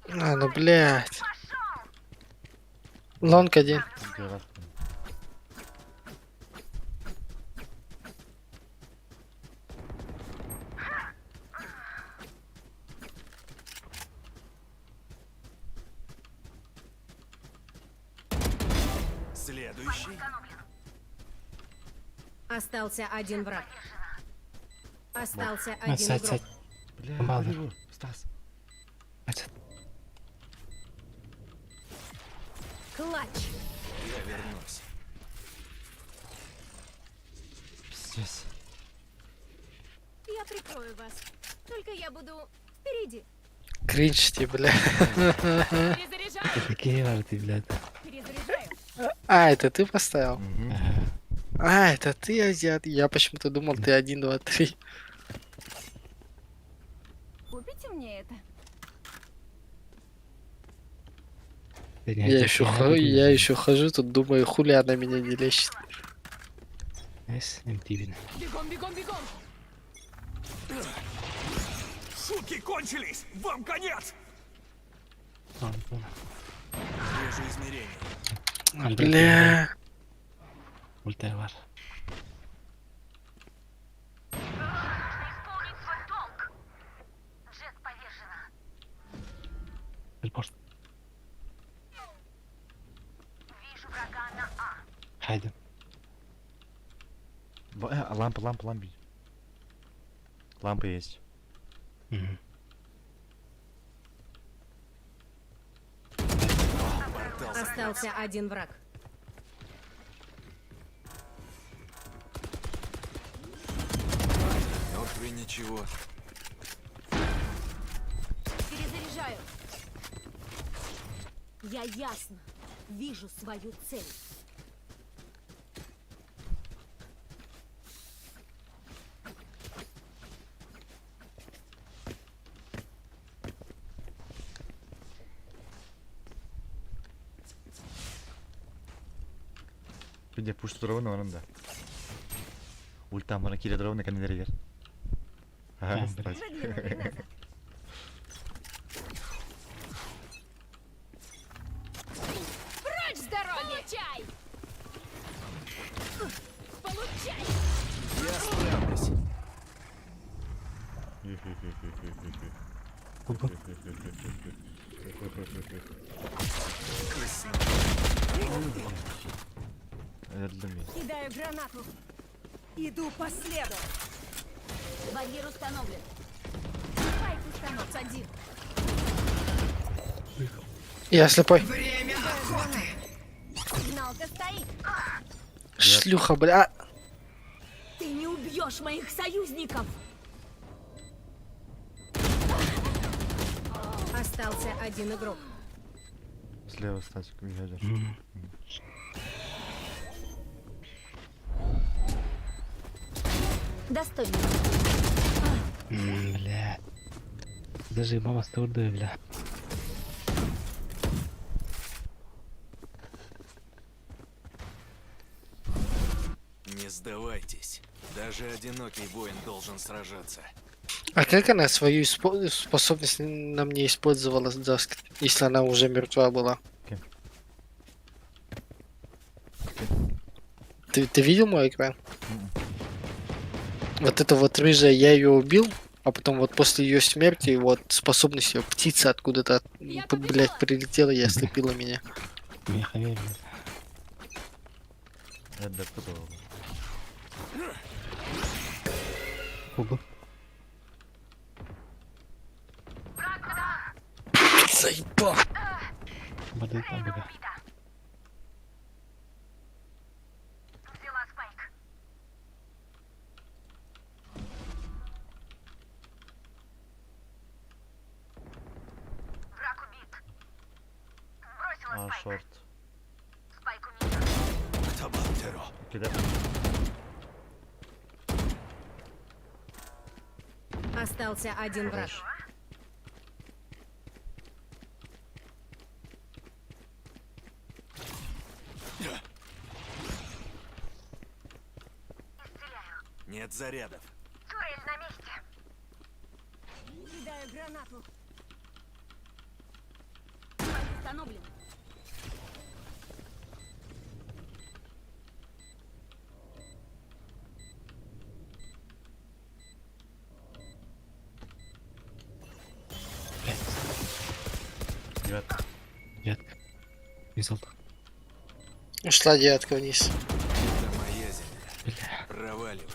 А, ну блядь. Long один. Следующий. Остался один враг. Остался А, один сядь, игрок. сядь. Бля, Мало. его, Стас. Сядь. Клатч. Я вернусь. Пиздец. Я прикрою вас. Только я буду впереди. Кринж ты, бля. Перезаряжаю. Такие варты, блядь. Перезаряжаю. А, это ты поставил? Мгм. А, это ты, азиат. Я почему-то думал, ты один, два, три. Купите мне это? Я еще хожу тут, думаю, хули она меня не лечит. С, МТВ. Бегом, бегом, бегом. Шутки кончились! Вам конец! Вижу измерение. Бля. Ульта бар. Телепорт. Хайда. Лампа, лампа, лампа. Лампа есть. Мгм. Портал Остался один враг. Мертвый ничего. Перезаряжаю. Я ясно вижу свою цель. Где пуш дровны он да. Ульта мана кире дровны каналер. Ага, А, кстати. Выглянули назад. Прочь с дороги! Получай! Получай! Я справлюсь. Кубок. Эрдеми. Кидаю гранату. Иду по следу. Барьер установлен. Спайк установлен. Один. Я слепой. Время охоты! Сигналка стоит. Шлюха, бля. Ты не убьешь моих союзников! Остался один игрок. Слева статик ядер. Мгм. Достойно. Бля. Даже мама с турдой, бля. Не сдавайтесь. Даже одинокий воин должен сражаться. А как она свою способность на мне использовала, Даск, если она уже мертва была? Кем? Ты видел мой экран? Мгм. Вот это вот рыжая, я ее убил, а потом вот после ее смерти вот способность ее птица откуда-то, Я блядь, прилетела и ослепила меня. Меха, бля. Это откуда? Кубок. Заебал! Бады там, бля. А, шорт. Кидай. Остался один враг. Хорош. Нет зарядов. Кидаю гранату. Установлен. Девятка. Девятка. Изолт. Ушла девятка вниз. Это моя земля. Бля. Проваливай.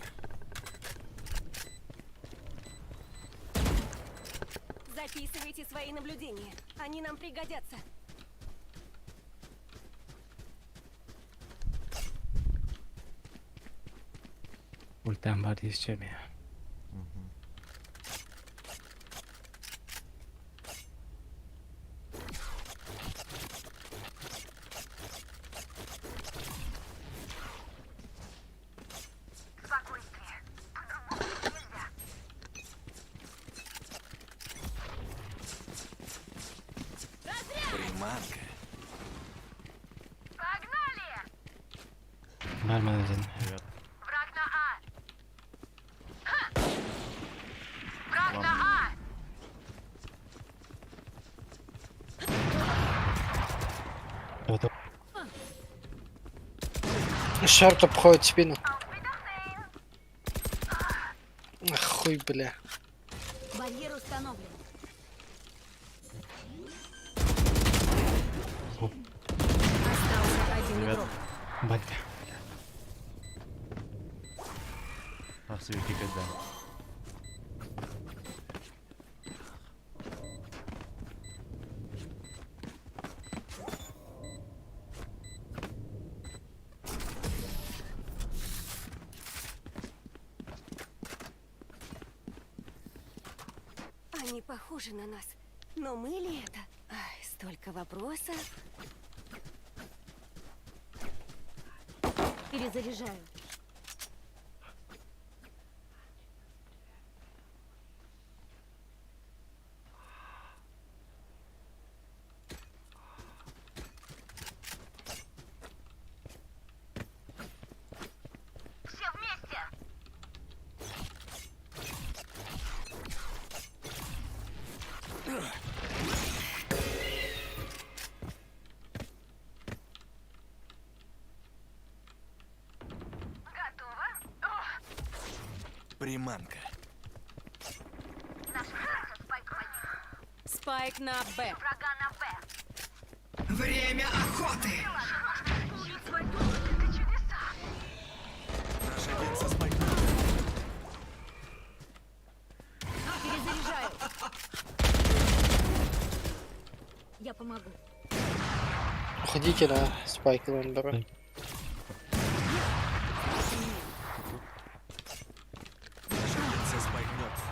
Записывайте свои наблюдения. Они нам пригодятся. Ультам бар еще меня. Спокойствие. По-другому нельзя. Приманка. Погнали! Нормально. Привет. Враг на А! Ха! Враг на А! Short обходит спину. Ах, хуй, бля. Барьер установлен. Остался один Привет. игрок. Батя. Ах, себе кикать, да. Они похожи на нас. Но мы ли это? Ай, столько вопросов. Перезаряжаю. Все вместе! Готово? Приманка. Наш спайк погиб. Спайк на Б. Врага на Б. Время охоты! Исполнить свой долг — это чудеса! Наш агент со спайком. Перезаряжаю. Я помогу. Уходите на спайк, Лондора. Наш агент со спайк мертв.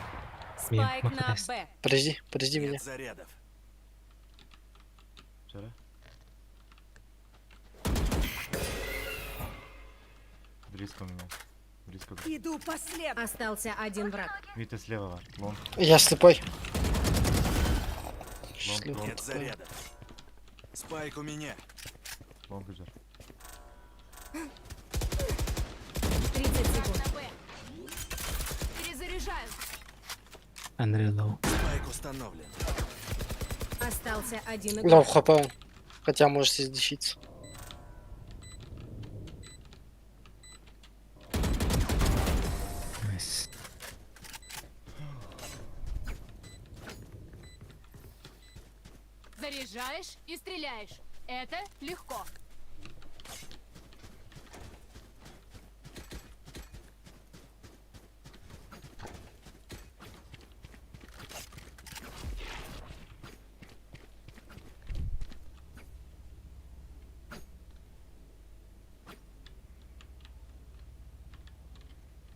Спайк на Б. Подожди, подожди меня. Нет зарядов. Вчера? Близко у меня. Близко. Иду по следу. Остался один враг. Витя слева, вар. Long. Я слепой. Long, Шлюха long, Нет такая. зарядов. Спайк у меня. Long уже. 30 секунд. На Б. Перезаряжаю. Андрей low. Спайк установлен. Остался один Low игрок. хп он. Хотя может издефиться. Nice. Заряжаешь и стреляешь. Это легко.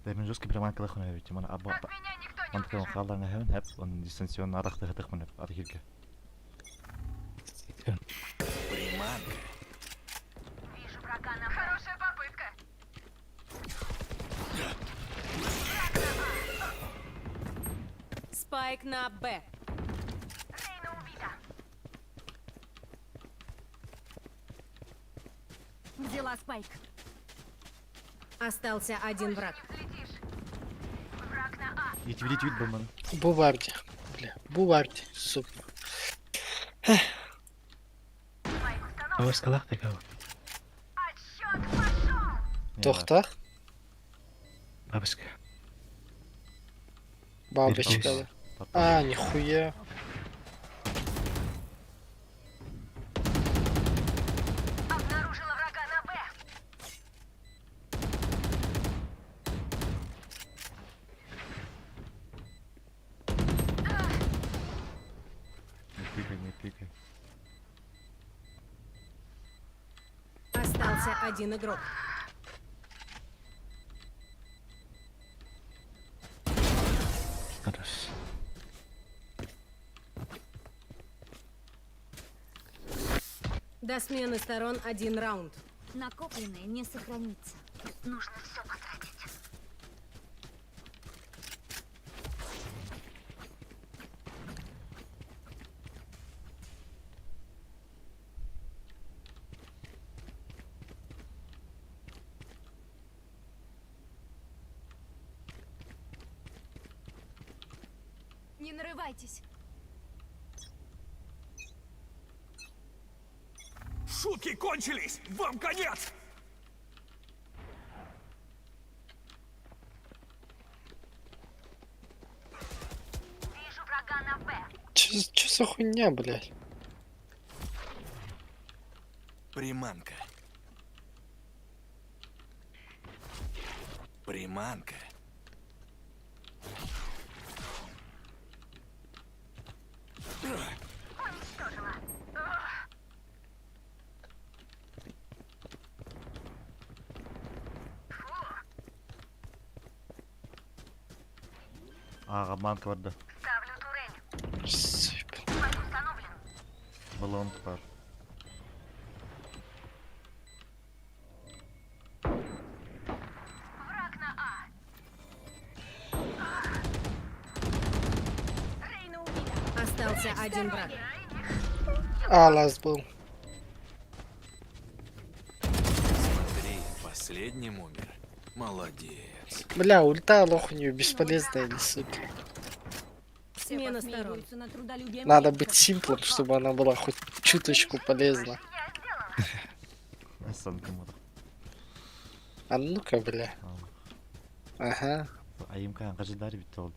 Да, мен жесткий приманка лахуна ведь. Мана аба. От меня никто не Мантыкан убежит! халларна хевен хеп, он дистанционно арахты хатых манеп, архирке. Приманка. Вижу врага на Б. Хорошая попытка! Спайк на Б. Рейна убита! Взяла спайк. Остался один враг. Не взлетишь! Враг на А! Идите, видите, вид был Буварди. Бля, Буварди, сука. Спайк установлен! Бабушка лахтык ау. Отсчет пошел! Тохтах? Бабушка. Бабочка, да. А, нихуя. Обнаружила врага на Б! Не пикай, не пикай. Остался один игрок. Хорош. До смены сторон один раунд. Накопленное не сохранится. Нужно все потратить. Не нарывайтесь. Шутки кончились! Вам конец! Вижу врага на Б. Чё за хуйня, блядь? Приманка. Приманка. Уничтожила. А, обманка барда. Ставлю турель. Сука. Спайк установлен. Баллон бар. Враг на А. Рейна убита. Остался один враг. А, ласт был. Смотри, последним умер. Молодец. Бля, ульта лох у нее бесполезная, или сука. Все Смена сторон. посмеиваются над трудолюбием Надо немцев. быть симплом, чтобы она была хоть чуточку полезна. Санка А ну-ка, бля. Ага. Айымка каждый бит oldu.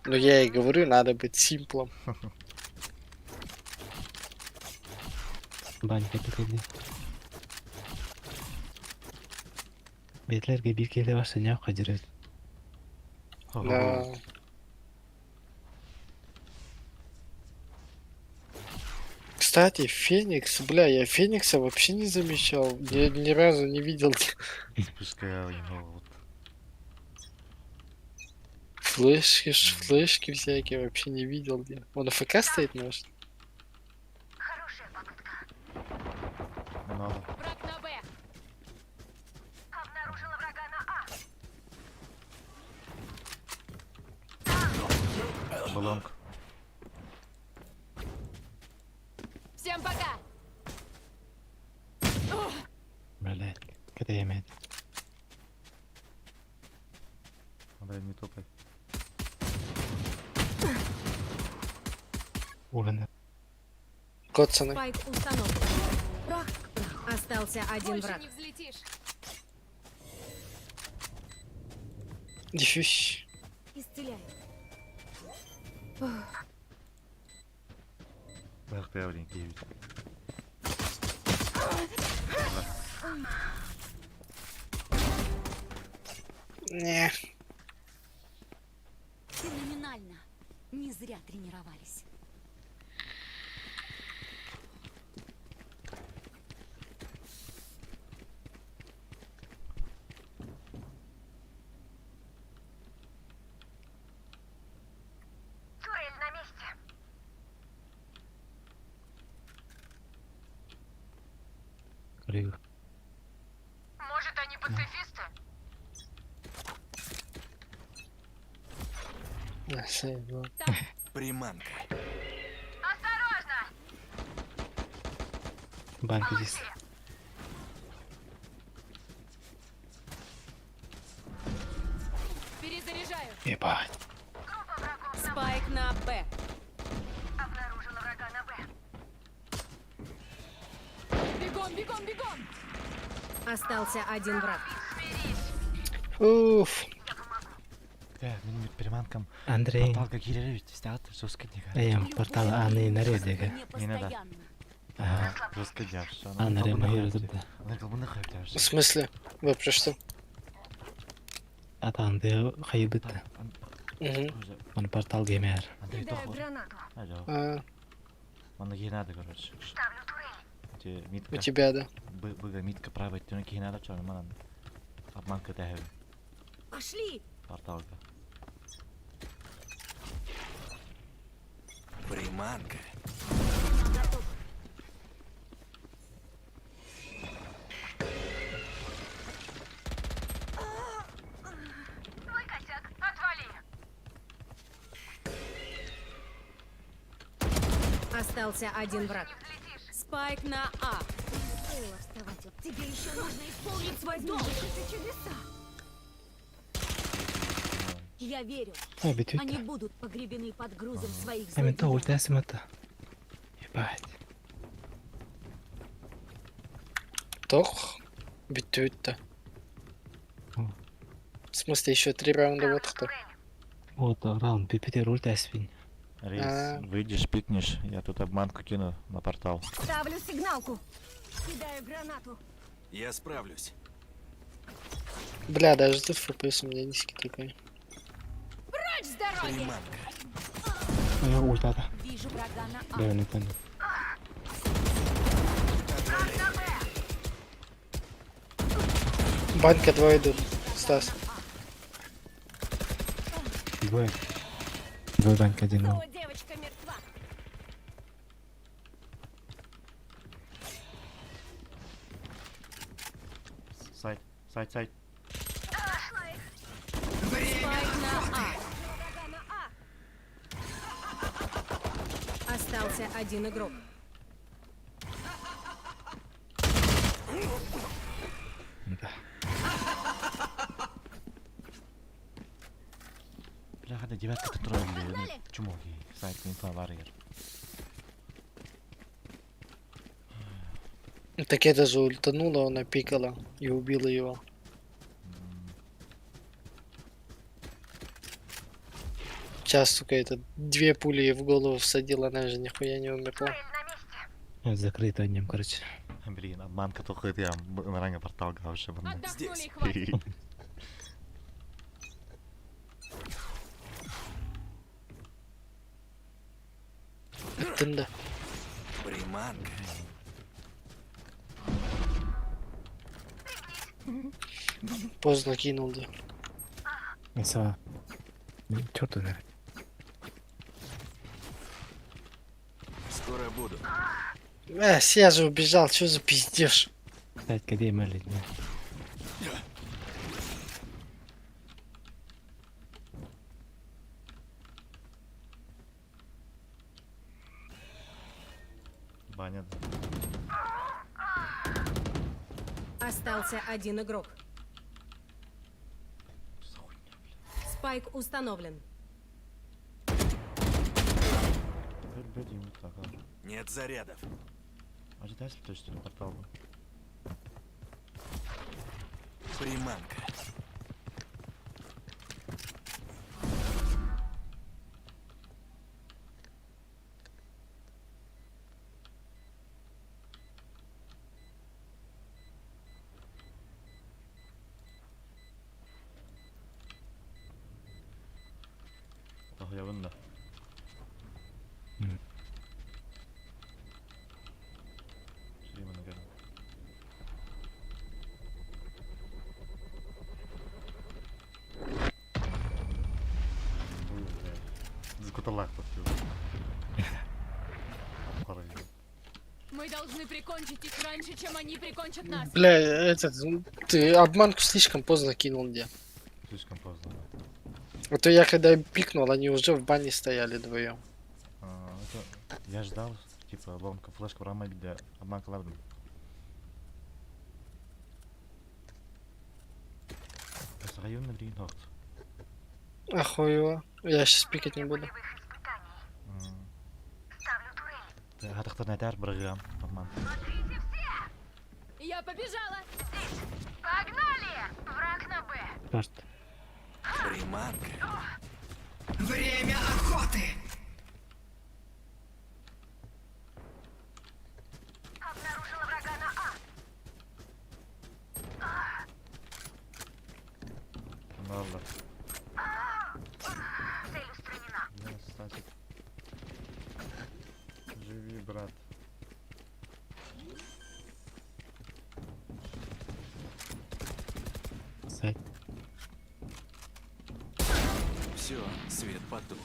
Ну я и говорю, надо быть симплом. Банька кэлли. Бетлерге бир келе башта не кадырет. Да. Кстати, Феникс, бля, я Феникса вообще не замечал. Я ни разу не видел. Вспышка у него вот. Флешки, флешки всякие вообще не видел. Я. Он AFK стоит, может? Хорошая попытка. Много. Враг на Б. Обнаружила врага на А. Баллонг. Всем пока. Блядь, кэтэймэт. Андрей, не топай. Улана. Коцаны. Спайк установлен. Прах к праху. Остался один Больше враг. не взлетишь. Диффюз. Исцеляю. Бах ты, блин, киевич. Не. Феноменально. Не зря тренировались. Турель на месте. Крыг. Может, они пацифисты? А, заебал. Приманка. Осторожно! Банька здесь. Перезаряжаю. Ебать. Группа врагов на Б. Спайк на Б. Обнаружила врага на Б. Бегом, бегом, бегом. Остался один враг. Уф. Мин приманкам. Андрей. Порталга киирэр стят жестко не Эйм портал аны наредеге. Не Не надо. постоянно. Ага. Жестко дяш. Аны махирдыбда. В смысле? Вы про что? Атанды хайбытта. Угу. Он портал геймер. Андрей, Кидаю тохор. гранату. Алло. А, Манна киһи надо, короче. Ставлю турель. Те митка. у тебя, да. Быга митка правый, түнэ киһи надо, чону манан. Обманка тэһэбин. Пошли! Порталга. Приманка. Твой косяк. Отвали. Остался один враг. Спайк на А. Стоило вставать. Тебе еще нужно исполнить свой долг. Это чудеса. Я верю. А, бит Они будут погребены под грузом своих А мен то злодеяний. ультасы мата. Ебать. Тох. Бүттү. О. В смысле, еще три раунда вот кто. Вот раунд бипетер ультаспин. Рейс, А. выйдешь, пикнешь, я тут обманку кину на портал. Ставлю сигналку. Кидаю гранату. Я справлюсь. Бля, даже тут FPS у меня низкий такой. Прочь с дороги! Приманка. А ультата. Вижу врага на А. Да, не там. Банька двое идут. Стас. Двое. Двое банк один. О, девочка мертва. Сайт, сайт, сайт. Спайк на А. Врага на А. Остался один игрок. Да. Бля, да девятка контроль. Чему? Сайт, инфа, варьер. Так это же ультанула, она пикала и убила его. Сейчас, сука, это две пули ей в голову всадила, она же нихуя не умерла. Закрыто одним, короче. Блин, обманка только это я ранга портал вообще. Отдохнули Здесь. и хватит. Тында. Приманка. Поздно кинул, да. Мясо. Черт наверное. Скоро буду. Я же убежал, что за пиздеж? Пять кд мали. Баня. Остался один игрок. Что за хуйня, бля? Спайк установлен. Блядь, ему так, а. Нет зарядов. А же дальше то, что ли, портал был? Приманка. Ох, я да. Наверное. Ой, блядь. Закуталах тут. Мы должны прикончить их раньше, чем они прикончат нас. Бля, этот, ты обманку слишком поздно кинул, где. Слишком поздно. да. А то я когда пикнул, они уже в бане стояли вдвоем. А, это я ждал, типа, ломка флешка в раме для обманка ладно. Районный Рейнхард. Охуево. Я сейчас пикать не буду. هتختار نتار برغام обман. Я побежала. Погнали! Враг на Б. Черт. Приманка. Время охоты! Обнаружила врага на А. Ладно. Цель устранена. Я, Стасик. Живи, брат. Сайт. Все, свет потух.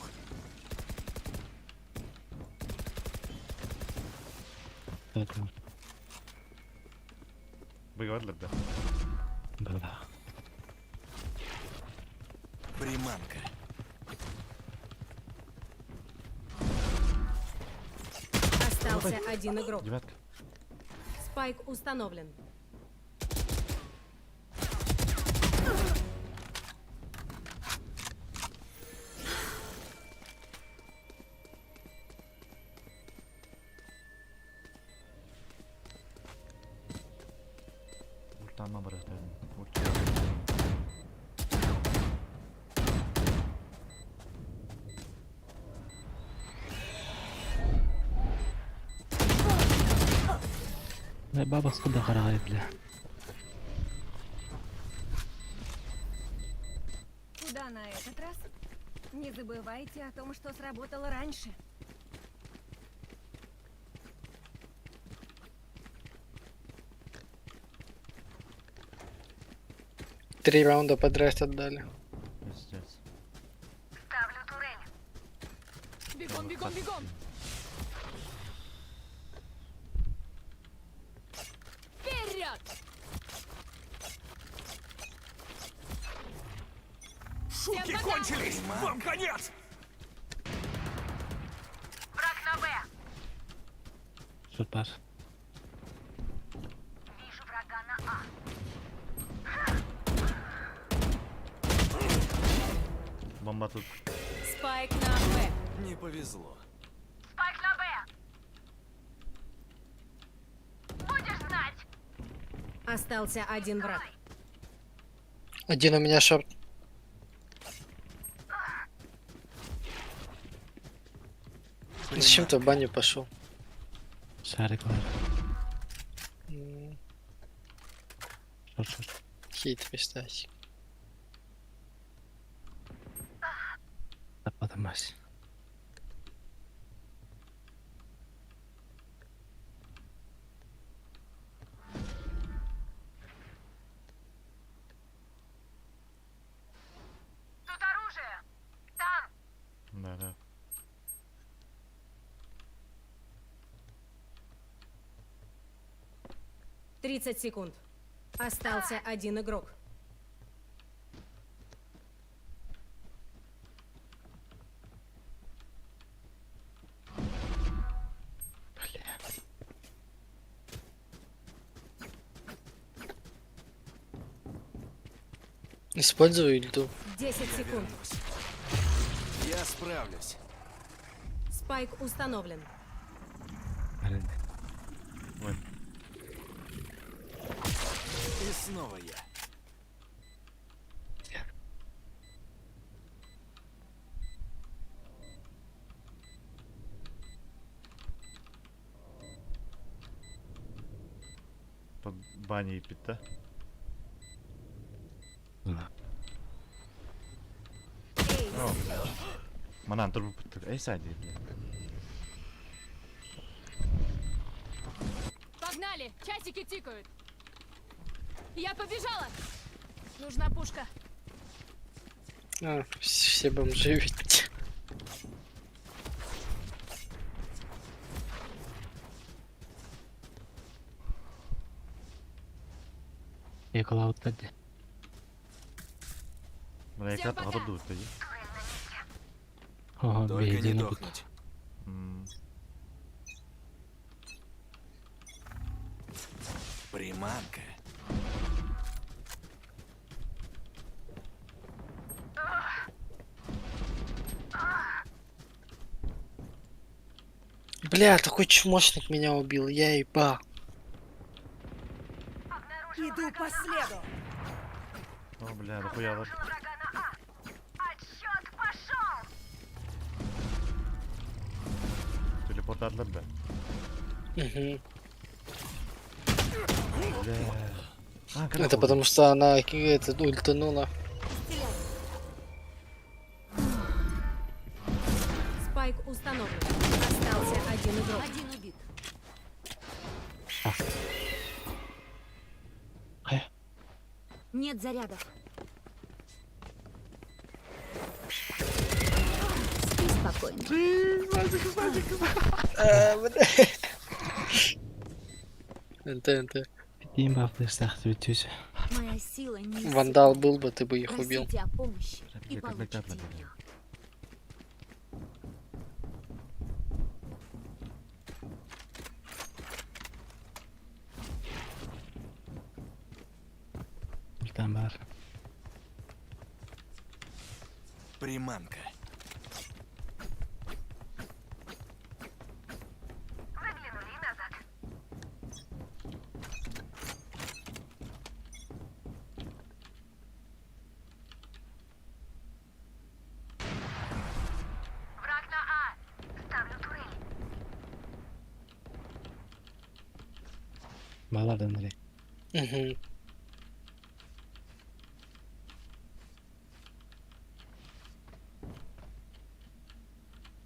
Поэтому Быгавадлар да. Да. Приманка. Остался один игрок. Девятка. Спайк установлен. Ультама барахтайм. Ульт. Баба скуда харагай, бля. Куда на этот раз? Не забывайте о том, что сработало раньше. Три раунда подряд отдали. Пиздец. Ставлю турель. Бегом, бегом, бегом! Вперед! Шутки пока! кончились! Вам конец! Враг на Б. Супер. Вижу врага на А. Бомба тут. Спайк на Б. Не повезло. Спайк на Б. Будешь знать. Остался один враг. Один у меня short. Зачем ты в баню пошел? Шарик бар. М, Short, short. Хитрый Стасик. Тапатамас. Тут оружие. Там. Да, да. 30 секунд. Остался один игрок. Использую ульту. 10 секунд. Я справлюсь. Спайк установлен. Блин. Ой. И снова я. Под баней пить, да? Да. О. Манан, турбо. Эй, сади, бля. Погнали! Часики тикают! Я побежала! Нужна пушка. А, все бомжи ведь. Я клауд тади. Бля, Всем яка пока. году тоді. Ого, Только не бейдин. дохнуть. М, Приманка. Бля, такой чмошник меня убил, я еба. Иду по следу. О, бля, дохуя лар. Врага на А. Отсчет пошел. Телепортатлар, да. Мгм. Бля. А, Это потому что она этот, ультанула. Спайк установлен. Остался один игрок. Один убит. Нет зарядов. Спи спокойно. А, бля. НТ, НТ. Тиим бафтыыр түс. Моя сила не Вандал был бы, ты бы их убил. Просите о помощи и получите ее. Ультан бар. Приманка. Выглянули и назад. Враг на А. Ставлю турель. Балар Андрей. Угу.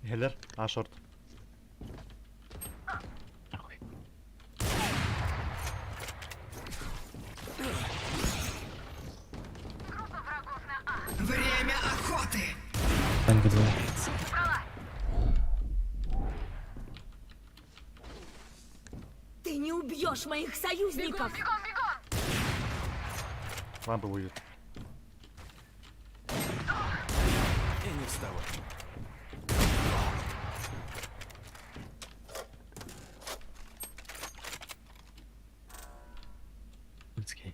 Хелер, А шорт. Ахуй. Группа врагов на А. Время охоты! Банька два. Убрала. Ты не убьешь моих союзников! Бегом, бегом! Лампа будет. И не вставай. Людский.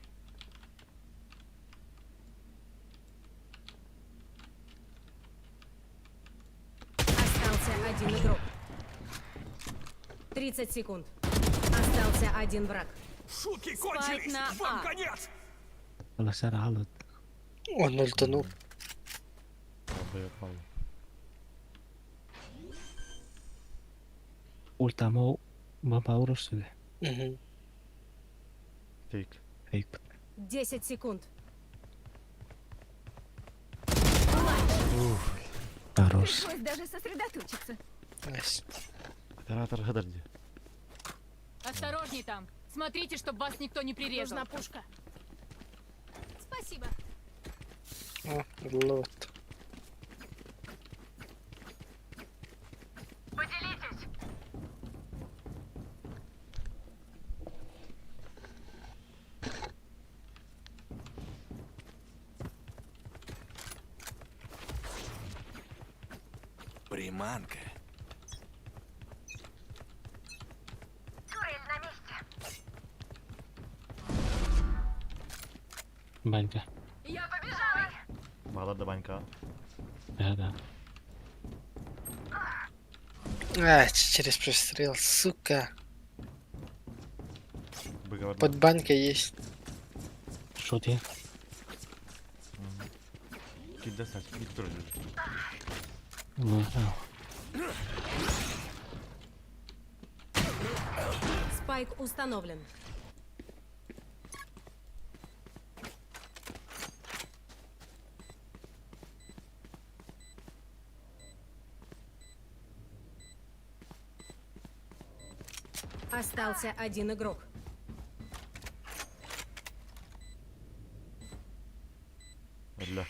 Остался один игрок. 30 секунд. Остался один враг. Шутки Спайк на А. конец! Алашар алыт. Он ультанул. Лампа упала. Ультамо бампа урушсуде. Угу. Фейк. Фейк. 10 секунд. Хорош. Пришлось даже сосредоточиться. Nice. Оператор Гадарди. Осторожней там. Смотрите, чтобы вас никто не прирезал. Нужна пушка. Спасибо. О, лот. Поделитесь! Приманка. Турель на месте. Банька. Я побежала! Мала да банька. Да, да. А, через прострел, сука. Быковар. Под банкой есть. Шот я. Кидай сать, кидай тоже. Ну, да. Спайк установлен. Остался один игрок. Бля.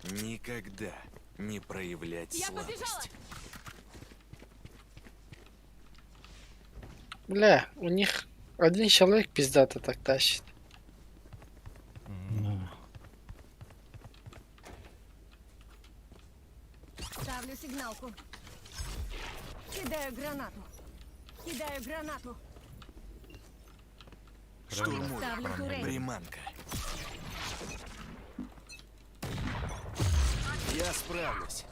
Никогда не проявлять Я побежала! слабость. Бля, у них один человек пиздато так тащит. Ну. Ставлю сигналку. Кидаю гранату. Кидаю гранату. Штурмую. Ставлю турель. Приманка. Я справлюсь.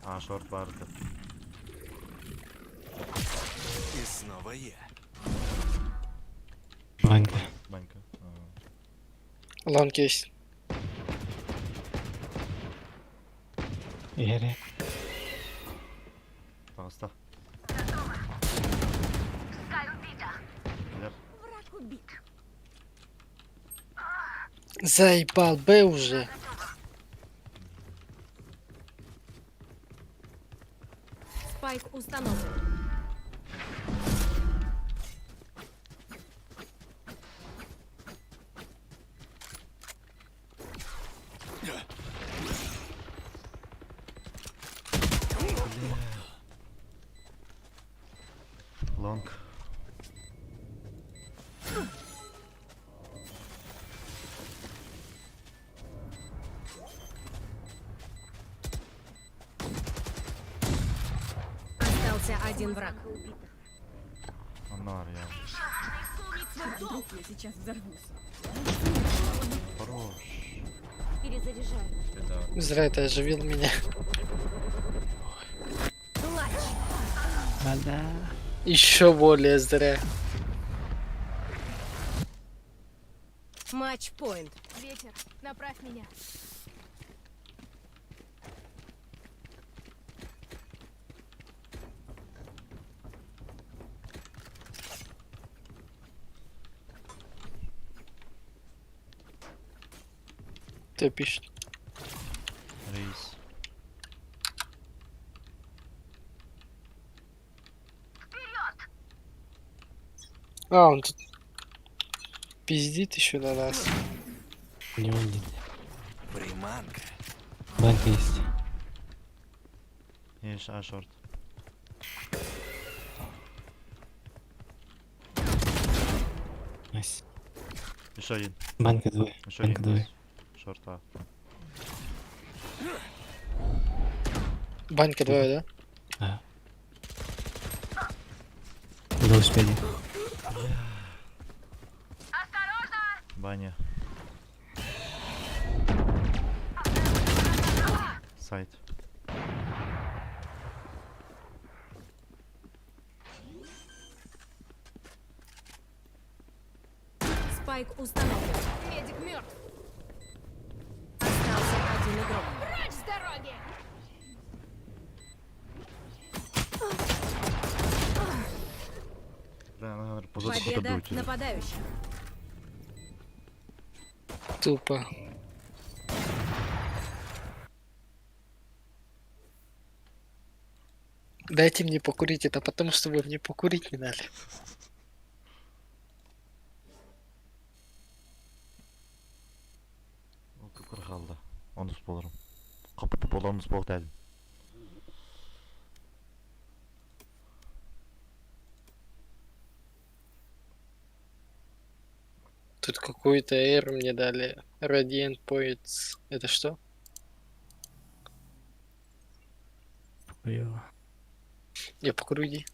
А, шорт варта. И снова я. Банька. Банька. А. Long есть. Ере. Пожалуйста. Скай убита! Хелер. Враг убит. Заебал, Б уже. Спайк установлен. Остался один враг. Онно арыйа. Вдруг я сейчас взорвусь. Хорош. Перезаряжаю. Зря это оживил меня. Плач. Бада. Еще более зря. Матч-поинт. Ветер, направь меня. Кто пишет? Рейс. А, он тут пиздит еще на нас. У него нет. Приманка. Банка есть. Есть, а, шорт. Найс. Еще один. Банка двое. Еще Банка один. двое. есть. Шорт А. Банька двое, да? А. На велосипеде. Баня. Сайт. Спайк установлен. Медик мертв. Остался один игрок. Прочь с дороги! Бля, наверное, позаду Победа кто-то будет. нападающих. Тупо. Дайте мне покурить, это потому что вы мне покурить не дали. Кыргалды. Онус болорум. Капы болонус бол дедим. Тут какую-то эру мне дали. Radiant Poets. Это что? Хуёво. Я покурю, иди.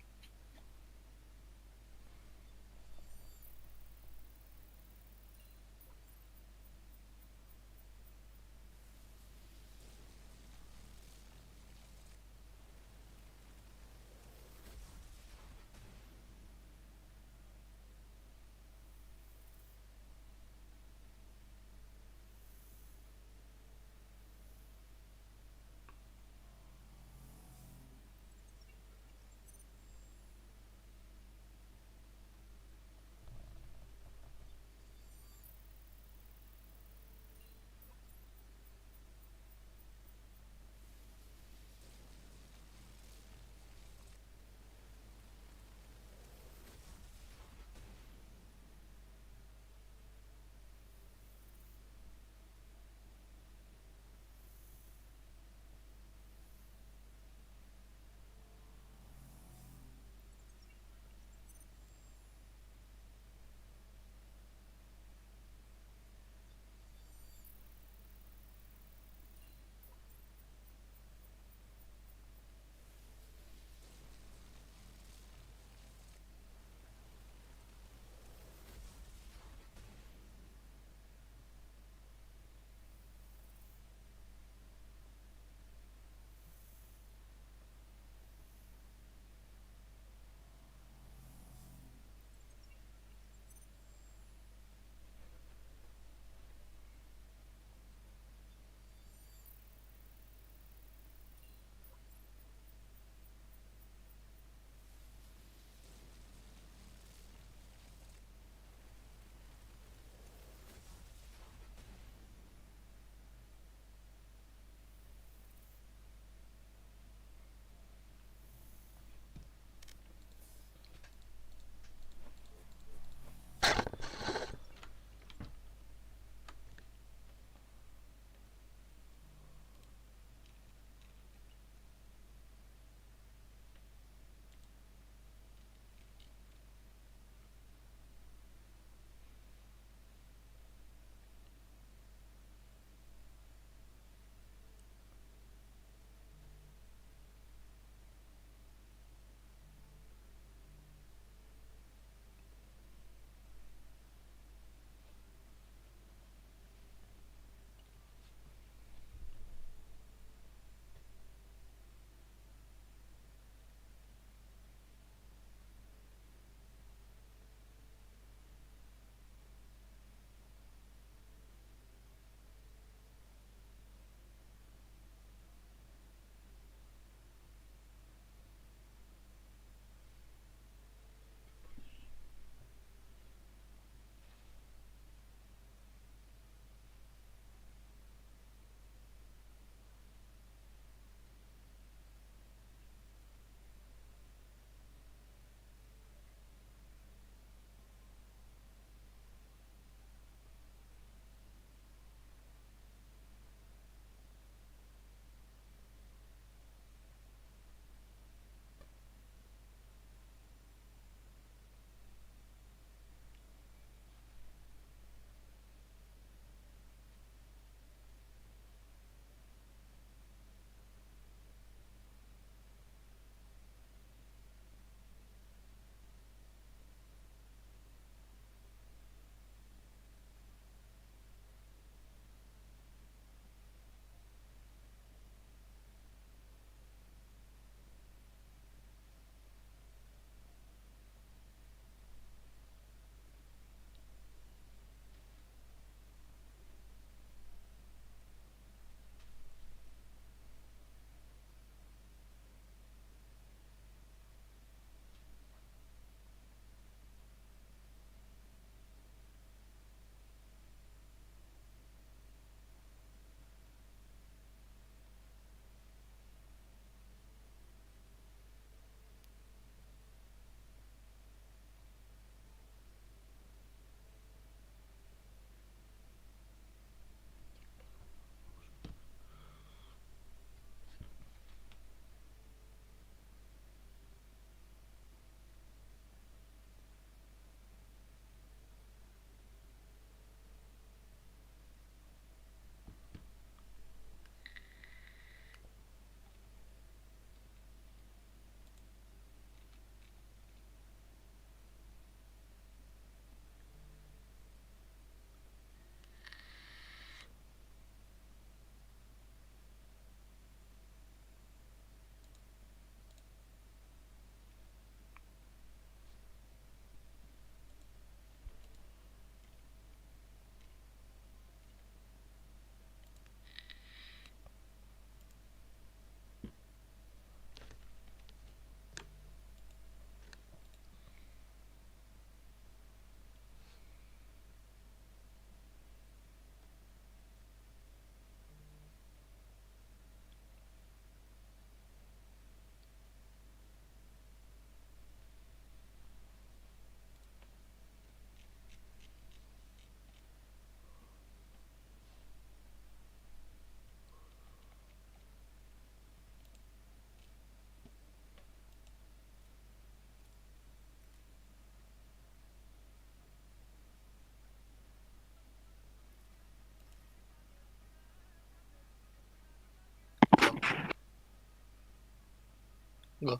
Го.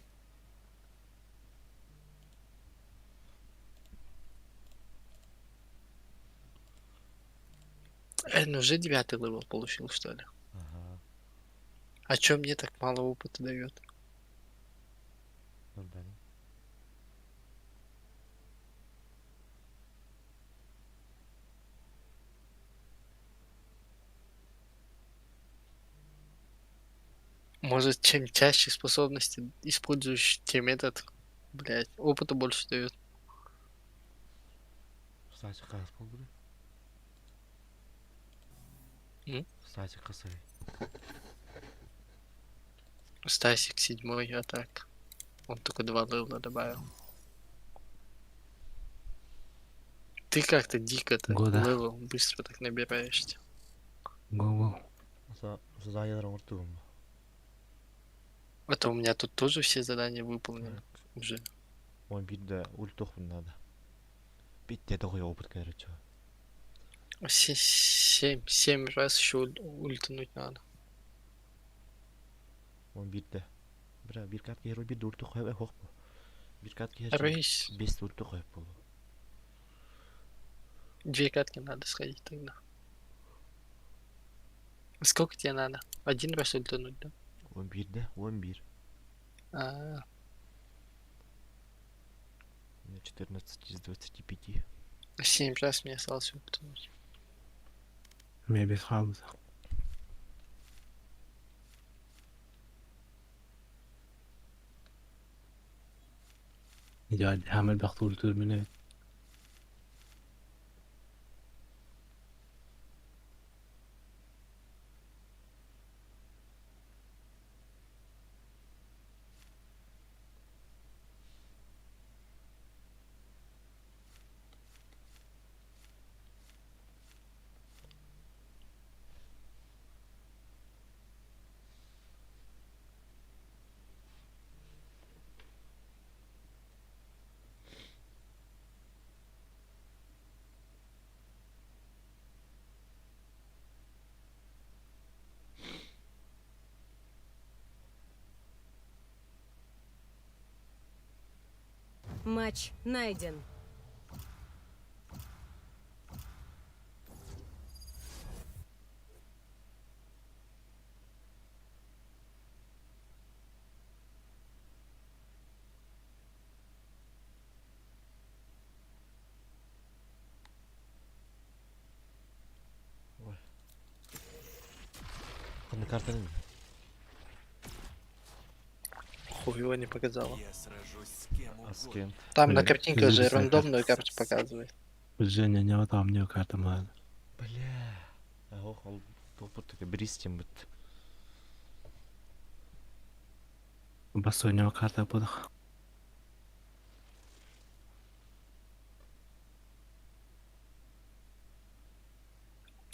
Ну уже девятый level получил, что ли? Ага. А чё мне так мало опыта дает? Нормально. Может, чем чаще способности используешь, тем этот, блядь, опыта больше дает. Кстати, хас буолбута. М? Кстати, хасай. Стасик седьмой, а так. Он только два левела добавил. Ты как-то дико так Года. level быстро так набираешься. Го-го. Заданиелар оҥортугум. Это у меня тут тоже все задания выполнены уже. Он биирдэ ультуохпун надо. Биттэ дохуя опыт короче. Семь, семь раз еще ультануть надо. Он биирдэ. Бля, биир катка герой биирдэ ультуох суох бу. Биир катка Рейс. Биэстэ ультуох буолуо. Две катки надо сходить тогда. Сколько тебе надо? Один раз ультануть, да? Он биирдэ, он биир. А, У меня 14 из 25. семь раз мне осталось ультануть. Мин биэс хаалбыт. Дьэ, хамар бахтур мине. Матч найден. Ханна картаны. Хуй его не показала. Я сражусь с кем А с угодно. кем? Там на Блин, картинках же известная рандомную карту показывает. Женя не там не карта маа. Бля. Ох, ол опыт бристим бит. Басой не карта будах.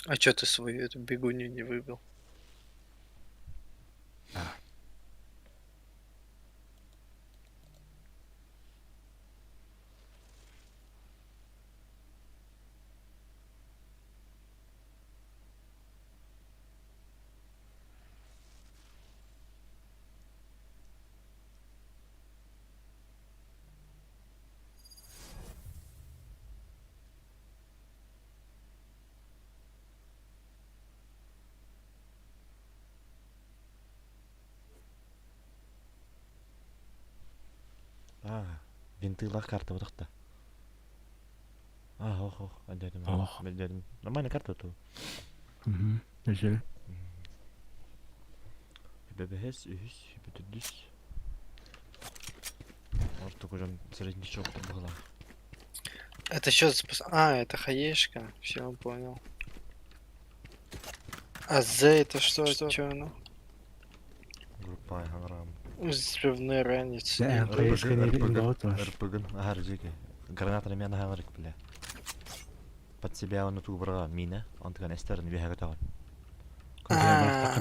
А чё ты свою эту бегунью не выбил? А, винтылаах карта буолбатах. А, ох, ох, дедим. Ох. Дедим. Нормальная карта ту. Угу. Жи. Бэбэс, үс, бэдүс. Ортук уже среднячок была. Это что за спос- А, это хаешка. Все, понял. А З это что? Что? Чё оно? Группа Ханрам. Взрывной ранец. Да, хаешка не не РПГ, ага, ржики. Граната на меня на бля. Под себя он тут убрал мина, он такой эстерн бегает он. А,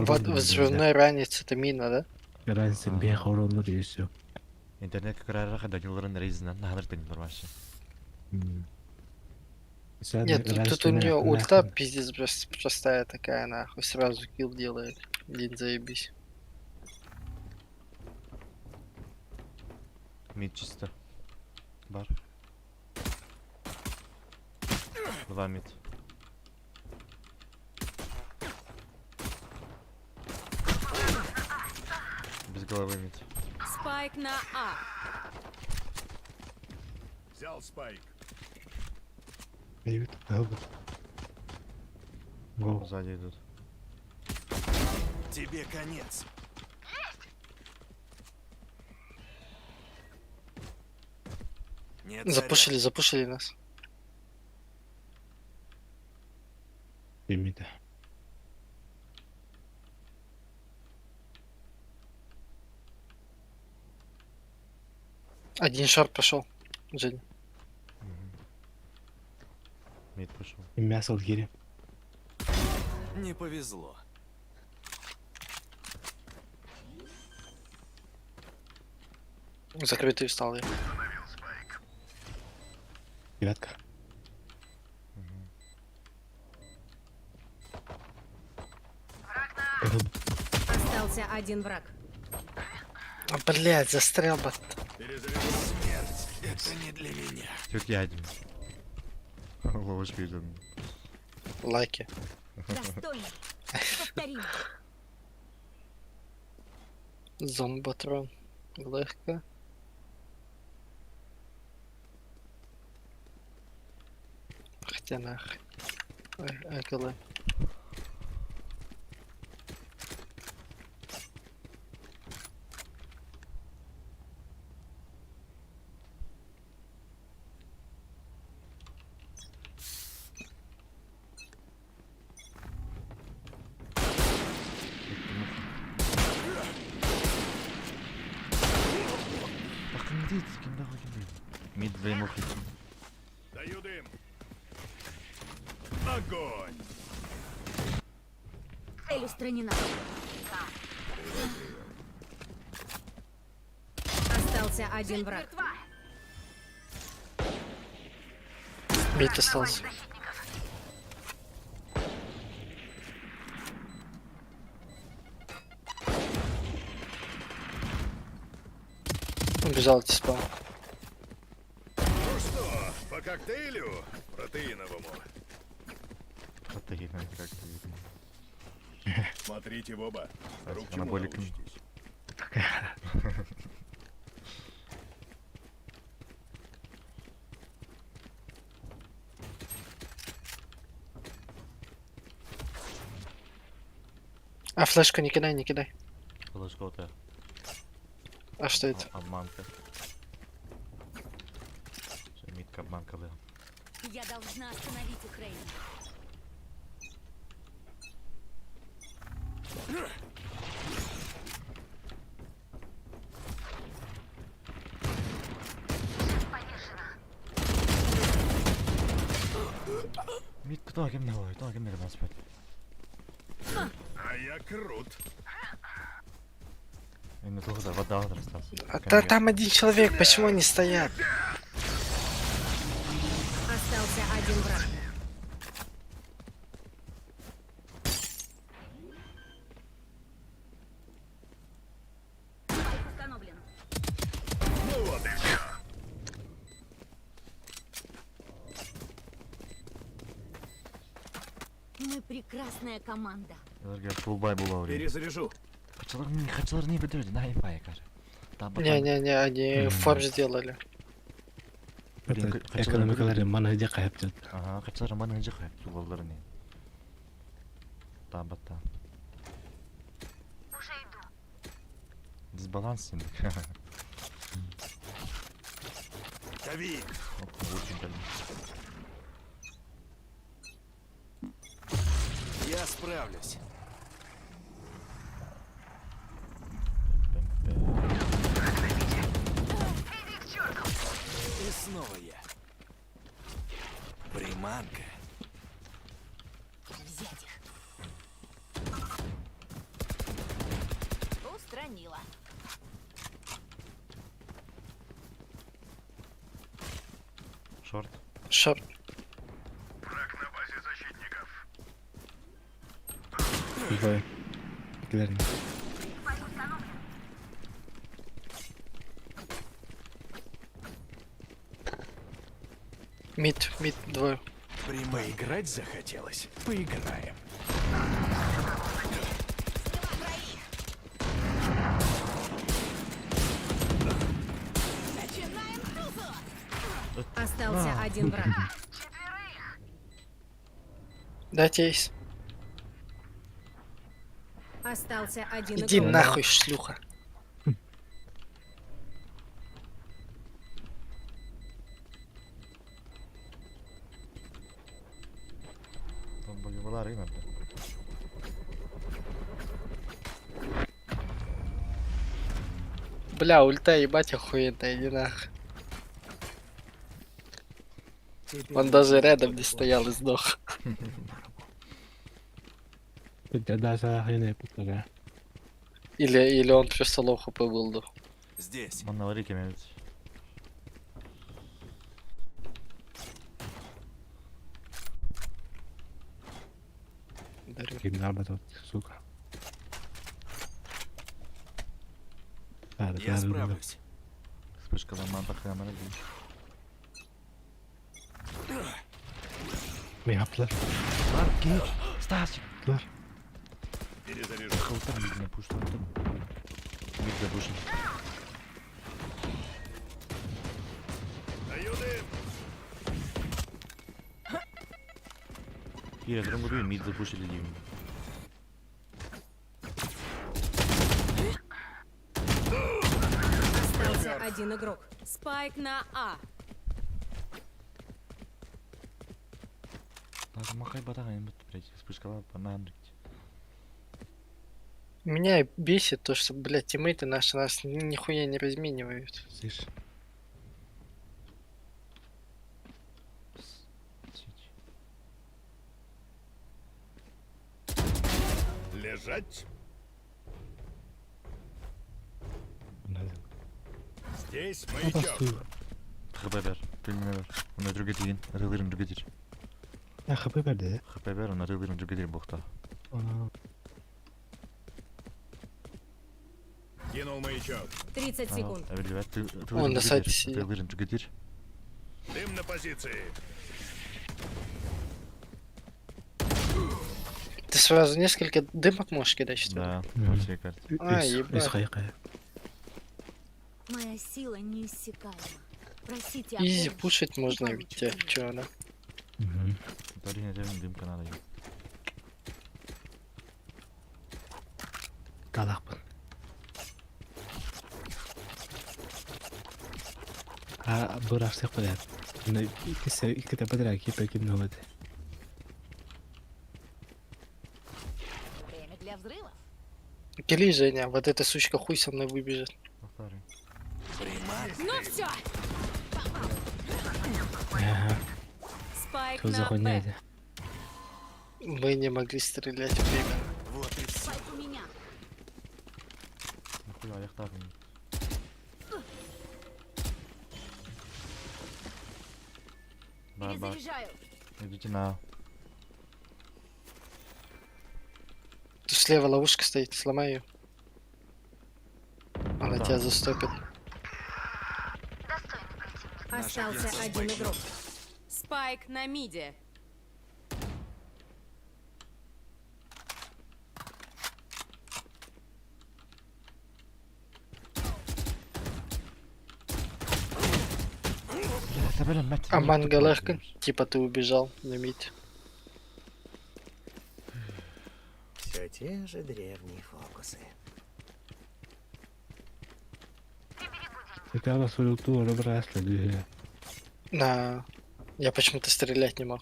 Вот взрывной ранец это мина, да? Разница бе хоролор еще. Интернет как раз Данилрын рейзинан на Данилр вообще. Нет, тут у нее ульта пиздец простая такая, нахуй. Сразу килл делает. Блин, заебись. Мид чисто. Бар. Два мид. Без головы мид. Спайк на А. Взял спайк. Дают. Го. Сзади идут. Тебе конец. Нет Запушили, запушили нас. Примите. Один шар пошел. Женя. Мид пошел. Мясо алгири. заряд. Не повезло. Закрытый встал я. Девятка. Остался один враг. А, блядь, застрял бы. Смерть это не для меня. Тут я один. Ловушка идет. Лайки. Достойно. Повторим. Зомботрон. Легко. Хотя нахуй. Ой, АКЛ. Bakın değil, kim daha kim değil. Mid ve mid. Даю дым. Огонь! Цель устранена. Остался один враг. Мид остался. Убежал от спа. Ну что, по коктейлю протеиновому. Протеиновый коктейль. Смотрите в оба. Вдруг чему Анаболиками. научитесь. А флешку не кидай, не кидай. Флешка А что это? Обманка. Всё, Мидка обманка была. Я должна остановить Украину. Мид кто кем не кто кем не спать. А я крут. Именно только вода осталась. А та- там один человек, почему они стоят? Остался один враг. Спайк установлен. Ну вот и все. Мы прекрасная команда. Фулбай була время. Перезаряжу. Хачалар не бедер, на импай, каже. Там Не-не-не, они Мгм. фарш сделали. Экономикалары мана жа кайып жатыр. Ага, хачалар мана жа хайп, тулалары не. Там бата. Уже иду. Дисбаланс сендик. Дави. Оп, очень больно. Я справлюсь. И снова я. Приманка. Взять их. Устранила. Шорт. Шорт. Двое. Экилерин. Мид, мид, двое. Поиграть захотелось? Поиграем. Начинаем тусу! Остался один враг. Дайте эйс. Остался один Иди игрок. нахуй, шлюха. Там была рына, бля. Бля, ульта ебать охуенная, иди нахуй. Теперь Он даже рядом не стоял и сдох. Даже путара. Или он просто low HP был, да. Здесь. Манна варики мебит. Дарю. Сука. Я справлюсь. Вспышка ламан тахамара. Мегаплар. Стасик! Лар. Перезаряжу. Халтан видно, пуш там. Мид запушен. Даю дым. Кира, тром мид запушили дим. Остался один игрок. Спайк на А. Надо махай батага, блядь, вспышка лампа на Меня бесит то, что, блядь, тиммейты наши нас нихуя не разменивают. Слышь. Лежать. Здесь маячок. ХП бер, ты не бер. У меня другой день, рылырым другой день. Я ХП берди. ХП бер, у меня рылырым другой день бухта. Кинул маячок. 30 секунд. Он на сайте сидит. Рылырым другой день. Дым на позиции. Ты сразу несколько дымок можешь кидать, что ли? Да, по всей карте. А, ебать. Моя сила неиссякаема. Просите о Изи помощи пушить и можно ведь получите тебя, её. чё, да? Дарина, дымка надо. Талакпын. А бырахсак билет. Икесе иките бадра кипе ким нолады. Время для взрывов. Кили, Женя, вот эта сучка хуй со мной выбежит. Повтори. Ну все! Ага. Спайк Кто на Б. захуйняет? Мы не могли стрелять временно. Вот и все. Спайк у меня. Нахуя, я так. Бар, бар. Перезаряжаю. Идите на. Тут слева ловушка стоит, сломай ее. Она Да. тебя застопит. Остался один игрок. Спайк на миде. Аман Галеркин, типа ты убежал на мид. Все те же древние фокусы. Это она свою ту рабрасла. На. Я почему-то стрелять не мог.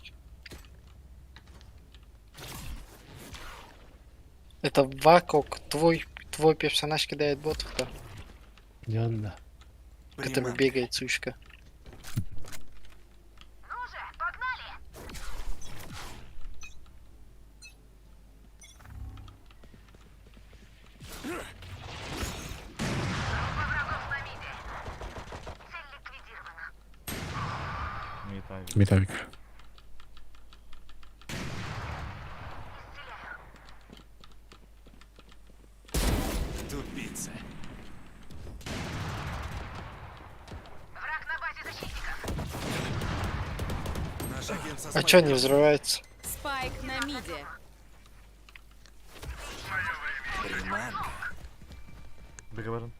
Это Вакок, твой персонаж кидает ботов, да? Дёнда. Который Приманка. бегает, сучка. Ну же, погнали! Группа врагов на миде. Цель ликвидирована. Метавик. Тупица. Враг на базе защитников. Агент со А чё не спайком. взрывается? Спайк на миде. Приманка. Договорен.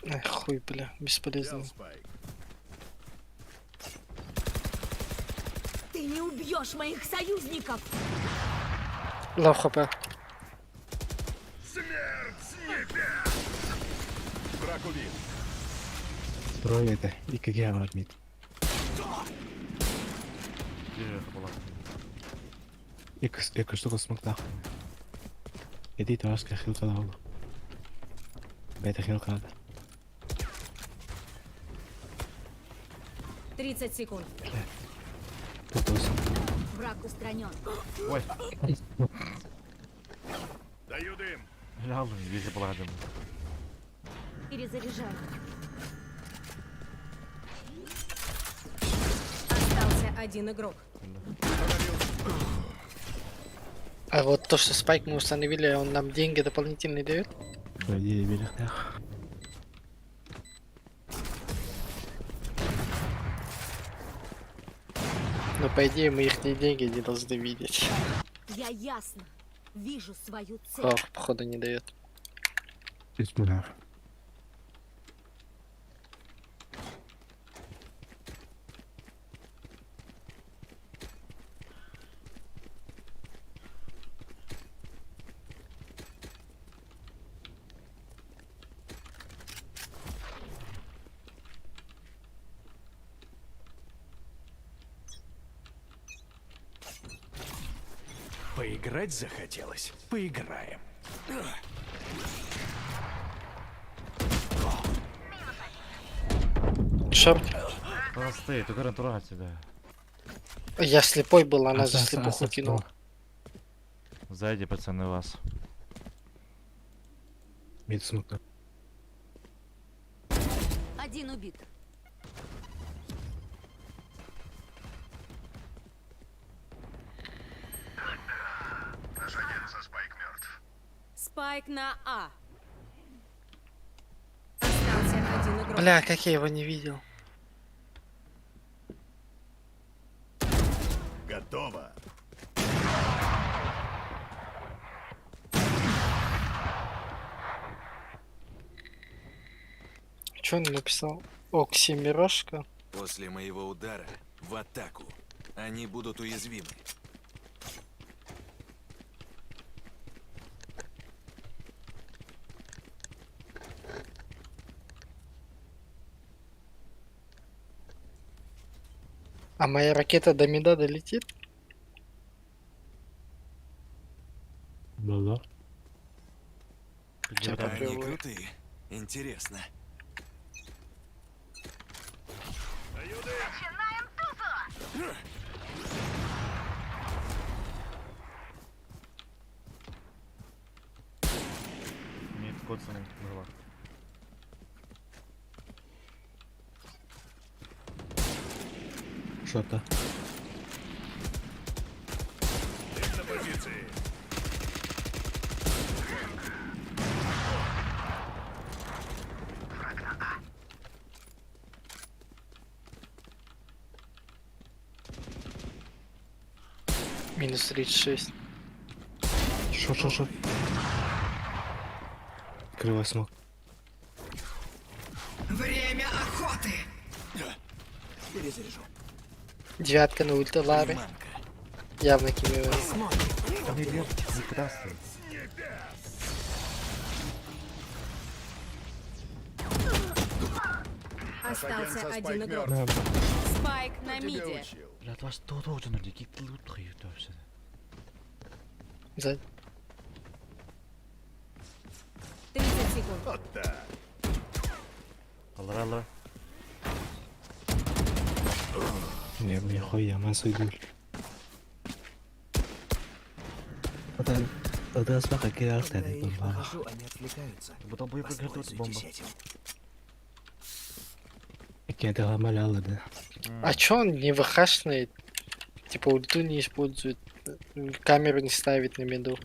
Эх, хуй, бля, бесполезно. Взял спайк. Ты не убьешь моих союзников! Low HP. Смерть с небес! Враг убит. Трое это. И как я армит. Ik is toch een smakdag. Je deed hartstikke heel gaan Beter heel gaan. 30 секунд. Tot ons. Враг устранен. Ой, Даю дым. Ладно, везде поладим. Перезаряжаю. Остался один игрок. А вот то, что спайк мы установили, он нам деньги дополнительные дает? Die wil ik daar. Но по идее мы их деньги не должны видеть. Я ясно вижу свою цель. Ох, походу не дает. Is maar. Поиграть захотелось? Поиграем. Short. Простые, только натуральцы, да. Я слепой был, она за слепуху кинула. Сзади, пацаны, вас. Mid smoke. Один убит. Наш агент со спайк мертв. Спайк на А. Остался один игрок. Бля, как я его не видел. Готово. Че он написал? Оксимирошка? После моего удара в атаку. Они будут уязвимы. А моя ракета до мида долетит? Было. Сейчас Они попробую. крутые. Интересно. Даю дым. Мид коцанный была. Что-то. Дым на позиции. Минус 36. Шо, шо, шо. Кривой смок. Время охоты! Перезаряжу. Девятка на ульта Лары. Приманка. Явно кимео. Там не вверх, не красный. Остался со один спайк игрок. мертв. Спайк на Тебя миде. учил. Бля, вас что должен какие лут вообще. За... 30 секунд. Вот так. Алра, алра. Не, мне хуя, масса гуль. Это спака кидал Когда я их нахожу, они отвлекаются. Потом будет приготовиться бомба. Воспользуйтесь этим. А чё он не ВХшный? Типа ульту не использует, камеру не ставит на миду.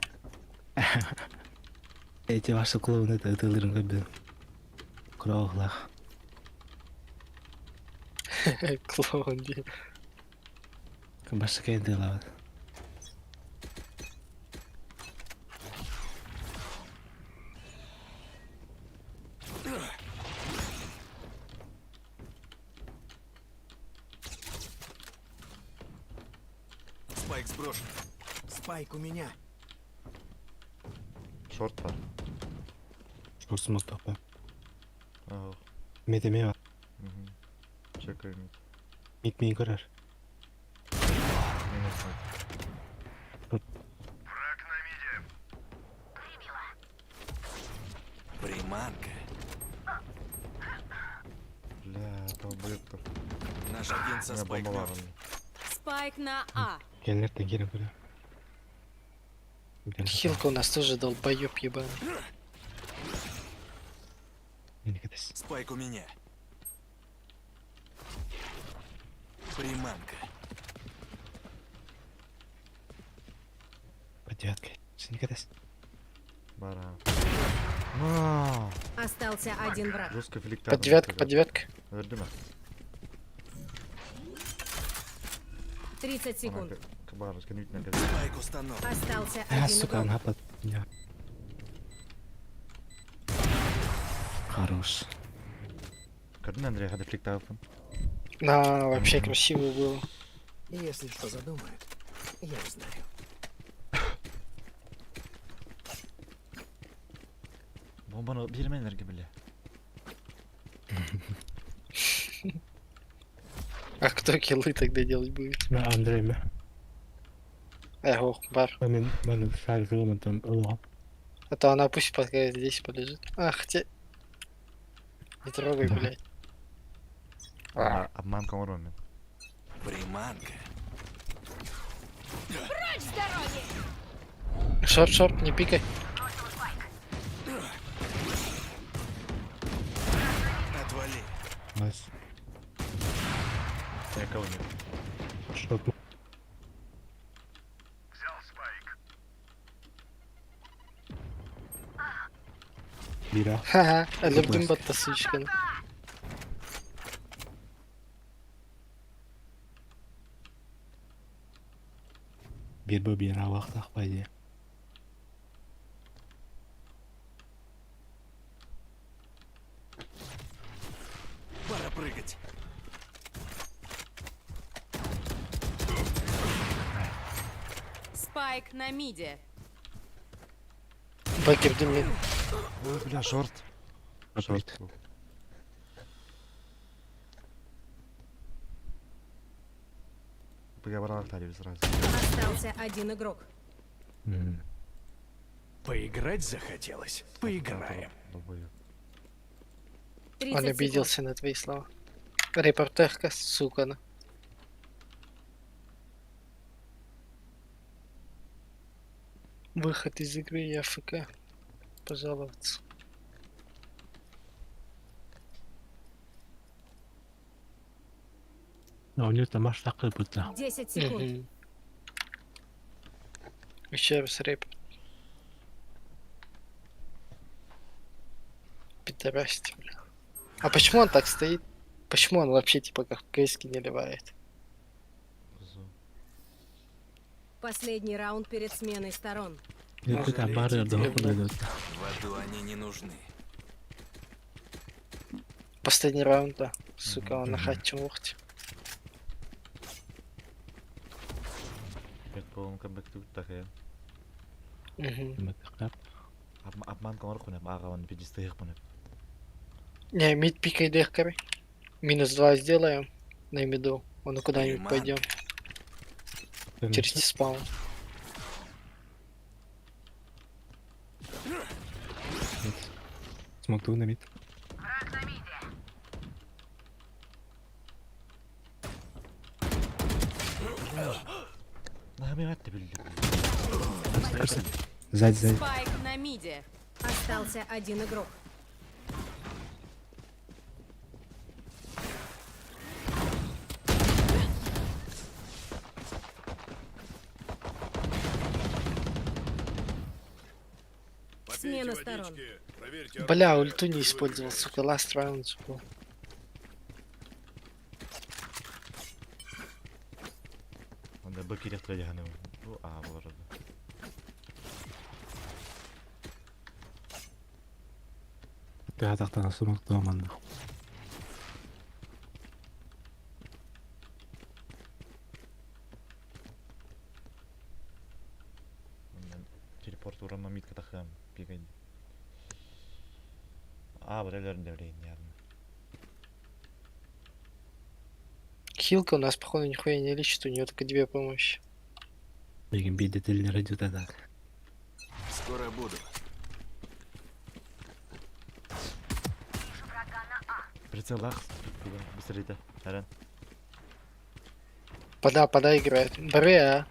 Эти ваши клоуны, это это лырын Кроглах. Клоун. Бастакы дылабыт. Спайк сброшен. Спайк у меня. Шорт бар. Шорт смоктаах Ох. Мид эмиэ бар. Мгм. Чекаю мид. Мид миин көрөр. Минус мид. Враг на миде. Приманка. Бля, долбоеб-то. Наш агент со У меня спайк бомба мертв. варна. Спайк на А. Кэллэртэн киирэн көрөр. Хилка у нас тоже долбоеб ебаный. Мин кэтэс. Спайк у меня. Приманка. По девятке. Син кэтэс. Бара. На! Остался один враг. Жестко флик Под девятка, под девятка. Вердима. 30 секунд. Кабар, скинуть на Спайк установлен. Остался А, один сука, игрок. она под меня. Хорош. Көрдүн Андрей, хада флик таапын. На, вообще Мгм. красиво было. Если что задумают, я узнаю. Бомбаны берменерге бля. А кто киллы тогда делать будет? Мэ Андрей мэ. Эх, ох, бар. Мен мен шар кылымытым ылҕам. А то она пусть пока здесь полежит. А, хотя... Не трогай, Да. блядь. А, Обманка оромин. Приманка. Прочь с дороги! Шорт, шорт, не пикай. Отвали. Найс. Я кого нет. Шорт. Взял спайк. Бира. Ха-ха, өлөрдүм Блеск. батта сучканы. Биир бу бира вахтах по идее. Пора прыгать. Спайк на миде. Бакер мид. Ой, бля, шорт. Шорт. был. Бля, брал сразу. Остался один игрок. М. Поиграть захотелось? Поиграем. Долбоеб. 30 Он секунд. обиделся на твои слова. Репортерка, сука. на. Выход из игры и AFK. Пожаловаться. А у нее там аж так будто. 10 секунд. Мгм. Еще раз реп. Пидорасти, бля. А почему он так стоит? Почему он вообще типа как в КС не ливает? Зу. Последний раунд перед сменой сторон. Это бары Люблю. В аду они не нужны. Последний раунд, да. Сука, он на хате ухте. Бет болон камбэк тут такая. Угу. Обманка орхунеп, ага, он пидистыхпунеп. Не, мид пикай дехками. Минус 2 сделаем на миду. Он куда-нибудь Приманка. пойдем. Через спаун. Смогу на мид. Враг на миде. Нахамиратты билди. Сзади, сзади. Спайк на миде. Остался один игрок. Смена сторон. Бля, ульту не использовал, сука, last round же был. киириэхтэрэ дии саныыбын. Бу аа буолар да. Тыатахтан сумуктуо манна. Телепорт урамма митка тахыам бигай. Аа, вот это явно. Хилка у нас, походу, нихуя не лечит, у нее только две помощи. Билигин биирдэ тиллэр так. Скоро буду. Прицелах, быстрее, Арен. Пода, пода играет. Бре, а.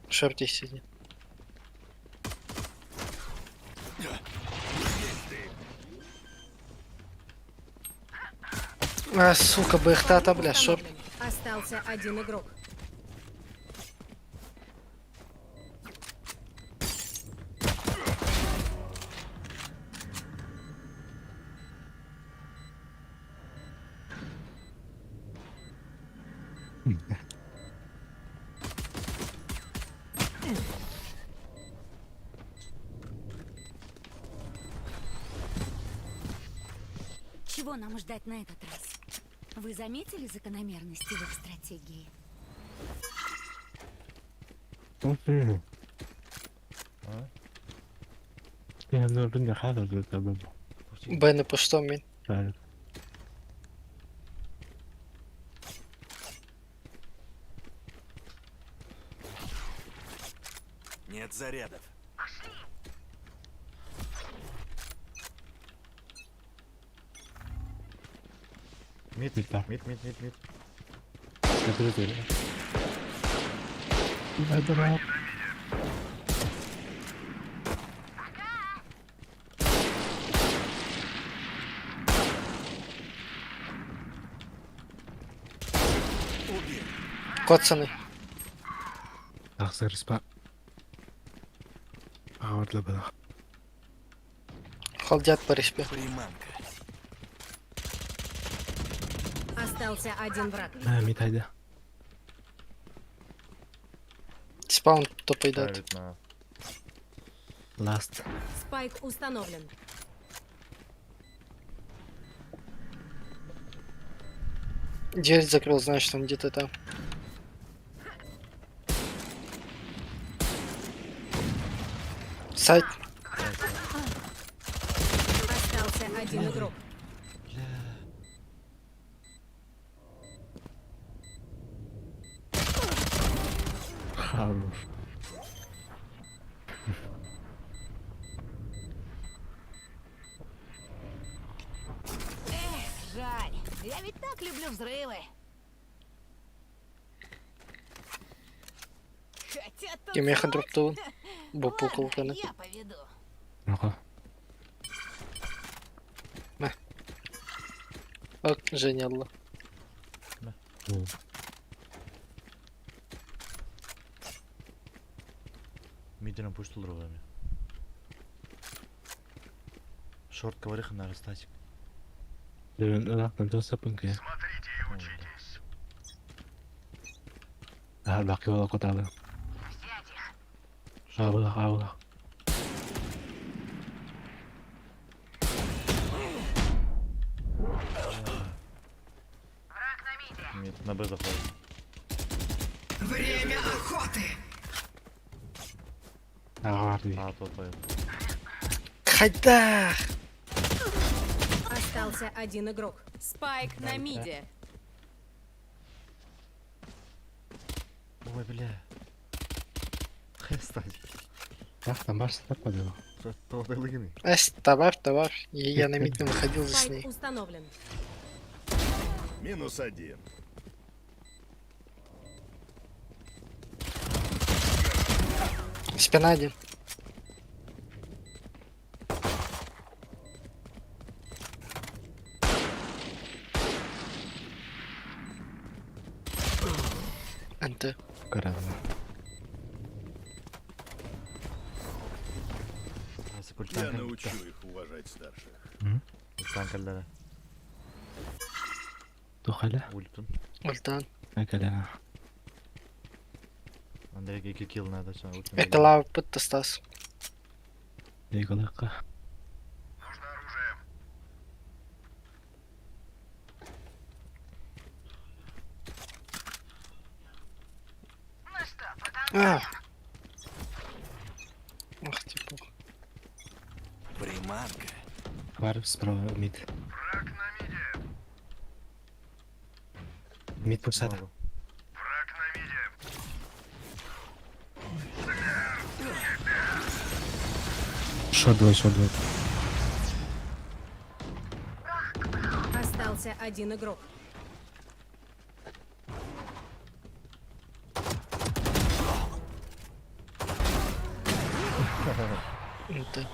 Шорте сидит. А, сука, БХТ, бля, шорт. Остался один игрок. Чего нам ждать на этот раз? Вы заметили закономерности в их стратегии? А? Б на пустом мид. Нет зарядов. Мид, Мид, да. мид, мид, мид, мид. Убил. Коцаны. Тахсар спа. Аҕар бала. Холдят по респе. Приманка. Остался один враг. А, мид хайда. Спаун топайдат. Ставит на... Last. Спайк установлен. Дверь закрыл, значит, он где-то там. Сайт. Остался один игрок. Хорош. Эх, жаль. Я ведь так люблю взрывы. Хотя тут Кимеха дроптуун. Ладно, Бупукулканы. я поведу. Ну-ка. Ок, Женя Алла. Мидером пусть другими. Шорт говори на Стасик. Смотрите и учитесь. Взять их. Враг на миде. Мид на Б заходит. Время охоты! А, тот поет. Хайдах! Остался один игрок. Спайк на миде. Ой, бля. Стасик. Эс, товар, товар. И я на мид не выходил за с Спайк ней. установлен. Минус один. Спина один. НТ. Я научу их уважать старших. Ультан кэллэрэ. Туох элэ? Ультун. Ультан. Кэлэ. Андрейга 2 килл надо, что ультун. Это лава пытта, Стас. Лейгалыкка. Нужно оружие. А. Ах, типа. Приманка. Бар справа мид. Враг на миде. Мид пусата. Враг на миде. Шот двой, шот двой. Остался один игрок. Это.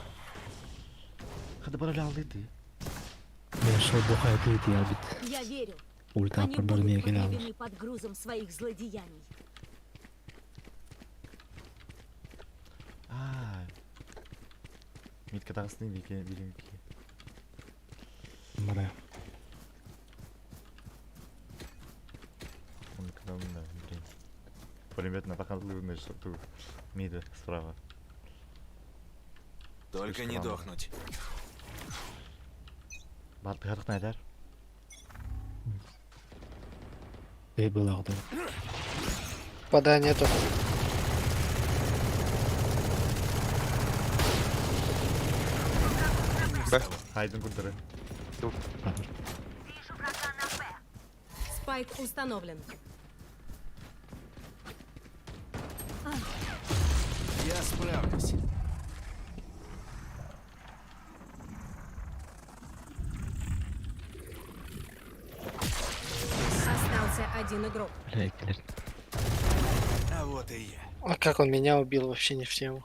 Хады барали алды. Мен шот бухай ты я бит. Я верю. Ульта Они пробар будут мне кэлэ. погребены под грузом своих злодеяний. Аа. Мидка тағысны бике билинки. Мара. Он когда блин. Пулемет на паханлы что ту мида справа. Только не Слишком рано. дохнуть. Бар тыгардык найдар. Эй был ағды. Пода нету. Б. Хайдын курдары. Спайк установлен. Я справлюсь. Остался один игрок. Бля, кэлэр. А вот и я. А как он меня убил, вообще не в тему.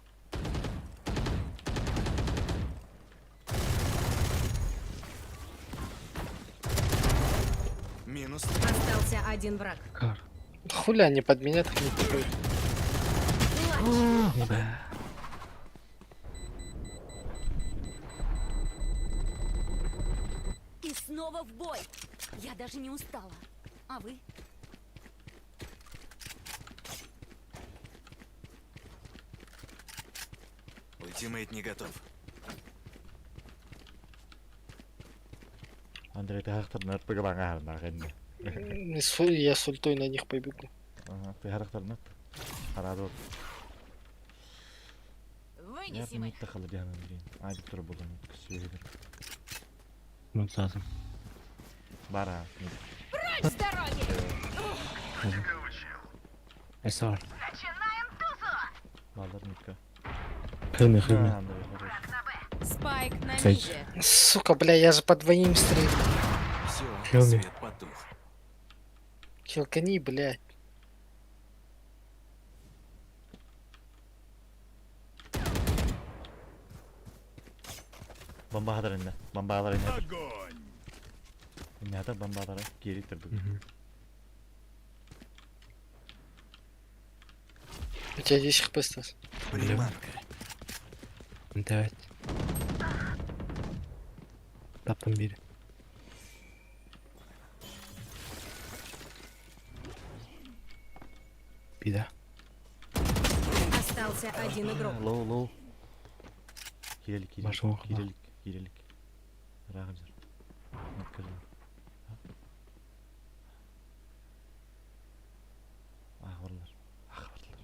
Минус. Остался один враг. Кар. Хули они под меня так не пикают? Бля. И снова в бой. Я даже не устала. А вы? Ультимейт не готов. Андрей тыгардык нар быгылаңа нагын. Я с ультой на них побегу. Ага, тыгардык нар. Харады. Я Вынесем их. мидте халы диһан блин. Ай тур булды мид күсүгер. Мид lazım. Бара. Мид. Прочь с дороги! Эсар. Балдар мидка. Хилми, хилми. Андрей хорош. Спайк на Сейдж. миде. Сука, бля, я же по двоим стреляю. Все, Хилми. свет потух. Хилкани, блядь. Бомба хадar инде. Бомба хадar инде. Огонь! Инде хадar бомба хадar. Кири бу. У тебя 10 хп, Стас. Приманка. Evet. Таптым бир. Bir Остался один игрок. Лоу, лоу. Кирилик, кирилик. Башым оқыма. Кирилик, кирилик. Рахым жыр. Мидка жыр. Ах, барлар. Ах, барлар.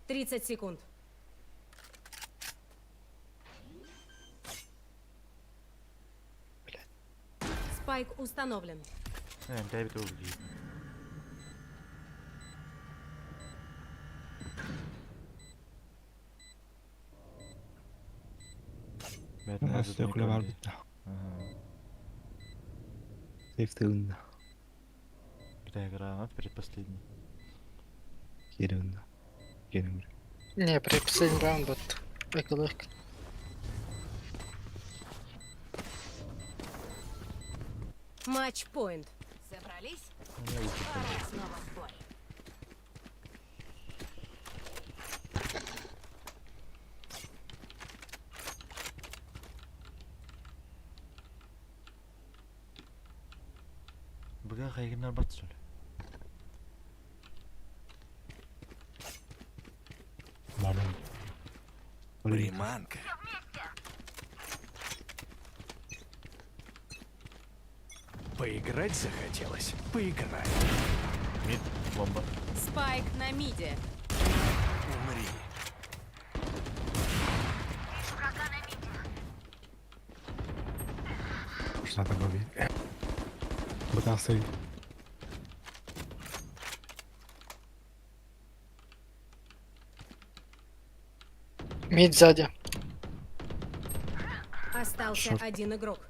30 секунд. Спайк установлен. Э, Дэвид убили. Өстө бар бит. Сейфте үнді. Где гранат предпоследний? Кері үнді. Кері бір. Не, предпоследний раунд вот. Эколог. Матч-поинт. Собрались? Ну, я лучше Пора пойду. снова в бой. Быга хайгыннар бат что ли? Барым. Приманка. Поиграть захотелось? Поиграй. Мид, бомба. Спайк на миде. Умри. Что-то бобби. Пытался. Мид сзади. Остался Шорт. один игрок.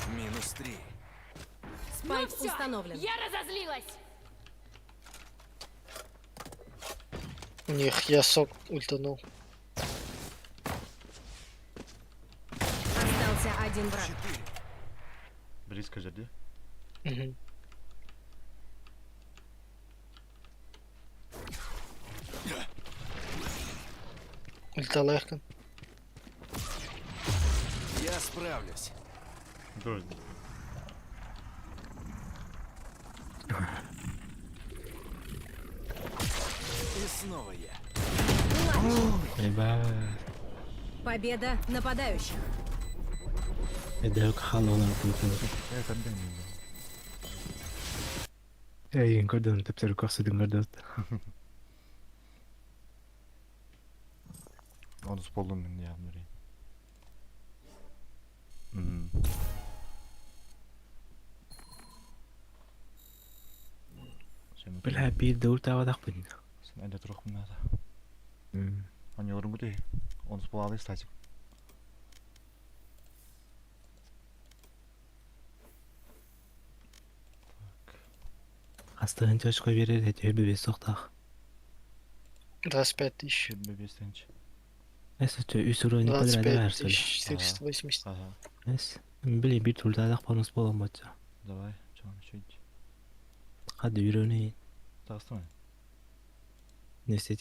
Минус 3. Спайк ну всё, установлен. Я разозлилась! У них я сок ультанул. Остался один враг. 4. Близко жерди. Мгм. Ульталайкан. Я справлюсь. Друзь. И снова я. Ебать. Победа нападающих. Это халона. Я когда не видел. Эй, Гордон, ты псер корсы Гордон. Он с полным я внутри. М. Сен Бля, бир дурта бын. Сен әлі тұрық мынада. Они орын Он с полады статик. Астығын чашқа берер, әте бебе соқтақ. 25 тысяч. Бебестенче. Эс өте үс уровень подряд 25 версия. 480. Ага. Эс, били бир турда панус болам бача. Давай, что вам еще идти? Қады үйрене, Тағыстымай. не істетейін.